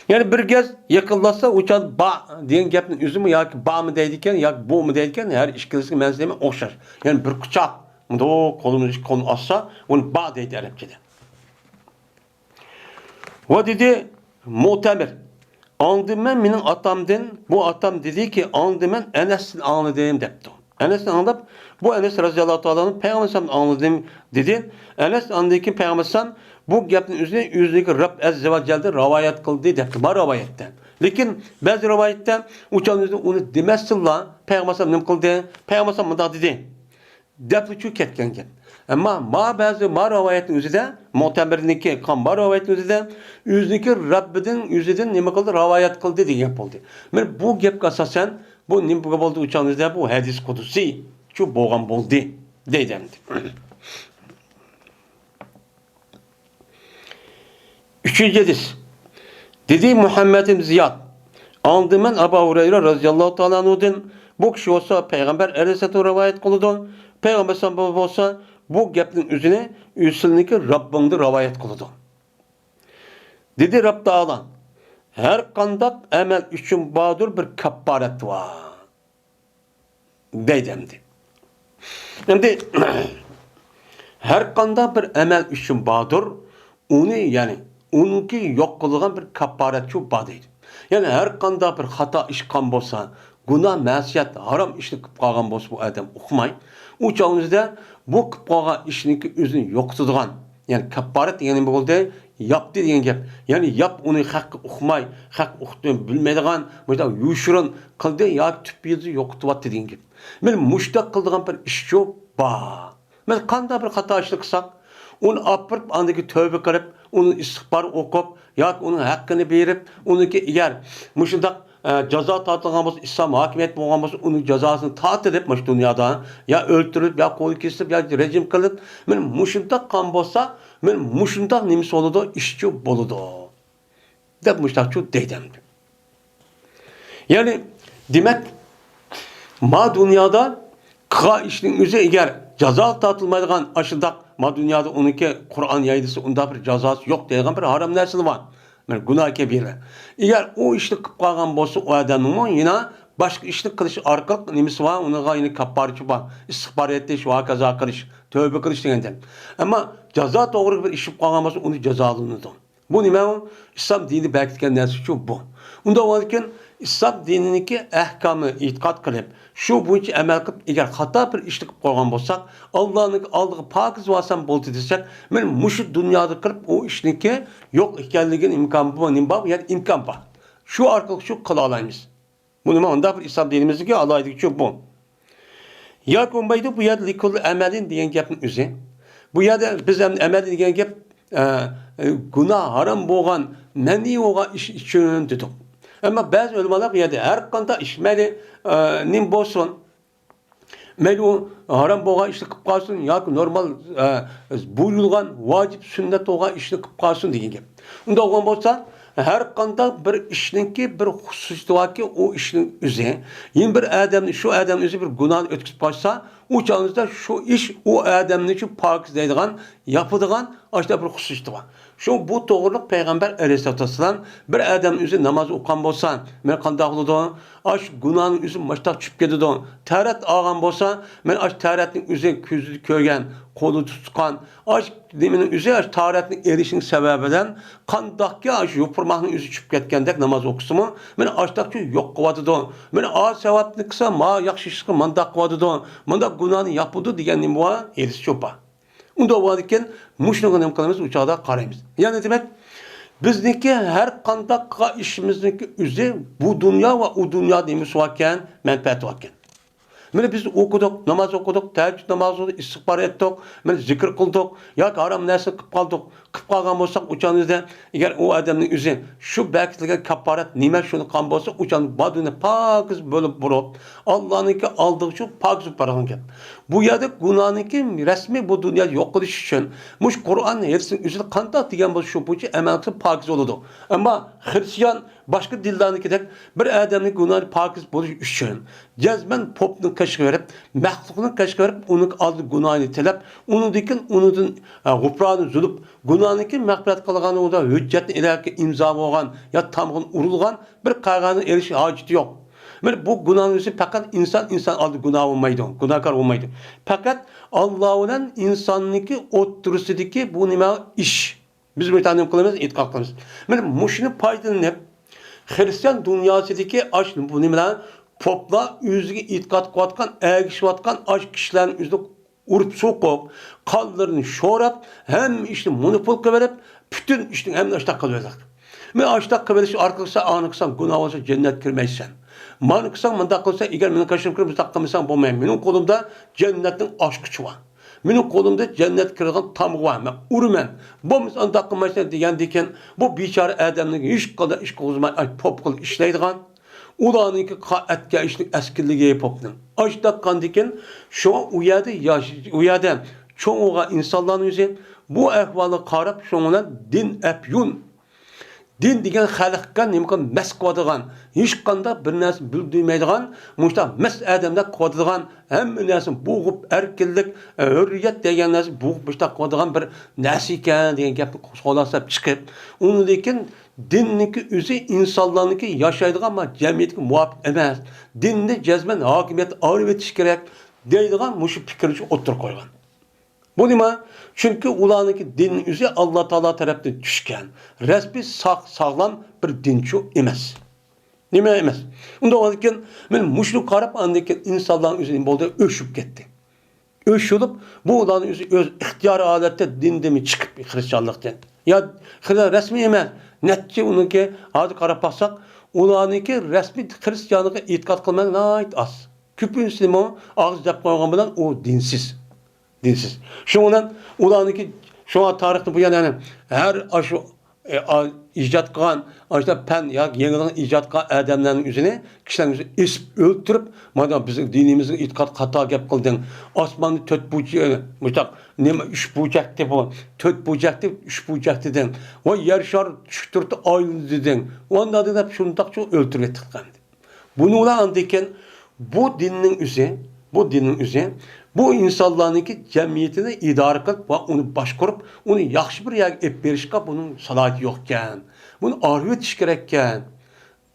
يەنى بىر گەز يېقىنلاشسا، ئۇ چاغدا با دېگەن گەپنىڭ ئۆزىمۇ ياكى بامۇ دەيدىكەن، ياكى بۇمۇ دەيدىكەن، ھەر ئىككىلىسىنىڭ مەنىسى نېمە؟ ئوخشاش. يەنى بىر قۇچاق، مۇنداق قولىمىز ئىككى قولنى ئاچسا، ئۇنى با دەيدۇ ئەرەبچىدە. ۋە دېدى، مۇئتەمىر، ئاڭلىدىم مەن مېنىڭ ئاتامدىن، بۇ ئاتام دېدىكى، ئاڭلىدىم مەن ئەنەستىن ئاڭلىدىم دەپتۇ. ئەنەستىن ئاڭلاپ، بۇ ئەنەس رەزىياللاھۇ تائالا ئەنھۇ پەيغەمبەر ئەلەيھىسسالامدىن ئاڭلىدىم دېدى. ئەنەس ئاندىن كېيىن پەيغەمبەر ئەلەيھىسسالام بۇ گەپنى ئۆزى، ئۆزىنىڭكى رەب ئەززە ۋە جەلدىن رىۋايەت قىلدى دەپتۇ. بار رىۋايەتتە. لېكىن بەزى رىۋايەتتە ئۇ چاغنىڭ ئۆزىدە ئۇنى دېمەستىنلا پەيغەمبەر ئەلەيھىسسالام نېمە قىلدى؟ پەيغەمبەر ئەلەيھىسسالام مۇنداق دېدى. دەپلا چۈشۈپ كەتكەنكەن. ئەمما ما بەزى ما رىۋايەتنىڭ ئۆزىدە، مۇئتەمىرنىڭكى قان بار رىۋايەتنىڭ ئۆزىدە، ئۆزىنىڭكى رەببىدىن، ئۆزىدىن نېمە قىلدى؟ رىۋايەت قىلدى دېگەن گەپ بولدى. مانا بۇ گەپكە ئاساسەن، بۇ نېمە بولدى؟ ئۇ چاغنىڭ ئۆزىدە بۇ ھەدىس قۇدسى چۇ بولغان بولدى، دەيدۇ ئەمدى. ئۈچىنچى ھەدىس. دېدى مۇھەممەد ئىبن زىياد، ئاڭلىدىم مەن ئەبۇ ھۇرەيرە رەزىياللاھۇ تائالا ئەنھۇدىن، بۇ كىشى بولسا پەيغەمبەر ئەلەيھىسسالامدىن رىۋايەت قىلىدۇ، پەيغەمبەر ئەلەيھىسسالام بولسا بۇ گەپنىڭ ئۆزىنى ئۆزىنىڭكى رەببىڭدىن رىۋايەت قىلىدۇ. دېدى رەب تائالا، ھەر قانداق ئەمەل ئۈچۈن باردۇر بىر كاپپارەت بار. دەيدۇ ئەمدى. ئەمدى ھەر قانداق بىر ئەمەل ئۈچۈن باردۇر، ئۇنى، يەنى ئۇنىڭكى يوق قىلىدىغان بىر كاپپارەتچۇ بار دەيدۇ. يەنى ھەر قانداق بىر خاتا ئىش قىلغان بولسا، گۇناھ، مەسىيەت، ھارام ئىشنى قىلىپ قالغان بولسا بۇ ئادەم ئۇقماي، ئۇ چاغنىڭ ئۆزىدە بۇ قىلىپ قالغان ئىشنىڭكى ئۆزىنى يوقىتىدىغان، يەنى كاپپارەت دېگەن نېمە بولدى؟ ياپتى دېگەن گەپ. يەنى ياپ ئۇنى خەققە ئۇقماي، خەق ئۇقتۇرۇپ بىلمەيدىغان، مۇشۇنداق يوشۇرۇن قىلدى ياكى تۈپ يىلتىزى يوقىتىۋەتتى دېگەن گەپ. مانا مۇشۇنداق قىلىدىغان بىر ئىشچۇ بار. بىز قانداق بىر خاتا ئىشنى قىلساق، ئۇنى ئاپىرىپ، ئاندىن كېيىن تەۋبە قىلىپ، ئۇنى ئىستىغپار ئوقۇپ، ياكى ئۇنىڭ ھەققىنى بېرىپ، ئۇنىڭكى ئەگەر مۇشۇنداق، ئە، جازا تارتىلغان بولسا، ئىسلام ھاكىمىيەت بولغان بولسا، ئۇنىڭ جازاسىنى تارتىلىپ، مۇشۇ دۇنيادا يا ئۆلتۈرۈلۈپ، يا قولى كېسىلىپ، يا رېجىم قىلىنىپ، مانا مۇشۇنداق قىلغان بولسا، مانا مۇشۇنداق نېمىسى بولىدۇ، ئىشچۇ بولىدۇ، دەپ مۇشۇنداقچۇ دەيدۇ ئەمدى. يەنى، دېمەك، ما دۇنيادا قىلغان ئىشنىڭ ئۆزى ئەگەر جازا تارتىلمايدىغان ئاشۇنداق، ما دۇنيادا ئۇنىڭكى قۇرئان يايدىسى ئۇنداق بىر جازاسى يوق دەيدىغان بىر ھارام نەرسىلەر بار. مانا گۇناھ كەبىرە. ئەگەر ئۇ ئىشنى قىلىپ قالغان بولسا، ئۇ ئادەمنىڭمۇ يەنە باشقا ئىشنى قىلىش ئارقىلىق نېمىسى بار، ئۇنىڭغا يەنە كاپپارىتى بار. ئىستىغپار ئېيتىش، ۋاھاكازا قىلىش، تەۋبە قىلىش دېگەندەك. ئەمما جازا توغرىلىق بىر ئىش بولۇپ قالغان بولسا، ئۇنى جازالىنىدۇ. بۇ نېمە ئۇ؟ ئىسلام دىنى بەكىتكەن نەرسىچۇ بۇ. ئۇنداق بولغاندىكىن، ئىسلام دىنىنىڭكى ئەھكامى ئېتىقاد قىلىپ، شۇ بويىچە ئەمەل قىلىپ، ئەگەر خاتا بىر ئىشنى قىلىپ قويغان بولساق، ئاللانىڭ ئالدىغا پاكىز بارسام بولدى دېسەك، مانا مۇشۇ دۇنيادا قىلىپ، ئۇ ئىشنىڭكى يوق ئىكەنلىكىنى ئىمكان بار، نېمە بار؟ ئۇ يەردە ئىمكان بار. شۇ ئارقىلىق شۇ قىلالايمىز. بۇنى مۇنداق بىر ئىسلام دىنىمىزدىكى ئالاھىدىلىكى بۇ. ياكى بولمايدۇ، بۇ يەردە لىكۇللى ئەمەلىن دېگەن گەپنىڭ ئۆزى. بۇ يەردە بىز ئەمدى ئەمەل دېگەن گەپ، ئە، ئە، گۇناھ ھارام بولغان، مەنئى بولغان ئىش ئۈچۈن دېدۇق. ئەمما بەزى ئۆلىمالار بۇ يەردە ھەر قانداق ئىش، مەيلى، ئە، نېمە بولسۇن، مەيلى ئۇ ھارام بولغان ئىشنى قىلىپ قالسۇن ياكى نورمال، ئە، بۇيرۇلغان ۋاجىپ سۈننەت بولغان ئىشنى قىلىپ قالسۇن دېگەن گەپ. ئۇنداق بولغان بولسا، ھەر قانداق بىر ئىشنىڭكى بىر خۇسۇسىيىتى باركى، ئۇ ئىشنىڭ ئۆزى، يەنە بىر ئادەمنى، شۇ ئادەمنىڭ ئۆزى بىر گۇناھنى ئۆتكۈزۈپ قالسا، ئۇ چاغدا شۇ ئىش ئۇ ئادەمنى شۇ پاكىز دەيدىغان، ياپىدىغان، ئاشۇنداق بىر خۇسۇسىيىتى بار. شۇ بۇ توغرىلىق پەيغەمبەر ئەلەيھىسسالاتۇ ۋەسسالام بىر ئادەم ئۆزى ناماز ئوقۇغان بولسا، مانا قانداق بولىدۇ؟ ئاش گۇناھنىڭ ئۆزى ماشتاق چۈشۈپ كېتىدۇ. تەرەت ئالغان بولسا، مانا ئاش تەرەتنىڭ ئۆزى كۆزىدە كۆرگەن، قولىدا تۇتقان، ئاش نېمىنىڭ ئۆزى ئاش تەرەتنىڭ ئېرىشىنىڭ سەۋەبى بىلەن قانداقكى ئاش يوپۇرماقنىڭ ئۆزى چۈشۈپ كەتكەندەك ناماز ئوقۇسىمۇ، مانا ئاشتاقچۇ يوق قىلىۋاتىدۇ. مانا ئا سەۋەبنى قىلسا، ما ياخشى ئىشقا مانداق قىلىۋاتىدۇ، مانداق گۇناھنى ياپىدۇ دېگەن نېمە بار؟ ھېدىس چوپا. ئۇنداق بولغاندىكىن، مۇشۇنىڭغا نېمە قىلىمىز؟ ئۇ چاغدا قارايمىز. يەنى دېمەك، بىزنىڭكى ھەر قانداق قىلغان ئىشىمىزنىڭكى ئۆزى بۇ دۇنيا ۋە ئۇ دۇنيادا نېمىسى باركەن؟ مەنپەئەتى باركەن. مانا بىز ئوقۇدۇق، ناماز ئوقۇدۇق، تەھەججۇد نامازى ئوقۇدۇق، ئىستىغپار ئېيتتۇق، مانا زىكىر قىلدۇق ياكى ھارام نەرسىنى قىلىپ قالدۇق. قىلىپ قالغان بولساق، ئۇ چاغدا ئەگەر ئۇ ئادەمنىڭ ئۆزى شۇ بەكىتىلگەن كاپپارەت نېمە شۇنى قىلغان بولسا، ئۇ چاغدا بار دۇنيا پاكىز بولۇپ بولۇپ، ئاللانىڭكى ئالدىغا شۇ پاكىز بولۇپ بارغان گەپ. بۇ يەردە گۇناھنىڭكى رەسمىي بۇ دۇنيادا يوق قىلىش ئۈچۈن مۇشۇ قۇرئان ھەدىسنىڭ ئۆزىدە قانداق دېگەن بولسا، شۇ بويىچە ئەمەل قىلسا پاكىز بولىدۇ. ئەمما خرىستىيان باشقا دىنلارنىڭكىدەك بىر ئادەمنىڭ گۇناھى پاكىز بولۇش ئۈچۈن جەزمەن پوپنىڭ قېشىغا بېرىپ، مەخلۇقنىڭ قېشىغا بېرىپ، ئۇنىڭ ئالدىدا گۇناھىنى تىلەپ، ئۇنىڭدىن كېيىن ئۇنىڭدىن، ئە، غۇپرانى زۇلۇپ، گۇناھنىڭكى مەغپىرەت قىلغانلىقىدا ھۆججەتنى ئىلاھىي ئىمزا بولغان يا تامغىنى ئۇرۇلغان بىر قەغەزنى ئېلىش ھاجىتى يوق. مانا بۇ گۇناھنىڭ ئۆزى پەقەت ئىنسان ئىنسان ئالدىدا گۇناھ بولمايدۇ، گۇناھكار بولمايدۇ. پەقەت ئاللا بىلەن ئىنساننىڭكى ئوتتۇرىسىدىكى بۇ نېمە ئىش؟ بىز بۇ يەردە نېمە قىلىمىز؟ ئېتىقاد قىلىمىز. مانا مۇشۇنى پايدىلىنىپ، خرىستىيان دۇنياسىدىكى ئاش بۇ نېمىلەر؟ پوپلار ئۆزىگە ئېتىقاد قىلىۋاتقان، ئەگىشىۋاتقان ئاش كىشىلەرنى ئۆزىنى ئۇرۇپ سوقۇپ، قانلىرىنى شوراپ، ھەممە ئىشنى مونوپول قىلىۋېلىپ، پۈتۈن ئىشنىڭ ھەممىنى ئاشتاق قىلىۋېلىق. مانا ئاشتاق قىلىۋېلىش ئارقىلىق سەن ئانى قىلساڭ گۇناھ بولسا جەننەتكە كىرمەيسەن. مانى قىلساڭ، مۇنداق قىلساڭ، ئەگەر مېنىڭ قېشىمغا كىرىپ مۇنداق قىلمىساڭ بولمايمەن. مېنىڭ قولۇمدا جەننەتنىڭ ئاچقۇچى بار. مېنىڭ قولۇمدا جەننەتكە كىرىدىغان تامغا بار. مەن ئۇرىمەن. بولمىسا ئانداق قىلمايسەن دېگەندىكىن، بۇ بىچارە ئادەمنىڭ ھېچقانداق ئىش قىلغۇزماي، ئاي، پوپ قىلىپ ئىشلەيدىغان. ئۇلارنىڭكى قا-، ئەتكەن ئىشنىڭ ئەسكىنلىكى پوپنىڭ. ئاشتاق قاندىكىن، شۇڭا ئۇ يەردە ياش-، ئۇ يەردە چوڭ بولغان ئىنسانلارنىڭ ئۆزى بۇ ئەھۋالغا قاراپ، شۇنىڭ بىلەن دىن ئەپيۇن. دىن دېگەن خەلققە نېمە قىلىپ مەس قىلىۋاتىدىغان، ھېچقانداق بىر نەرسە بىلدۈرمەيدىغان، مۇشۇنداق مەس ئادەمدەك قىلىۋاتىدىغان، ھەممە نەرسە بوغۇپ، ئەركىنلىك، ھۆرىيەت دېگەن نەرسە بوغۇپ، مۇشۇنداق قىلىدىغان بىر نەرسە ئىكەن دېگەن گەپنى خۇلاسىلەپ چىقىپ، ئۇنىڭدىن كېيىن دىننىڭكى ئۆزى ئىنسانلارنىڭكى ياشايدىغان ما جەمئىيەتكە مۇۋاپىق ئەمەس، دىننى جەزمەن ھاكىمىيەت ئايرىۋېتىش كېرەك دەيدىغان مۇشۇ پىكىرنى ئوتتۇرىغا قويغان. بۇ نېمە؟ چۈنكى ئۇلارنىڭكى دىنى ئۆزى ئاللا تائالا تەرەپتىن چۈشكەن، رەسمىي ساق-، ساغلام بىر دىنچۇ ئەمەس. نېمە ئەمەس؟ ئۇنداق بولغاندىكىن، مانا مۇشۇنى قاراپ، ئاندىن كېيىن ئىنسانلارنىڭ ئۆزى نېمە بولدى؟ ئۆچۈپ كەتتى. ئۆچۈپ، بۇ ئۇلارنىڭ ئۆزى ئۆز ئىختىيارىي ھالەتتە دىندىن چىقىپ خرىستىيانلىقتىن. يا خىدا-، رەسمىي ئەمەس، نەچچە ئۇنىڭكى ھازىر قاراپ باقساق، ئۇلارنىڭكى رەسمىي خرىستىيانلىققا ئېتىقاد قىلمايدىغان ناھايىتى ئاز. كۆپىنچىسىمۇ ئاغزى دەپ قويغان بىلەن ئۇ دىنسىز. دىنسىز. شۇنىڭ بىلەن ئۇلارنىڭكى، شۇڭا تارىختىن بۇيان، يەنى ھەر ئاشۇ، ئە، ئا-، ئىجاد قىلغان، ئاشۇنداق پەن ياكى يېڭىلىقنى ئىجاد قىلغان ئادەملەرنىڭ ئۆزىنى، كىشىلەرنىڭ ئۆزىنى ئېسىپ ئۆلتۈرۈپ، مانا بىزنىڭ دىنىمىزنىڭ ئېتىقاد خاتا گەپ قىلدىڭ. ئاسماننى تۆت بۇرجەك، ئە، مۇشۇنداق نېمە، ئۈچ بۇرجەكتى بۇ، تۆت بۇرجەكتى، ئۈچ بۇرجەك دېدىڭ. ۋە يەر شارى چۈشۈپ تۇرۇپتۇ، ئايلىنىدۇ دېدىڭ. ئۇنداق دەپ شۇنداقچە ئۆلتۈرۈۋەتتىق ئەمدى. بۇنى ئۇلار ئاندىكىن بۇ دىننىڭ ئۆزى، بۇ دىننىڭ ئۆزى، بۇ ئىنسانلارنىڭكى جەمئىيىتىنى ئىدارە قىلىپ ۋە ئۇنى باشقۇرۇپ، ئۇنى ياخشى بىر يەرگە ئېلىپ بېرىشقا بۇنىڭ سالاھىيىتى يوقكەن، بۇنى ئايرىۋېتىش كېرەككەن،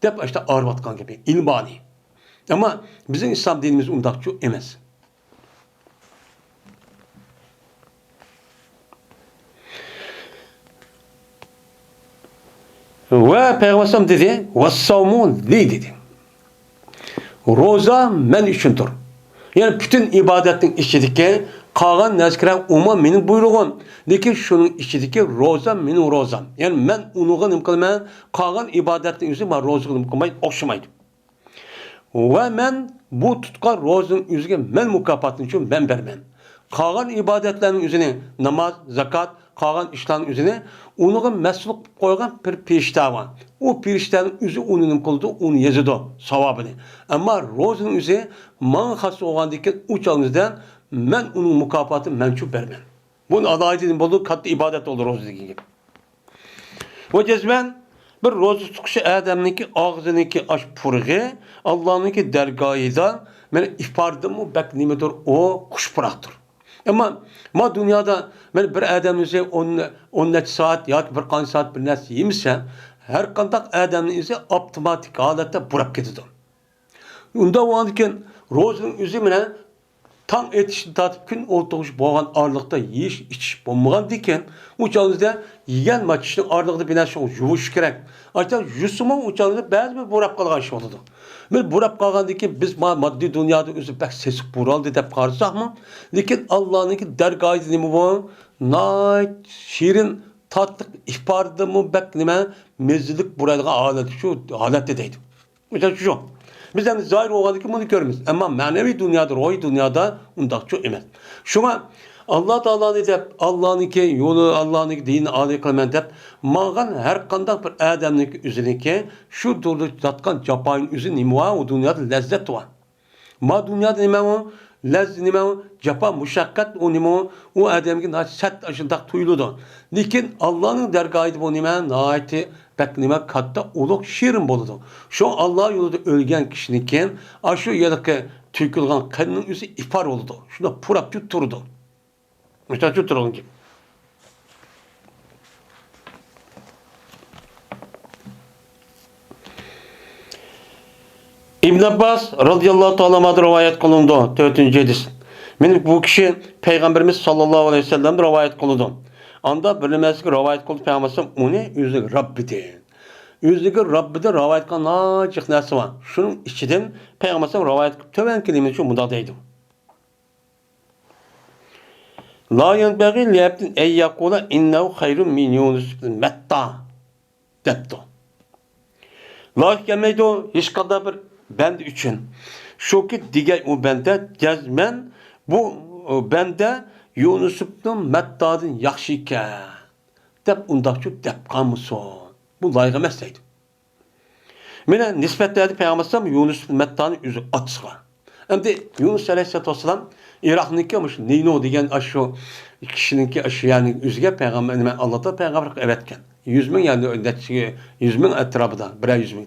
دەپ ئاشۇنداق ئايرىۋاتقان گېپى ئىلمانىي. ئەمما بىزنىڭ ئىسلام دىنىمىز ئۇنداقچۇ ئەمەس. ۋە پەيغەمبەر ئەلەيھىسسالام دېدى، «ۋەسسەۋمۇ لى» دېدى. روزا مەن ئۈچۈندۇر. يەنى پۈتۈن ئىبادەتنىڭ ئىچىدىكى قالغان نەرسىلەر ئۇمۇ مېنىڭ بۇيرۇغۇم. لېكىن شۇنىڭ ئىچىدىكى روزا مېنىڭ روزام. يەنى مەن ئۇنىڭغا نېمە قىلىمەن؟ قالغان ئىبادەتنىڭ ئۆزى مانا روزىغا نېمە قىلمايدۇ، ئوخشىمايدۇ. ۋە مەن بۇ تۇتقان روزىنىڭ ئۆزىگە مەن مۇكاپاتىنى شۇ مەن بەرمەن. قالغان ئىبادەتلەرنىڭ ئۆزىنى، ناماز، زاكات، قالغان ئىشلارنىڭ ئۆزىنى ئۇنىڭغا مەسئۇل قىلىپ قويغان بىر پېرىشتە بار. ئۇ پېرىشتەنىڭ ئۆزى ئۇنى نېمە قىلىدۇ؟ ئۇنى يازىدۇ، ساۋابىنى. ئەمما روزىنىڭ ئۆزى ماڭا خاس بولغاندىكىن ئۇ چاغنىڭدا مەن ئۇنىڭ مۇكاپاتىنى مەنچۇ بەرمەن. بۇ ئالاھىدە نېمە بولىدۇ؟ كاتتا ئىبادەت بولىدۇ روزا دېگەن گەپ. ۋە جەزمەن بىر روزا تۇتقۇچى ئادەمنىڭكى ئاغزىنىڭكى ئاش پۇرىقى ئاللانىڭكى دەرگاھىدا مانا ئىپاردىنمۇ بەك نېمىدۇر، ئۇ خۇش پۇراقتۇر. ئەمما ما دۇنيادا مانا بىر ئادەم ئۆزى ئون، ئون نەچچە سائەت ياكى بىر قانچە سائەت بىر نەرسە يېمىسە، ھەر قانداق ئادەمنىڭ ئۆزى ئاپتوماتىك ھالەتتە پۇراپ كېتىدۇ. ئۇنداق بولغاندىكىن روزىنىڭ ئۆزى مانا تاڭ ئېتىشتىن تارتىپ كۈن ئولتۇرغۇچە بولغان ئارىلىقتا يېيىش، ئىچىش بولمىغاندىكىن، ئۇ چاغدا يېگەن ماچىشنىڭ ئارىلىقىدا بىر نەرسە يۇيۇشى كېرەك. ئاچا يۇسىمۇ ئۇ چاغدا بەزى بىر بوراپ قالغان ئىش بولىدۇ. بىر بوراپ قالغاندىكىن بىز ما-، ماددىي دۇنيادا ئۆزى بەك سېسىق بورالدى دەپ قارىساقمۇ، لېكىن ئاللانىڭكى دەرگاھىدا نېمە بۇ؟ ناھايىتى شېرىن، تاتلىق، ئىپادىدىمۇ بەك نېمە، مەززىلىك بورايدىغان ھالەت، شۇ ھالەتتە دەيدۇ. مىسال شۇ. بىز ئەمدى زاھىر بولغاندىكىن بۇنى كۆرىمىز. ئەمما مەنىۋى دۇنيادا، روھىي دۇنيادا ئۇنداقچۇ ئەمەس. شۇڭا ئاللا تائالانى دەپ، ئاللانىڭكى يولى، ئاللانىڭكى دىنىنى ئالىي قىلىمەن دەپ ماڭغان ھەر قانداق بىر ئادەمنىڭكى ئۆزىنىڭكى شۇ دۇردا تارتقان جاپانىڭ ئۆزى نېمە بار، ئۇ دۇنيادا لەززەت بار. ما دۇنيادا نېمە ئۇ؟ لەز-، نېمە ئۇ؟ جاپا، مۇشەققەت، ئۇ نېمە ئۇ؟ ئۇ ئادەمگە ناھايىتى سەت ئاشۇنداق تۇيۇلىدۇ. لېكىن ئاللانىڭ دەرگاھىدا بۇ نېمە؟ ناھايىتى بەك نېمە؟ كاتتا، ئۇلۇغ، شېرىن بولىدۇ. شۇ ئاللا يولىدا ئۆلگەن كىشىنىڭكى ئاشۇ يەرگە تۆكۈلگەن قېنىنىڭ ئۆزى ئىپار بولىدۇ. شۇنداق پۇراپ تۇرىدۇ. مۇشۇنداق تۇرغان گەپ. ئىبن ئابباس رازىياللاھۇ تائالا ئانھۇدىن رىۋايەت قىلىنىدۇ، تۆتىنچى ھەدىس. مېنى بۇ كىشى پەيغەمبىرىمىز ساللاللاھۇ ئەلەيھى ۋەسەللەمدىن رىۋايەت قىلىدۇ. ئاندا بىر نېمىسىگە رىۋايەت قىلدى پەيغەمبەر ئۇنى ئۆزىگە رەببىدىن. ئۆزىگە رەببىدىن رىۋايەت قىلغان ناچىق نەرسە بار. شۇنىڭ ئىچىدىن پەيغەمبەر رىۋايەت قىلىپ تۆۋەن كېلىمىدە شۇ مۇنداق دەيدۇ. لا ينبغي لعبد أن يقول إنه خير من يونس بن متى دەپتۇ. لايىق كەلمەيدۇ ھېچقانداق بىر بەندە ئۈچۈن، شۇكى دېگەي ئۇ بەندە جەزمەن بۇ بەندە يۇنۇس ئىبنى مەتتادىن ياخشى ئىكەن دەپ ئۇنداقچۇ دەپ قالمىسۇن. بۇ لايىق ئەمەس دەيدۇ. مانا نىسبەتلەردە پەيغەمبەر ئەلەيھىسسالام يۇنۇس ئىبن مەتتانى ئۆزى ئاتىسىغا. ئەمدى يۇنۇس ئەلەيھىسسالاتۇ ۋەسسالام ئىراقنىڭكى مۇشۇ نىنۇ دېگەن ئاشۇ كىشىنىڭكى ئاشۇ يەرنىڭ ئۆزىگە پەيغەمبەر، نېمە، ئاللا تائالا پەيغەمبەرلىك ئەۋەتكەن. يۈز مىڭ، يەنى نەچچە يۈز مىڭ ئەتراپىدا، بىرەر يۈز مىڭ.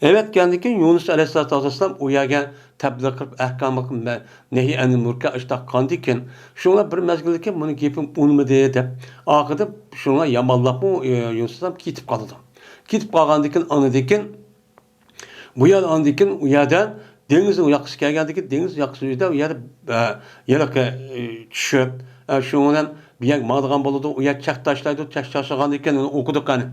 ئەۋەتكەندىن كېيىن يۇنۇس ئەلەيھىسسالاتۇ ۋەسسالام ئۇ يەرگە تەبلىغ قىلىپ، ئەھكام قىلىپ، نەھي ئەنىل مۇنكەر ئىشتاق قىلغاندىن كېيىن، شۇنىڭ بىلەن بىر مەزگىلدىن كېيىن مۇنىڭ گېپى ئۇنىمىدى دەپ، ئاخىرىدا شۇنىڭغا يامانلاپمۇ، ئى، يۇنۇس ئەلەيھىسسالام كېتىپ قالىدۇ. كېتىپ قالغاندىن كېيىن، ئاندىن كېيىن بۇ يەر، ئاندىن كېيىن ئۇ يەردە دېڭىز ياقىسىغا كەلگەندىن كېيىن، دېڭىز ياقىسىدا ئۇ يەردە، ئە، ھېلىقى، ئى، چۈشۈپ، ئە، شۇنىڭ بىلەن بۇ يەرگە ماڭىدىغان بولىدۇ. ئۇ يەر چەك تاشلايدۇ. چەك تاشلىغاندىن كېيىن ئۇنى ئوقۇدۇق قېنى.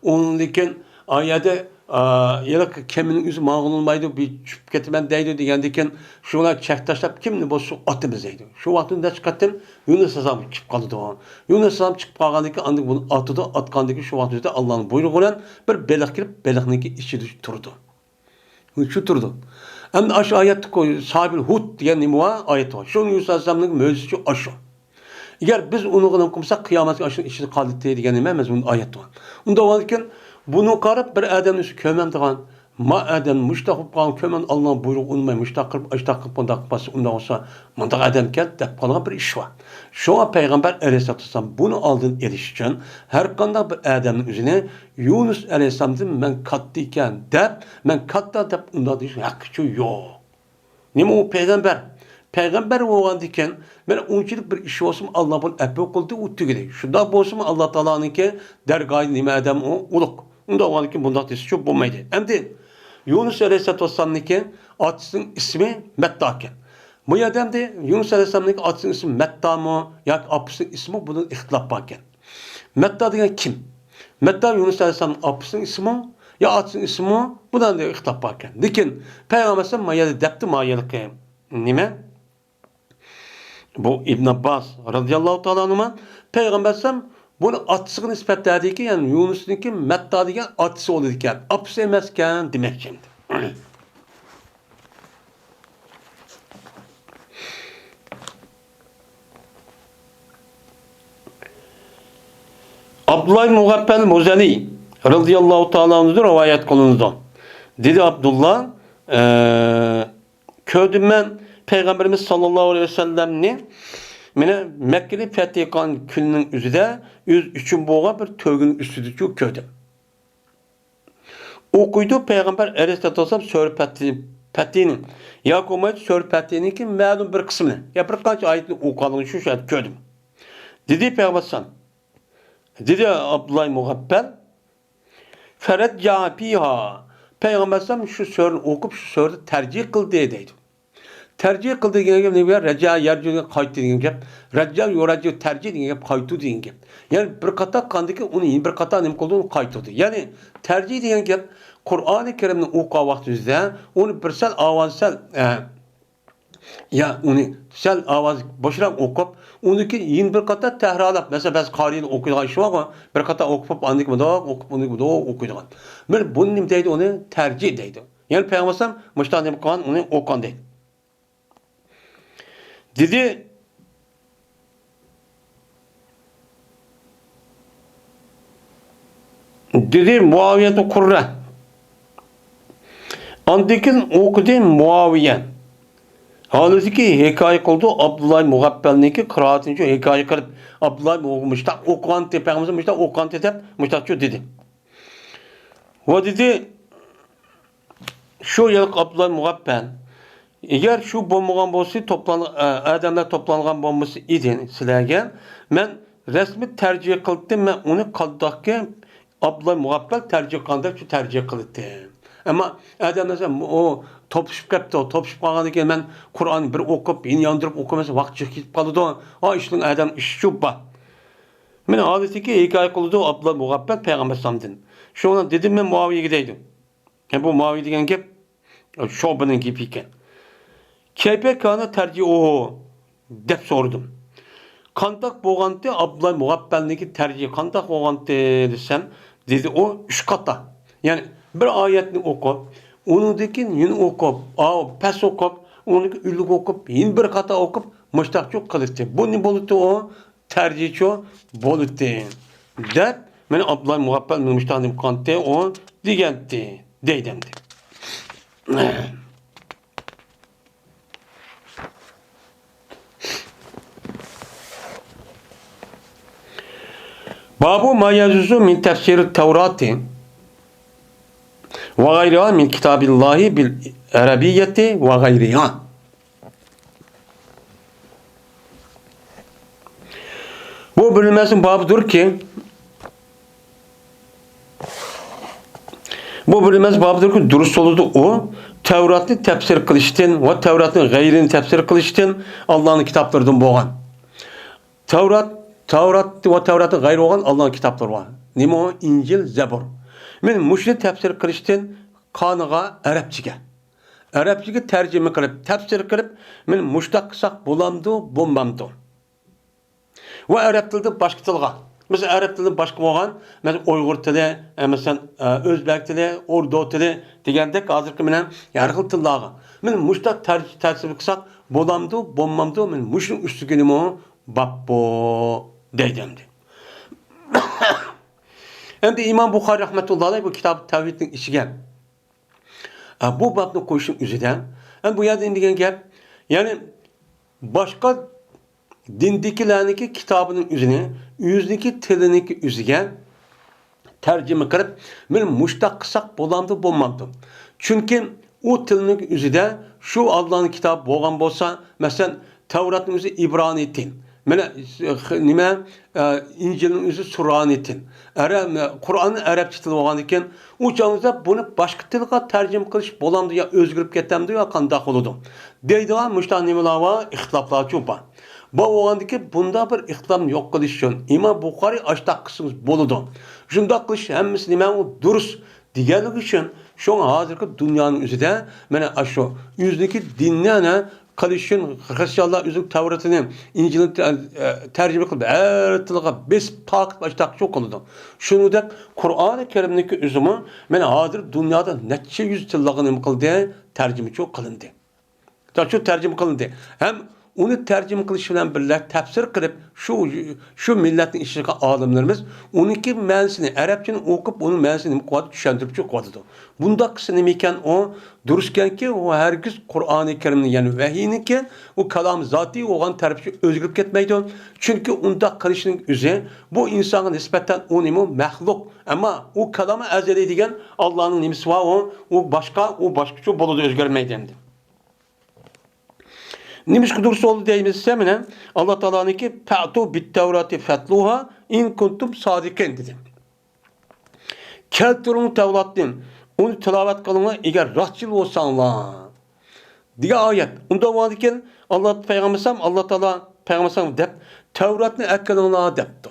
ئۇنىڭدىن كېيىن ئا يەردە، ئا، ھېلىقى كېمىنىڭ ئۆزى ماڭغىلى بولمايدۇ. بىر چۈشۈپ كېتىمەن دەيدۇ دېگەندىن كېيىن، شۇلار چەك تاشلاپ، كىمنى بولسا شۇ ئاتىمىز دەيدۇ. شۇ ۋاقىتتا نەچچە قېتىم يۇنۇس ئەلەيھىسسالام چىقىپ قالىدۇ. يۇنۇس ئەلەيھىسسالام چىقىپ قالغاندىن كېيىن، ئاندىن بۇنى ئاتىدۇ. ئاتقاندىن كېيىن، شۇ ۋاقىتتا ئاللانىڭ بۇيرۇقى بىلەن بىر بېلىق كېلىپ، بېلىقنىڭكى ئىچىدە تۇرىدۇ. شۇ تۇرىدۇ. ئەمدى ئاشۇ ئايەتتىكۇ ساھىبىل ھۇد دېگەن نېمە بار؟ ئايەت بار. شۇ يۇنۇس ئەلەيھىسسالامنىڭ مۆجىزىسى ئاشۇ. ئەگەر بىز ئۇنى نېمە قىلمىساق، قىيامەتكە ئاشۇنىڭ ئىچىدە قالىدۇ دېگەن نېمە مەزمۇن ئايەت بار. ئۇنداق بولغاندىكىن، بۇنى قاراپ بىر ئادەمنى ئۆزى كۆرمەمدىغان، ما ئادەم مۇشتاق بولۇپ قالغان، كۆرمەم، ئاللانىڭ بۇيرۇقى ئۇنىماي، مۇشتاق قىلىپ، ئاشتاق قىلىپ، بۇنداق قىلىپ قالسا، ئۇنداق بولسا، مۇنداق ئادەمكەن دەپ قالغان بىر ئىش بار. شۇڭا پەيغەمبەر ئەلەيھىسسالاتۇ ۋەسسالام بۇنى ئالدىنى ئېلىش ئۈچۈن، ھەر قانداق بىر ئادەمنىڭ ئۆزىنى يۇنۇس ئەلەيھىسسالامدىن مەن كاتتا ئىكەن دەپ، مەن كاتتا دەپ ئۇنداق دېيىش ھەققىچۇ يوق. نېمە ئۇ پەيغەمبەر؟ پەيغەمبەر بولغاندىكىن، مەن ئۇنچىلىك بىر ئىش بولسىمۇ، ئاللا بۇنى ئەپۇ قىلدى، ئۇ تۈگىدى. شۇنداق بولسىمۇ، ئاللا تائالانىڭكى دەرگاھى نېمە ئادەم ئۇ؟ ئۇلۇغ. ئۇنداق بولغاندىكىن، بۇنداق دېسىچۇ بولمايدۇ. ئەمدى يۇنۇس ئەلەيھىسسالاتۇ ۋەسسالامنىڭكى ئاتىسىنىڭ ئىسمى مەتتا ئىكەن. بۇ يەردە ئەمدى يۇنۇس ئەلەيھىسسالامنىڭكى ئاتىسىنىڭ ئىسمى مەتتامۇ ياكى ئاپىسىنىڭ ئىسمى، بۇنىڭ ئىختىلاپ بار ئىكەن. مەتتا دېگەن كىم؟ مەتتا يۇنۇس ئەلەيھىسسالامنىڭ ئاپىسىنىڭ ئىسمىمۇ يا ئاتىسىنىڭ ئىسمىمۇ؟ بۇنىڭدا ئىختىلاپ بار ئىكەن. لېكىن پەيغەمبەر ئەلەيھىسسالام ما يەردە دەپتۇ، ما يەردىكى نېمە؟ بۇ ئىبن ئابباس رەزىياللاھۇ تائالا ئەنھۇما پەيغەمبەر ئەلەيھىسسالام بۇنى ئاتىسىغا نىسبەتلەيدىكى، يەنى يۇنۇسنىڭكى مەتتا دېگەن ئاتىسى بولىدىكەن، ئاپىسى ئەمەسكەن دېمەكچى ئەمدى. ئابدۇللا ئىبن مۇغەپپەل مۇزەنى رەزىياللاھۇ تائالا ئەنھۇدىن رىۋايەت قىلىنىدۇ. دېدى ئابدۇللا، ئە، كۆردۈم مەن پەيغەمبىرىمىز ساللاللاھۇ ئەلەيھى ۋەسەللەمنى، مانا، مەككىنى پەتھى قىلغان كۈننىڭ ئۆزىدە ئۆزى ئۈچۈن بولغان بىر تۆگىنىڭ ئۈستىدىچۇ كۆردۈم. ئوقۇيدۇ پەيغەمبەر ئەلەيھىسسالاتۇ ۋەسسالام سۈرە پەتھى-، پەتھىنى ياكى بولمايدۇ سۈرە پەتھىنىڭكى مەلۇم بىر قىسمىنى، يا بىر قانچە ئايەتنى ئوقۇغانلىقىنى شۇ يەردە كۆردۈم. دېدى پەيغەمبەر ئەلەيھىسسالام، دېدى ئابدۇللا مۇغەپپەل، فەرەججەھە فىھا، پەيغەمبەر ئەلەيھىسسالام شۇ سۈرىنى ئوقۇپ، شۇ سۈرىدە تەرجىھ قىلدى دەيدۇ. تەرجىھ قىلدى دېگەن گەپ نېمە؟ رەجەھە يەرجىھۇ دېگەن قايتتى دېگەن گەپ. رەجەھە يۇرەججىھۇ تەرجىھ دېگەن گەپ قايتۇ دېگەن گەپ. يەنى بىر قاتار قىلغاندىن كېيىن ئۇنى يەنە بىر قاتار نېمە قىلدى؟ ئۇنى قايتۇردى. يەنى تەرجىھ دېگەن گەپ قۇرئانى كەرىمنى ئوقۇغان ۋاقتىمىزدا ئۇنى بىر سەل ئاۋازى سەل، ئە، يا ئۇنى سەل ئاۋازى بوشراق ئوقۇپ، ئۇنىڭ كېيىن يەنە بىر قاتار تەكرارلاپ، مەسىلەن، بەزى قارىيلار ئوقۇيدىغان ئىش بارغۇ، بىر قاتار ئوقۇپ، ئاندىن كېيىن مۇنداق ئوقۇپ، ئۇنى مۇنداق ئوقۇيدىغان. مانا بۇنى نېمە دەيدۇ؟ ئۇنى تەرجىھ دەيدۇ. يەنى پەيغەمبەر ئەلەيھىسسالام مۇشۇنداق نېمە قىلغان، ئۇنى ئوقۇغان دەيدۇ. دېدى، دېدى مۇئاۋىيەتۇ قۇررە. ئاندىن كېيىن ئوقۇدى مۇئاۋىيە. ھالىتىكى ھېكايە قىلىدۇ، ئابدۇللا مۇغەپپەلنىڭكى قىرائىتىنى ھېكايە قىلىپ، ئابدۇللا مۇشتاق ئوقۇغانتى، پەيغەمبەر مۇشتاق ئوقۇغانتى دەپ، مۇشتاقچۇ دېدى. ۋە دېدى، شۇ ھېلىقى ئابدۇللا مۇغەپپەل، ئەگەر شۇ بولمىغان بولسا، توپلان-، ئە، ئادەملەر توپلانغان بولمىسا ئىدى سىلەرگە، مەن رەسمىي تەرجىھ قىلاتتىم، مەن ئۇنى قانداقكى ئابدۇللا مۇغەپپەل تەرجىھ قىلغاندەك شۇ تەرجىھ قىلاتتىم. ئەمما ئادەملەر ئۇ توپلىشىپ كەپتۇ، توپلىشىپ قالغاندىن كېيىن مەن قۇرئاننى بىر ئوقۇپ، يەنە ياندۇرۇپ ئوقۇمىسا ۋاقىت چىقىپ كېتىپ قالىدۇ. ئا، ئىشنىڭ ئادەم ئىشىچۇ بار. مانا ھالىتىكى ھېكايە قىلىدۇ ئابدۇللا مۇغەپپەل پەيغەمبەر ئەلەيھىسسالامدىن. شۇڭا دېدىم مەن مۇئاۋىيەگە دەيدۇ. ئە، بۇ مۇئاۋىيە دېگەن گەپ شۇئبىنىڭ گېپى ئىكەن. كەيپە كانە تەرجىئۇھۇ دەپ سورىدىم. قانداق بولغانتى ئابدۇللا مۇغەپپەلنىڭكى تەرجىھى قانداق بولغانتى دېسەم، دېدى ئۇ ئۈچ قاتا. يەنى بىر ئايەتنى ئوقۇپ، ئۇنىڭدىن كېيىن يەنە ئوقۇپ، ئاۋۇ پەس ئوقۇپ، ئۇنىڭدىن كېيىن ئۈنلۈك ئوقۇپ، يەنە بىر قاتا ئوقۇپ، مۇشتاقچۇ قىلاتتى. بۇ نېمە بولاتتى ئۇ؟ تەرجىھچۇ بولاتتى دەپ، مانا ئابدۇللا مۇغەپپەل مۇشتاق نېمە قىلغانتى ئۇ دېگەنتى دەيدۇ ئەمدى. بابۇ ما يەجۇزۇ مىن تەفسىرىت تەۋراتى ۋە غەيرىھا مىن كىتابىللاھى بىل ئەرەبىييەتى ۋە غەيرىھا. بۇ بىلمەسنىڭ بابىدۇركى، بۇ بىلمەس بابىدۇركى، دۇرۇس بولىدۇ ئۇ، تەۋراتنى تەپسىر قىلىشتىن ۋە تەۋراتنىڭ غەيرىنى تەپسىر قىلىشتىن ئاللانىڭ كىتابلىرىدىن بولغان. تەۋرات، تەۋرات ۋە تەۋراتنىڭ غەيرى بولغان ئاللانىڭ كىتابلىرى بار. نېمە ئۇ؟ ئىنجىل، زەبۇر. مانا مۇشۇنى تەپسىر قىلىشتىن قانىغا ئەرەبچىگە. ئەرەبچىگە تەرجىمە قىلىپ، تەپسىر قىلىپ، مانا مۇشۇنداق قىلساق بولامدۇ، بولمامدۇ؟ ۋە ئەرەب تىلىدىن باشقا تىلغا. مەسىلەن، ئەرەب تىلىدىن باشقا بولغان، مەسىلەن، ئۇيغۇر تىلى، ئە، مەسىلەن، ئە، ئۆزبەك تىلى، ئوردۇ تىلى دېگەندەك ھازىرقى مەنە ھەر خىل تىللارغا مەن مۇشۇنداق تەر-، تەرجىمە قىلساق بولامدۇ، بولمامدۇ؟ مەن مۇشۇنىڭ ئۈستىگىنىمۇ باببۇ دەيدۇ ئەمدى. ئەمدى ئىمام بۇخارىي رەھمەتۇللا ئەلەيھ بۇ كىتاب تەۋھىدنىڭ ئىچىگە، ئە، بۇ بابنى قويۇشنىڭ ئۆزىدە، ئەمدى بۇ يەردە نېمە دېگەن گەپ؟ يەنى باشقا دىندىكىلەرنىڭكى كىتابىنىڭ ئۆزىنى ئۆزىنىڭكى تىلىنىڭكى ئۆزىگە تەرجىمە قىلىپ، مەن مۇشتاق قىلساق بولامدۇ، بولمامدۇ؟ چۈنكى ئۇ تىلنىڭ ئۆزىدە شۇ ئاللانىڭ كىتابى بولغان بولسا، مەسىلەن، تەۋراتنىڭ ئۆزى ئىبرانىي تىل. مانا، نېمە، ئە، ئىنجىلنىڭ ئۆزى سۇرانىي تىل. ئەرەب، قۇرئان ئەرەبچە تىل بولغاندىكىن، ئۇ چاغدا بۇنى باشقا تىلغا تەرجىمە قىلىش بولامدۇ يا ئۆزگىرىپ كېتەمدۇ يا قانداق بولىدۇ دەيدىغان مۇشۇنداق نېمىلەر بار، ئىختىلاپلارچۇ بار. بار بولغاندىكىن، بۇنداق بىر ئىختىلاپنى يوق قىلىش ئۈچۈن ئىمام بۇخارىي ئاشتاق قىلسىڭىز بولىدۇ. شۇنداق قىلىش ھەممىسى نېمە ئۇ دۇرۇس دېگەنلىكى ئۈچۈن، شۇڭا ھازىرقى دۇنيانىڭ ئۆزىدە مانا ئاشۇ ئۆزىنىڭكى دىنىنى قىلىش ئۈچۈن خرىستىيانلار ئۆزىنىڭ تەۋرىتىنى، ئىنجىلنى تە-، ئە، تەرجىمە قىلىپ، ھەر تىلغا بېسىپ تارقىتىپ ئاشتاقچۇ قىلىدۇ. شۇنىڭدەك قۇرئانى كەرىمنىڭكى ئۆزىمۇ مانا ھازىر دۇنيادا نەچچە يۈز تىللارغا نېمە قىلدى؟ تەرجىمىچۇ قىلىندى. شۇ تەرجىمە قىلىندى. ھەم ئۇنى تەرجىمە قىلىش بىلەن بىللە تەپسىر قىلىپ، شۇ، شۇ مىللەتنىڭ ئىچىدىكى ئالىملىرىمىز ئۇنىڭكى مەنىسىنى، ئەرەبچىنى ئوقۇپ، ئۇنىڭ مەنىسىنى نېمە قىلىۋاتىدۇ؟ چۈشەندۈرۈپچۇ قىلىۋاتىدۇ. بۇنداق قىلسا نېمە ئىكەن ئۇ؟ دۇرۇسكەنكى، ئۇ ھەرگىز قۇرئانى كەرىمنى، يەنى ۋەھىينىڭكى ئۇ كالامى زاتىي بولغان تەرىپىچە ئۆزگىرىپ كەتمەيدۇ. چۈنكى ئۇنداق قىلىشنىڭ ئۆزى بۇ ئىنسانغا نىسبەتەن ئۇ نېمە؟ مەخلۇق. ئەمما ئۇ كالامى ئەزەلىي دېگەن ئاللانىڭ نېمىسى بار، ئۇ، ئۇ باشقا، ئۇ باشقىچە بولىدۇ، ئۆزگەرمەيدۇ ئەمدى. نېمىشقا دۇرۇس بولدى دەيمىز دېسە، مانا، ئاللا تائالانىڭكى، «فەتۇ بىت تەۋراتى فەتلۇھا ئىن كۇنتۇم سادىقىن» دېدى. «كەلتۈرۈڭ تەۋراتنى، ئۇنى تىلاۋەت قىلىڭلار، ئەگەر راستچىل بولساڭلار» دېگەن ئايەت. ئۇنداق بولغاندىكىن، ئاللا پەيغەمبەر ئەلەيھىسسالام، ئاللا تائالا پەيغەمبەر ئەلەيھىسسالام دەپ، «تەۋراتنى ئەكىلىڭلار» دەپتۇ.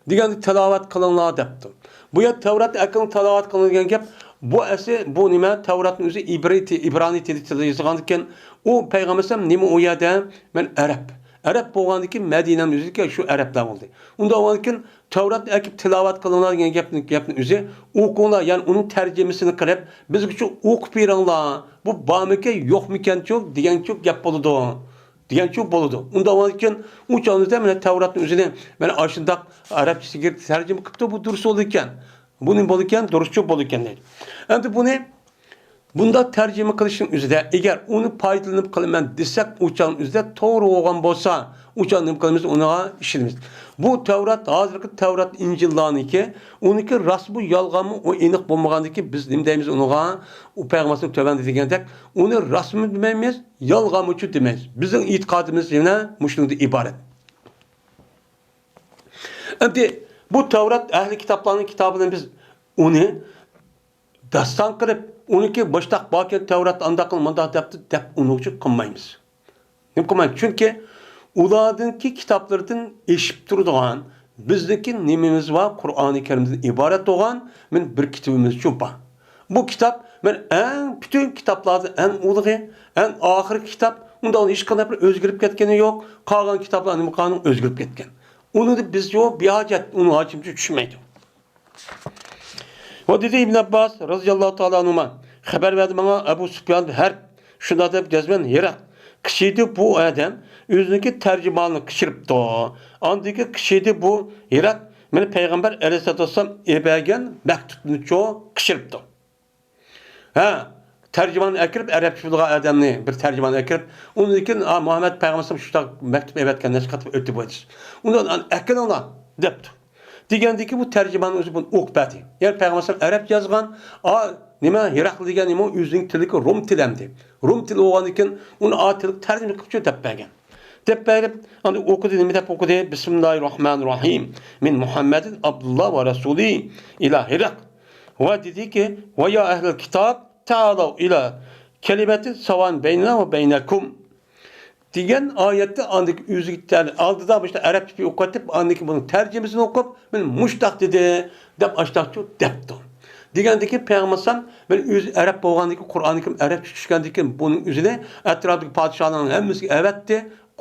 دېگەندە تىلاۋەت قىلىڭلار دەپتۇ. بۇ يەر تەۋراتنى ئەكىلىڭ، تىلاۋەت قىلىڭ دېگەن گەپ، بۇ ئەسلى، بۇ نېمە؟ تەۋراتنىڭ ئۆزى ئىبرىتى، ئىبرانىي تىلى، تىلى يېزىلغاندىكىن، ئۇ پەيغەمبەر ئەلەيھىسسالام نېمە ئۇ يەردە؟ مەن ئەرەب. ئەرەب بولغاندىكىن مەدىنەنىڭ ئۆزىدىكى شۇ ئەرەبلەر بولدى. ئۇنداق بولغاندىكىن، تەۋراتنى ئەكىپ تىلاۋەت قىلىڭلار دېگەن گەپنىڭ، گەپنىڭ ئۆزى، ئوقۇڭلار، يەنى ئۇنىڭ تەرجىمىسىنى قىلىپ، بىزگىچە ئوقۇپ بېرىڭلار. بۇ بارمىكەن، يوقمىكەنچۇ دېگەنچۇ گەپ بولىدۇ. دېگەنچۇ بولىدۇ. ئۇنداق بولغاندىكىن، ئۇ چاغدا مانا تەۋراتنىڭ ئۆزىنى مانا ئاشۇنداق ئەرەبچىسىگە تەرجىمە قىپتۇ، بۇ دۇرۇس بولىدىكەن. بۇ نېمە بولىدىكەن؟ دۇرۇسچۇ بولىدىكەن دەيدۇ. ئەمدى بۇنى بۇنداق تەرجىمە قىلىشنىڭ ئۆزىدە، ئەگەر ئۇنى پايدىلىنىپ قىلىمەن دېسەك، ئۇ چاغنىڭ ئۆزىدە توغرا بولغان بولسا، ئۇ چاغ نېمە قىلىمىز؟ ئۇنىڭغا ئىشىنىمىز. بۇ تەۋرات، ھازىرقى تەۋرات، ئىنجىللارنىڭكى، ئۇنىڭكى راستمۇ، يالغانمۇ، ئۇ ئېنىق بولمىغاندىكىن بىز نېمە دەيمىز ئۇنىڭغا؟ ئۇ پەيغەمبەر تۆۋەندە دېگەندەك، ئۇنى راستمۇ دېمەيمىز، يالغانمۇچۇ دېمەيمىز. بىزنىڭ ئېتىقادىمىز يەنە مۇشۇنىڭدىن ئىبارەت. ئەمدى بۇ تەۋرات ئەھلى كىتابلارنىڭ كىتابىنى بىز ئۇنى داستان قىلىپ، ئۇنىڭكى مۇشتاق باركەن، تەۋرات ئانداق قىل، مۇنداق دەپتۇ دەپ ئۇنىڭچە قىلمايمىز. نېمە قىلمايمىز؟ چۈنكى ئۇلاردىنكى كىتابلىرىدىن ئېشىپ تۇرىدىغان، بىزنىڭكى نېمىمىز بار؟ قۇرئانى كەرىمدىن ئىبارەت بولغان مانا بىر كىتابىمىزچۇ بار. بۇ كىتاب مانا ئەڭ، پۈتۈن كىتابلاردىن ئەڭ ئۇلۇغى، ئەڭ ئاخىرقى كىتاب. ئۇندا ئۇنى ھېچقانداق بىر ئۆزگىرىپ كەتكىنى يوق. قالغان كىتابلار نېمە قانۇن ئۆزگىرىپ كەتكەن. ئۇنى بىز يوق، بىھاجەت، ئۇنىڭ ھاجىتىمىزگە چۈشمەيدۇ. ۋە دېدى ئىبن ئابباس رەزىياللاھۇ تائالا ئەنھۇما، خەۋەر بەردى ماڭا ئەبۇ سۇپيان ھەرب، شۇنداق دەپ جەزمەن ھېراق قىچىيدى بۇ ئادەم ئۆزىنىڭكى تەرجىمانىنى قىچىرىپتۇ. ئاندىن كېيىن قىچىيدى بۇ ھېراق مېنى پەيغەمبەر ئەلەيھىسسالاتۇ ۋەسسالام ئەۋەرگەن مەكتۇپنىچۇ قىچىرىپتۇ. ھە، تەرجىماننى ئەكىرىپ، ئەرەبچە بىلىدىغان ئادەمنى، بىر تەرجىماننى ئەكىرىپ، ئۇندىن كېيىن، «ئا، مۇھەممەد پەيغەمبەر شۇنداق مەكتۇپ ئەۋەتكەن، نەچچە قېتىم ئۆتتى بۇ ھەدىس. ئۇنى ئەكىلىڭلار» دەپتۇ. دېگەندىكىن بۇ تەرجىماننىڭ ئۆزى بۇنى ئوقۇپ بەردى. يەنى پەيغەمبەر ئەرەبچە يازغان، ئا، نېمە، ھېراقلى دېگەن نېمە، ئۆزىنىڭ تىلىكى روم تىلى ئەمدى. روم تىلى بولغاندىن كېيىن ئۇنى ئا تىلىگە تەرجىمە قىلىپچۇ دەپ بەرگەن. دەپ بەرىپ، ئاندىن ئوقۇدى، نېمە دەپ ئوقۇدى؟ بىسمىللاھىررەھمانىررەھىم. مىن مۇھەممەدىن ئابدۇللا ۋە رەسۇلى ئىلا ھېراق. ۋە دېدىكى، ۋە يا ئەھلەل كىتاب، تائالەۋ ئىلا كەلىمەتىن ساۋائىن بەينەنا ۋە بەينەكۇم. دېگەن ئايەتتە ئاندىكى ئۆزىگە تەن-، ئالدىدا مۇشۇنداق ئەرەبچە ئوقۇۋېتىپ، ئاندىن كېيىن بۇنىڭ تەرجىمىسىنى ئوقۇپ، مانا مۇشۇنداق دېدى، دەپ ئاشۇنداقچۇ دەپتۇ. دېگەندىكىن پەيغەمبەر ئەلەيھىسسالام مانا ئۆزى ئەرەب بولغاندىكىن، قۇرئانى كەرىم ئەرەبچە چۈشكەندىكىن، بۇنىڭ ئۆزىنى ئەتراپتىكى پادىشاھلارنىڭ ھەممىسىگە ئەۋەتتى.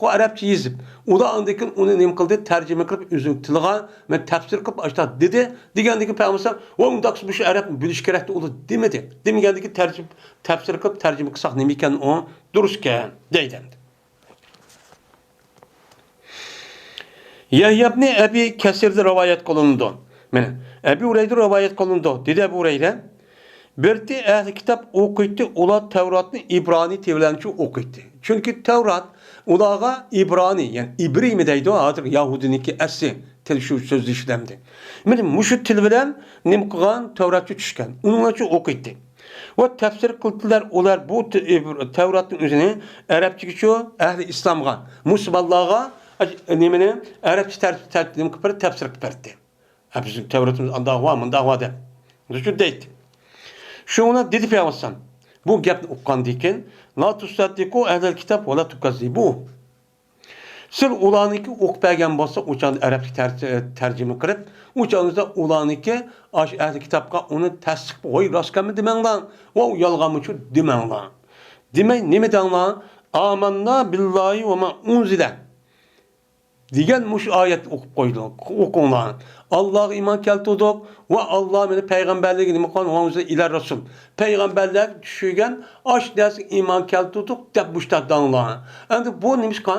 ئەرەبچە يېزىپ، ئۇلار ئاندىن كېيىن ئۇنى نېمە قىلدى؟ تەرجىمە قىلىپ، ئۆزىنىڭ تىلىغا، مەن تەپسىر قىلىپ، ئاشۇنداق دېدى، دېگەندىن كېيىن پەيغەمبەر ئەلەيھىسسالام، ۋاي، ئۇنداق بولسا مۇشۇ ئەرەبنى بىلىش كېرەكتى ئۇلار دېمىدى. دېمىگەندىن كېيىن تەرجىمە، تەپسىر قىلىپ، تەرجىمە قىلساق نېمە ئىكەن ئۇ؟ دۇرۇس ئىكەن، دەيدۇ ئەمدى. يەھيا ئىبنى ئەبى كەسىردىن رىۋايەت قىلىنىدۇ. مانا، ئەبى ھۇرەيرىدىن رىۋايەت قىلىنىدۇ. دېدى ئەبۇ ھۇرەيرە، بىرتى ئەھلى كىتاب ئوقۇيتتى، ئۇلار تەۋراتنى ئىبرانىي تىلى بىلەنچۇ ئوقۇيتتى. چۈنكى تەۋرات ئۇلارغا ئىبرانىي، يەنى ئىبرىيمۇ دەيدۇ، ھازىر يەھۇدىينىڭكى ئەسلى تىل شۇ سۆزلىشىدۇ ئەمدى. مانا مۇشۇ تىل بىلەن نېمە قىلغان؟ تەۋراتچۇ چۈشكەن. ئۇنىڭلارچۇ ئوقۇيتتى. ۋە تەپسىر قىلدىلار ئۇلار بۇ ت-، ئىب-، تەۋراتنىڭ ئۆزىنى ئەرەبچىگىچۇ ئەھلى ئىسلامغا، مۇسۇلمانلارغا، ئەج-، نېمىنى، ئەرەبچە تەر-، تەر-، نېمە قىلىپ بېرىپ، تەپسىر قىلىپ بەردى. ھە، بىزنىڭ تەۋرىتىمىز ئانداق ۋار، مۇنداق ۋار دەپ. شۇ دەيتتى. شۇڭا دېدى پەيغەمبەر، بۇ گەپنى ئۇققاندىن كېيىن، لا تۇسەددىقۇ ئەھلەل كىتاب ۋە لا تۇكەززىبۇ. سىل ئۇلارنىڭكى ئوقۇپ بەرگەن بولسا، ئۇ چاغدا ئەرەبچە تەر-، تەرجىمە قىلىپ، ئۇ چاغدا ئۇلارنىڭكى ئاشۇ ئەھلى كىتابقا ئۇنى تەستىق، ۋاي راست ئىكەنمۇ دېمەڭلار، ۋاي يالغانمۇچۇ دېمەڭلار. دېمەي نېمە دەڭلار؟ ئامەننا بىللاھى ۋە ما ئۇنزىلە. دېگەن مۇشۇ ئايەتنى ئوقۇپ قويدۇڭ، ئوقۇڭلار. ئاللاغا ئىمان كەلتۈردۇق ۋە ئاللا مېنى پەيغەمبەرلىككە نېمە قىلغان، ۋە ئۇنزىلە ئىلە رەسۇل. پەيغەمبەرلەرگە چۈشۈرگەن ئاشۇ نەرسىگە ئىمان كەلتۈردۇق دەپ مۇشۇنداق دەڭلار. ئەمدى بۇ نېمىشقا؟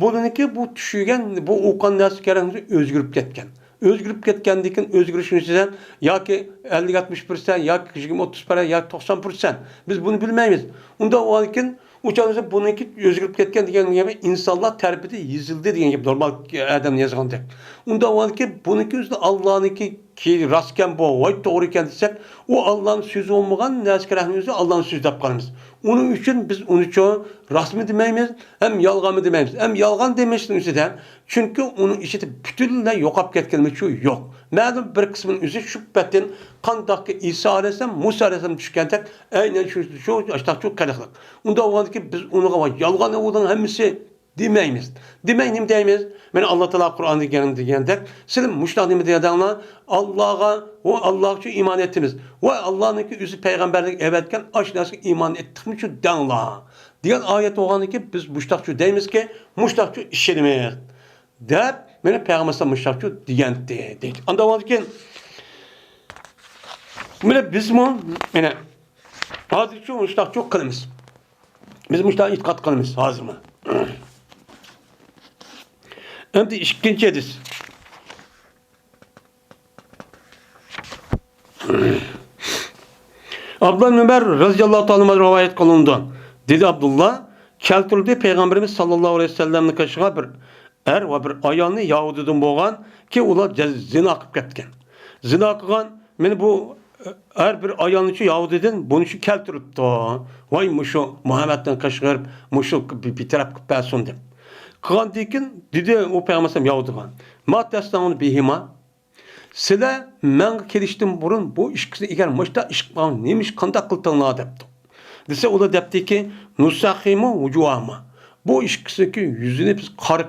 بۇنىڭكى بۇ چۈشۈرگەن، بۇ ئوقۇغان نەرسە كەرەڭ ئۆزگىرىپ كەتكەن. ئۆزگىرىپ كەتكەندىن كېيىن ئۆزگىرىشنى سىزەن ياكى ئەللىك، يەتمىش پىرسەنت، ياكى يىگىرمە، ئوتتۇز پىرسەنت، ياكى توقسان پىرسەنت. بىز بۇنى بىلمەيمىز. ئۇنداق بولغاندىكىن ئۇ چاغدا بۇنىڭكى ئۆزگىرىپ كەتكەن دېگەن گەپ ئىنسانلار تەرىپىدىن يېزىلدى دېگەن گەپ، نورمال ئادەم يازغاندەك. ئۇنداق بولغاندىكىن بۇنىڭكى ئۆزىدە ئاللانىڭكى كى-، راستكەن بۇ، ۋاي توغرا ئىكەن دېسەك، ئۇ ئاللانىڭ سۆزى بولمىغان نەرسىگە رەھمىمىز ئاللانىڭ سۆزى دەپ قالىمىز. ئۇنىڭ ئۈچۈن بىز ئۇنىچۇ راستمۇ دېمەيمىز، ھەم يالغانمۇ دېمەيمىز. ھەم يالغان دېمەشنىڭ ئۆزىدە، چۈنكى ئۇنىڭ ئىچىدە پۈتۈنلەي يوقاپ كەتكىنىمىچۇ يوق. مەلۇم بىر قىسمىنىڭ ئۆزى شۇ پەتتىن قانداقكى ئىسا ئەلەيھىسسالام، مۇسا ئەلەيھىسسالام چۈشكەندەك، ئەينەن شۇ، شۇ، شۇ، ئاشتاقچۇ قېلىقلىق. ئۇنداق بولغاندىكىن بىز ئۇنىڭغا ۋاي يالغان ئۇنىڭ ھەممىسى دېمەيمىز. دېمەي نېمە دەيمىز؟ مانا ئاللا تائالا قۇرئاندا دېگەن، دېگەندەك، سىلەر مۇشۇنداق نېمە دېيەدىڭلار؟ ئاللاغا، ۋە ئاللاغىچۇ ئىمان ئېيتىمىز. ۋە ئاللانىڭكى ئۆزى پەيغەمبەرلىك ئەۋەتكەن ئاشۇ نەرسىگە ئىمان ئېيتتۇقمۇچۇ دەڭلار. دېگەن ئايەت بولغاندىكىن بىز مۇشۇنداقچۇ دەيمىزكى، مۇشۇنداقچۇ ئىشىنىمىز. دەپ، مانا پەيغەمبەر ئەلەيھىسسالام مۇشۇنداقچۇ دېگەنتى، دەيدۇ. ئانداق بولغاندىكىن، مانا بىزمۇ، مانا ھازىرچۇ مۇشۇنداقچۇ قىلىمىز. بىز مۇشۇنداق ئېتىقاد قىلىمىز ھازىرمۇ. ئەمدى ئىككىنچى ھەدىس. ئابدۇللا ئىبن ئۆمەر رەزىياللاھۇ تائالا ئەنھۇ رىۋايەت قىلىنىدۇ. دېدى ئابدۇللا، كەلتۈرۈلدى، پەيغەمبىرىمىز ساللاللاھۇ ئەلەيھى ۋەسەللەمنى قېشىغا بىر ئەر ۋە بىر ئايالنى يەھۇدىيدىن بولغان، كېيىن ئۇلار جە-، زىنا قىلىپ كەتكەن. زىنا قىلغان، مانا بۇ ئەر بىر ئايالنىچۇ يەھۇدىيدىن بۇنىچۇ كەلتۈرۈپتۇ. ۋاي مۇشۇ مۇھەممەدنىڭ قېشىغا بېرىپ، مۇشۇ بى-، بىتەرەپ قىلىپ بەرسۇن دەپ. قىلغاندىن كېيىن دېدى ئۇ پەيغەمبەر ئەلەيھىسسالام يەھۇدىيغا، ما تەسنەئۇنە بىھىما؟ سىلەر مەڭگە كېلىشتىن بۇرۇن بۇ ئىككىسىنى ئەگەر مۇشۇنداق ئىش قىلغان نېمە ئىش، قانداق قىلدىڭلار دەپتۇ. دېسە ئۇلار دەپتىكى، نۇسەخخىمۇ ۋۇجۇھاھۇما. بۇ ئىككىسىنىڭكى يۈزىنى بىز قارا،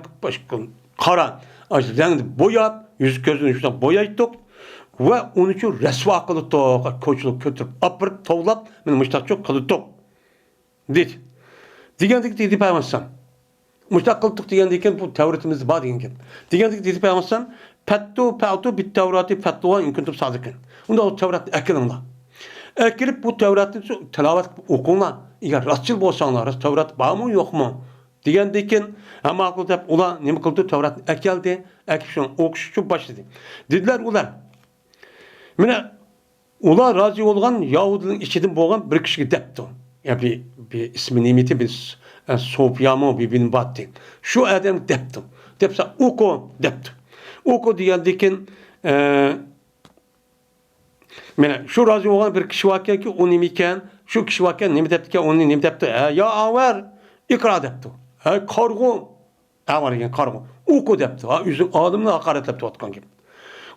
قارا، ئاشۇ رەڭدە بوياپ، يۈز كۆزىنى شۇنداق بويايتتۇق ۋە ئۇنىچۇ رەسۋا قىلىتتۇق، كوچىلىق كۆتۈرۈپ ئاپىرىپ توۋلاپ، مانا مۇشۇنداقچۇ قىلىتتۇق. دېدى. دېگەندىكى دېدى پەيغەمبەر ئەلەيھىسسالام. مۇشۇنداق قىلدۇق دېگەندىن كېيىن بۇ تەۋرىتىمىزدە بار دېگەن گەپ. دېگەندىكى دېدى پەيغەمبەر ئەلەيھىسسالام، پەتتۇ پەتۇ بىت تەۋراتى پەتتۇغا ئىن كۇنتۇم سادىقىن. ئۇنداق تەۋراتنى ئەكېلىڭلار. ئەكىرىپ بۇ تەۋراتنى تىلاۋەت قىلىپ ئوقۇڭلار. ئەگەر راستچىل بولساڭلار، راست تەۋرات بارمۇ يوقمۇ؟ دېگەندىن كېيىن، ھە ماقۇل دەپ ئۇلار نېمە قىلدى؟ تەۋراتنى ئەكەلدى. ئەكىپ شۇنى ئوقۇشقا باشلىدى. دېدىلەر ئۇلار، مانا ئۇلار رازى بولغان يەھۇدىينىڭ ئىچىدىن بولغان بىر كىشىگە دەپتۇ. يا بىر، بىر ئىسمى نېمىتى، بىر س-، ئە، سوفيامۇ، بىر بىن باتتى. شۇ ئادەم دەپتۇ. دەپسە، ئوقۇ دەپتۇ. ئوقۇ دېگەندىن كېيىن، ئە، مانا شۇ رازى بولغان بىر كىشى باركەنكى، ئۇ نېمە ئىكەن؟ شۇ كىشى باركەن، نېمە دەپتىكەن؟ ئۇنى نېمە دەپتۇ؟ ھە، يا ئاۋەر، ئىقرا دەپتۇ. ھە، قارىغۇ، ئاۋارە دېگەن قارىغۇ. ئوقۇ دەپتۇ. ھا، ئۆزىنىڭ ئالىمنى ھاقارەتلەپتىۋاتقان گەپ.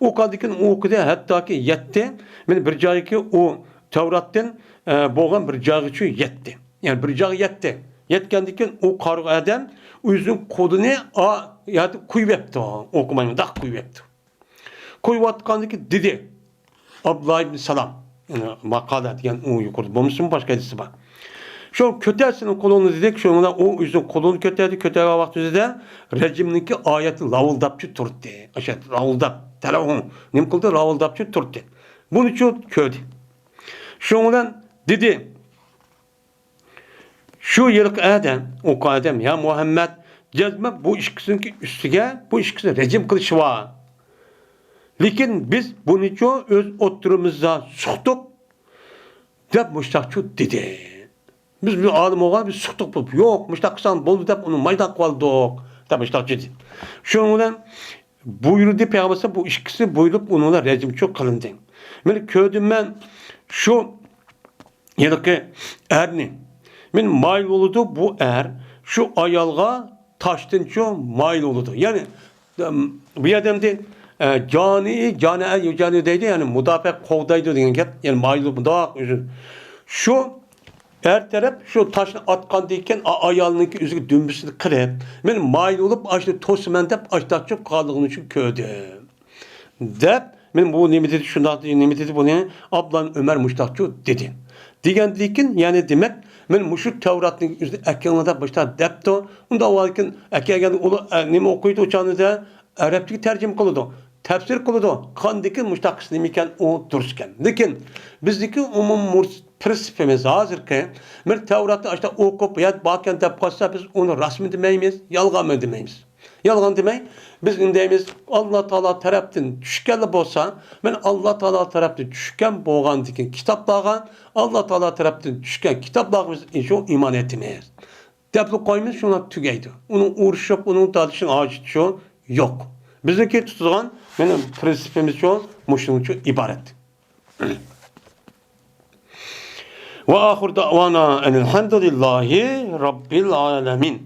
ئوقۇغاندىن كېيىن ئوقۇدى، ھەتتاكى يەتتى. مانا بىر جايغىكى ئۇ تەۋراتتىن، ئە، بولغان بىر جايغىچۇ يەتتى. يەنى بىر جايغا يەتتى. يەتكەندىن كېيىن ئۇ قارىغۇ ئادەم ئۆزىنىڭ قولىنى ئا-، يەردە قويۇۋەپتۇ. ئوقۇماي مۇنداق قويۇۋەپتۇ. قويۇۋاتقاندىن كېيىن دېدى. ئابدۇللا ئىبن سالام، يەنى ماقالە دېگەن ئۇ يۇقىرىدا بولمىسىمۇ باشقا ھەدىسى بار. شۇ كۆتەر سېنىڭ قولۇڭنى دېدى. شۇنىڭ بىلەن ئۇ ئۆزىنىڭ قولىنى كۆتەردى. كۆتەرگەن ۋاقتى ئۆزىدە رەجىمنىڭكى ئايەتى لاۋۇلداپچۇ تۇردى. ئاشۇ لاۋۇلداپ، تەلەۋ-، نېمە قىلدى؟ لاۋۇلداپچۇ تۇردى. بۇنىچۇ كۆردى. شۇنىڭ بىلەن دېدى، شۇ ھېلىقى ئادەم، ئۇ ئادەم، يا مۇھەممەد، جەزمەن بۇ ئىككىسىنىڭكى ئۈستىگە بۇ ئىككىسىنى رەجىم قىلىشى بار. لېكىن بىز بۇنىچۇ ئۆز ئوتتۇرىمىزدا سۇقتۇق، دەپ مۇشتاقچۇ دېدى. بىز بىر ئالىم بولغان، بىز سۇقتۇق بولۇپ، يوق، مۇشتاق قىلساڭ بولدى دەپ ئۇنى مايداق قىلدۇق، دەپ مۇشتاقچۇ دېدى. شۇنىڭ بىلەن بۇيرۇدى پەيغەمبەر، بۇ ئىككىسى بۇيرۇلۇپ ئۇنىڭ بىلەن رەجىمچۇ قىلىندى. مانا كۆردۈم مەن شۇ ھېلىقى ئەرنى. مانا مايىل بولىدۇ بۇ ئەر شۇ ئايالغا تاشتىنچۇ مايىل بولىدۇ. يەنى، ئەم، بۇ يەردە ئەمدى، ئە، جانى، جانى، ئە، جانى دەيدۇ، يەنى مۇداپىئە قوغدايدۇ دېگەن گەپ. يەنى مايىل مۇنداق ئۆزى. شۇ ئەر تەرەپ شۇ تاشنى ئاتقاندىن كېيىن، ئا-، ئايالنىڭكى ئۆزىگە دۈمبىسىنى قىلىپ، مەن مايىل بولۇپ، ئاشۇنى توسىمەن دەپ، ئاشتاقچۇ قالىدىغىنى شۇ كۆردۈم. دەپ، مەن بۇ نېمە دېدى، شۇنداق دېدى، نېمە دېدى بۇنى؟ ئابدۇللا ئۆمەر مۇشتاقچۇ دېدى. دېگەندىن كېيىن، يەنى دېمەك، مەن مۇشۇ تەۋراتنىڭ ئۆزىنى ئەكەڭلار دەپ مۇشتاق دەپتۇ. ئۇنداق بولغاندىكىن، ئەكەلگەن ئۇلار، ئە، نېمە ئوقۇيدۇ ئۇ چاغدا؟ ئەرەبچىگە تەرجىمە قىلىدۇ، تەپسىر قىلىدۇ. قاندىكىن مۇشتاق قىلسا نېمە ئىكەن، ئۇ دۇرۇس ئىكەن. لېكىن بىزدىكى ئومۇم مۇرس-، پىرىنسىپىمىز ھازىرقى، بىر تەۋراتنى ئاشتا ئوقۇپ، يا باركەن دەپ قالسا، بىز ئۇنى راستمۇ دېمەيمىز، يالغانمۇ دېمەيمىز. يالغان دېمەي، بىز نېمە دەيمىز؟ ئاللا تائالا تەرەپتىن چۈشكەنلا بولسا، مەن ئاللا تائالا تەرەپتىن چۈشكەن بولغاندىكىن كىتابلارغا، ئاللا تائالا تەرەپتىن چۈشكەن كىتابلارغا بىز شۇ ئىمان ئېيتىمىز. دەپلا قويىمىز، شۇڭا تۈگەيدۇ. ئۇنىڭ ئۇرۇشۇپ، ئۇنىڭ تارتىشىنىڭ ھاجىتى شۇ يوق. بىزنىڭكى تۇتىدىغان، مېنىڭ پىرىنسىپىمىز شۇ، مۇشۇنىڭ ئۈچۈن ئىبارەت. وآخر دعوانا أن الحمد لله رب العالمين.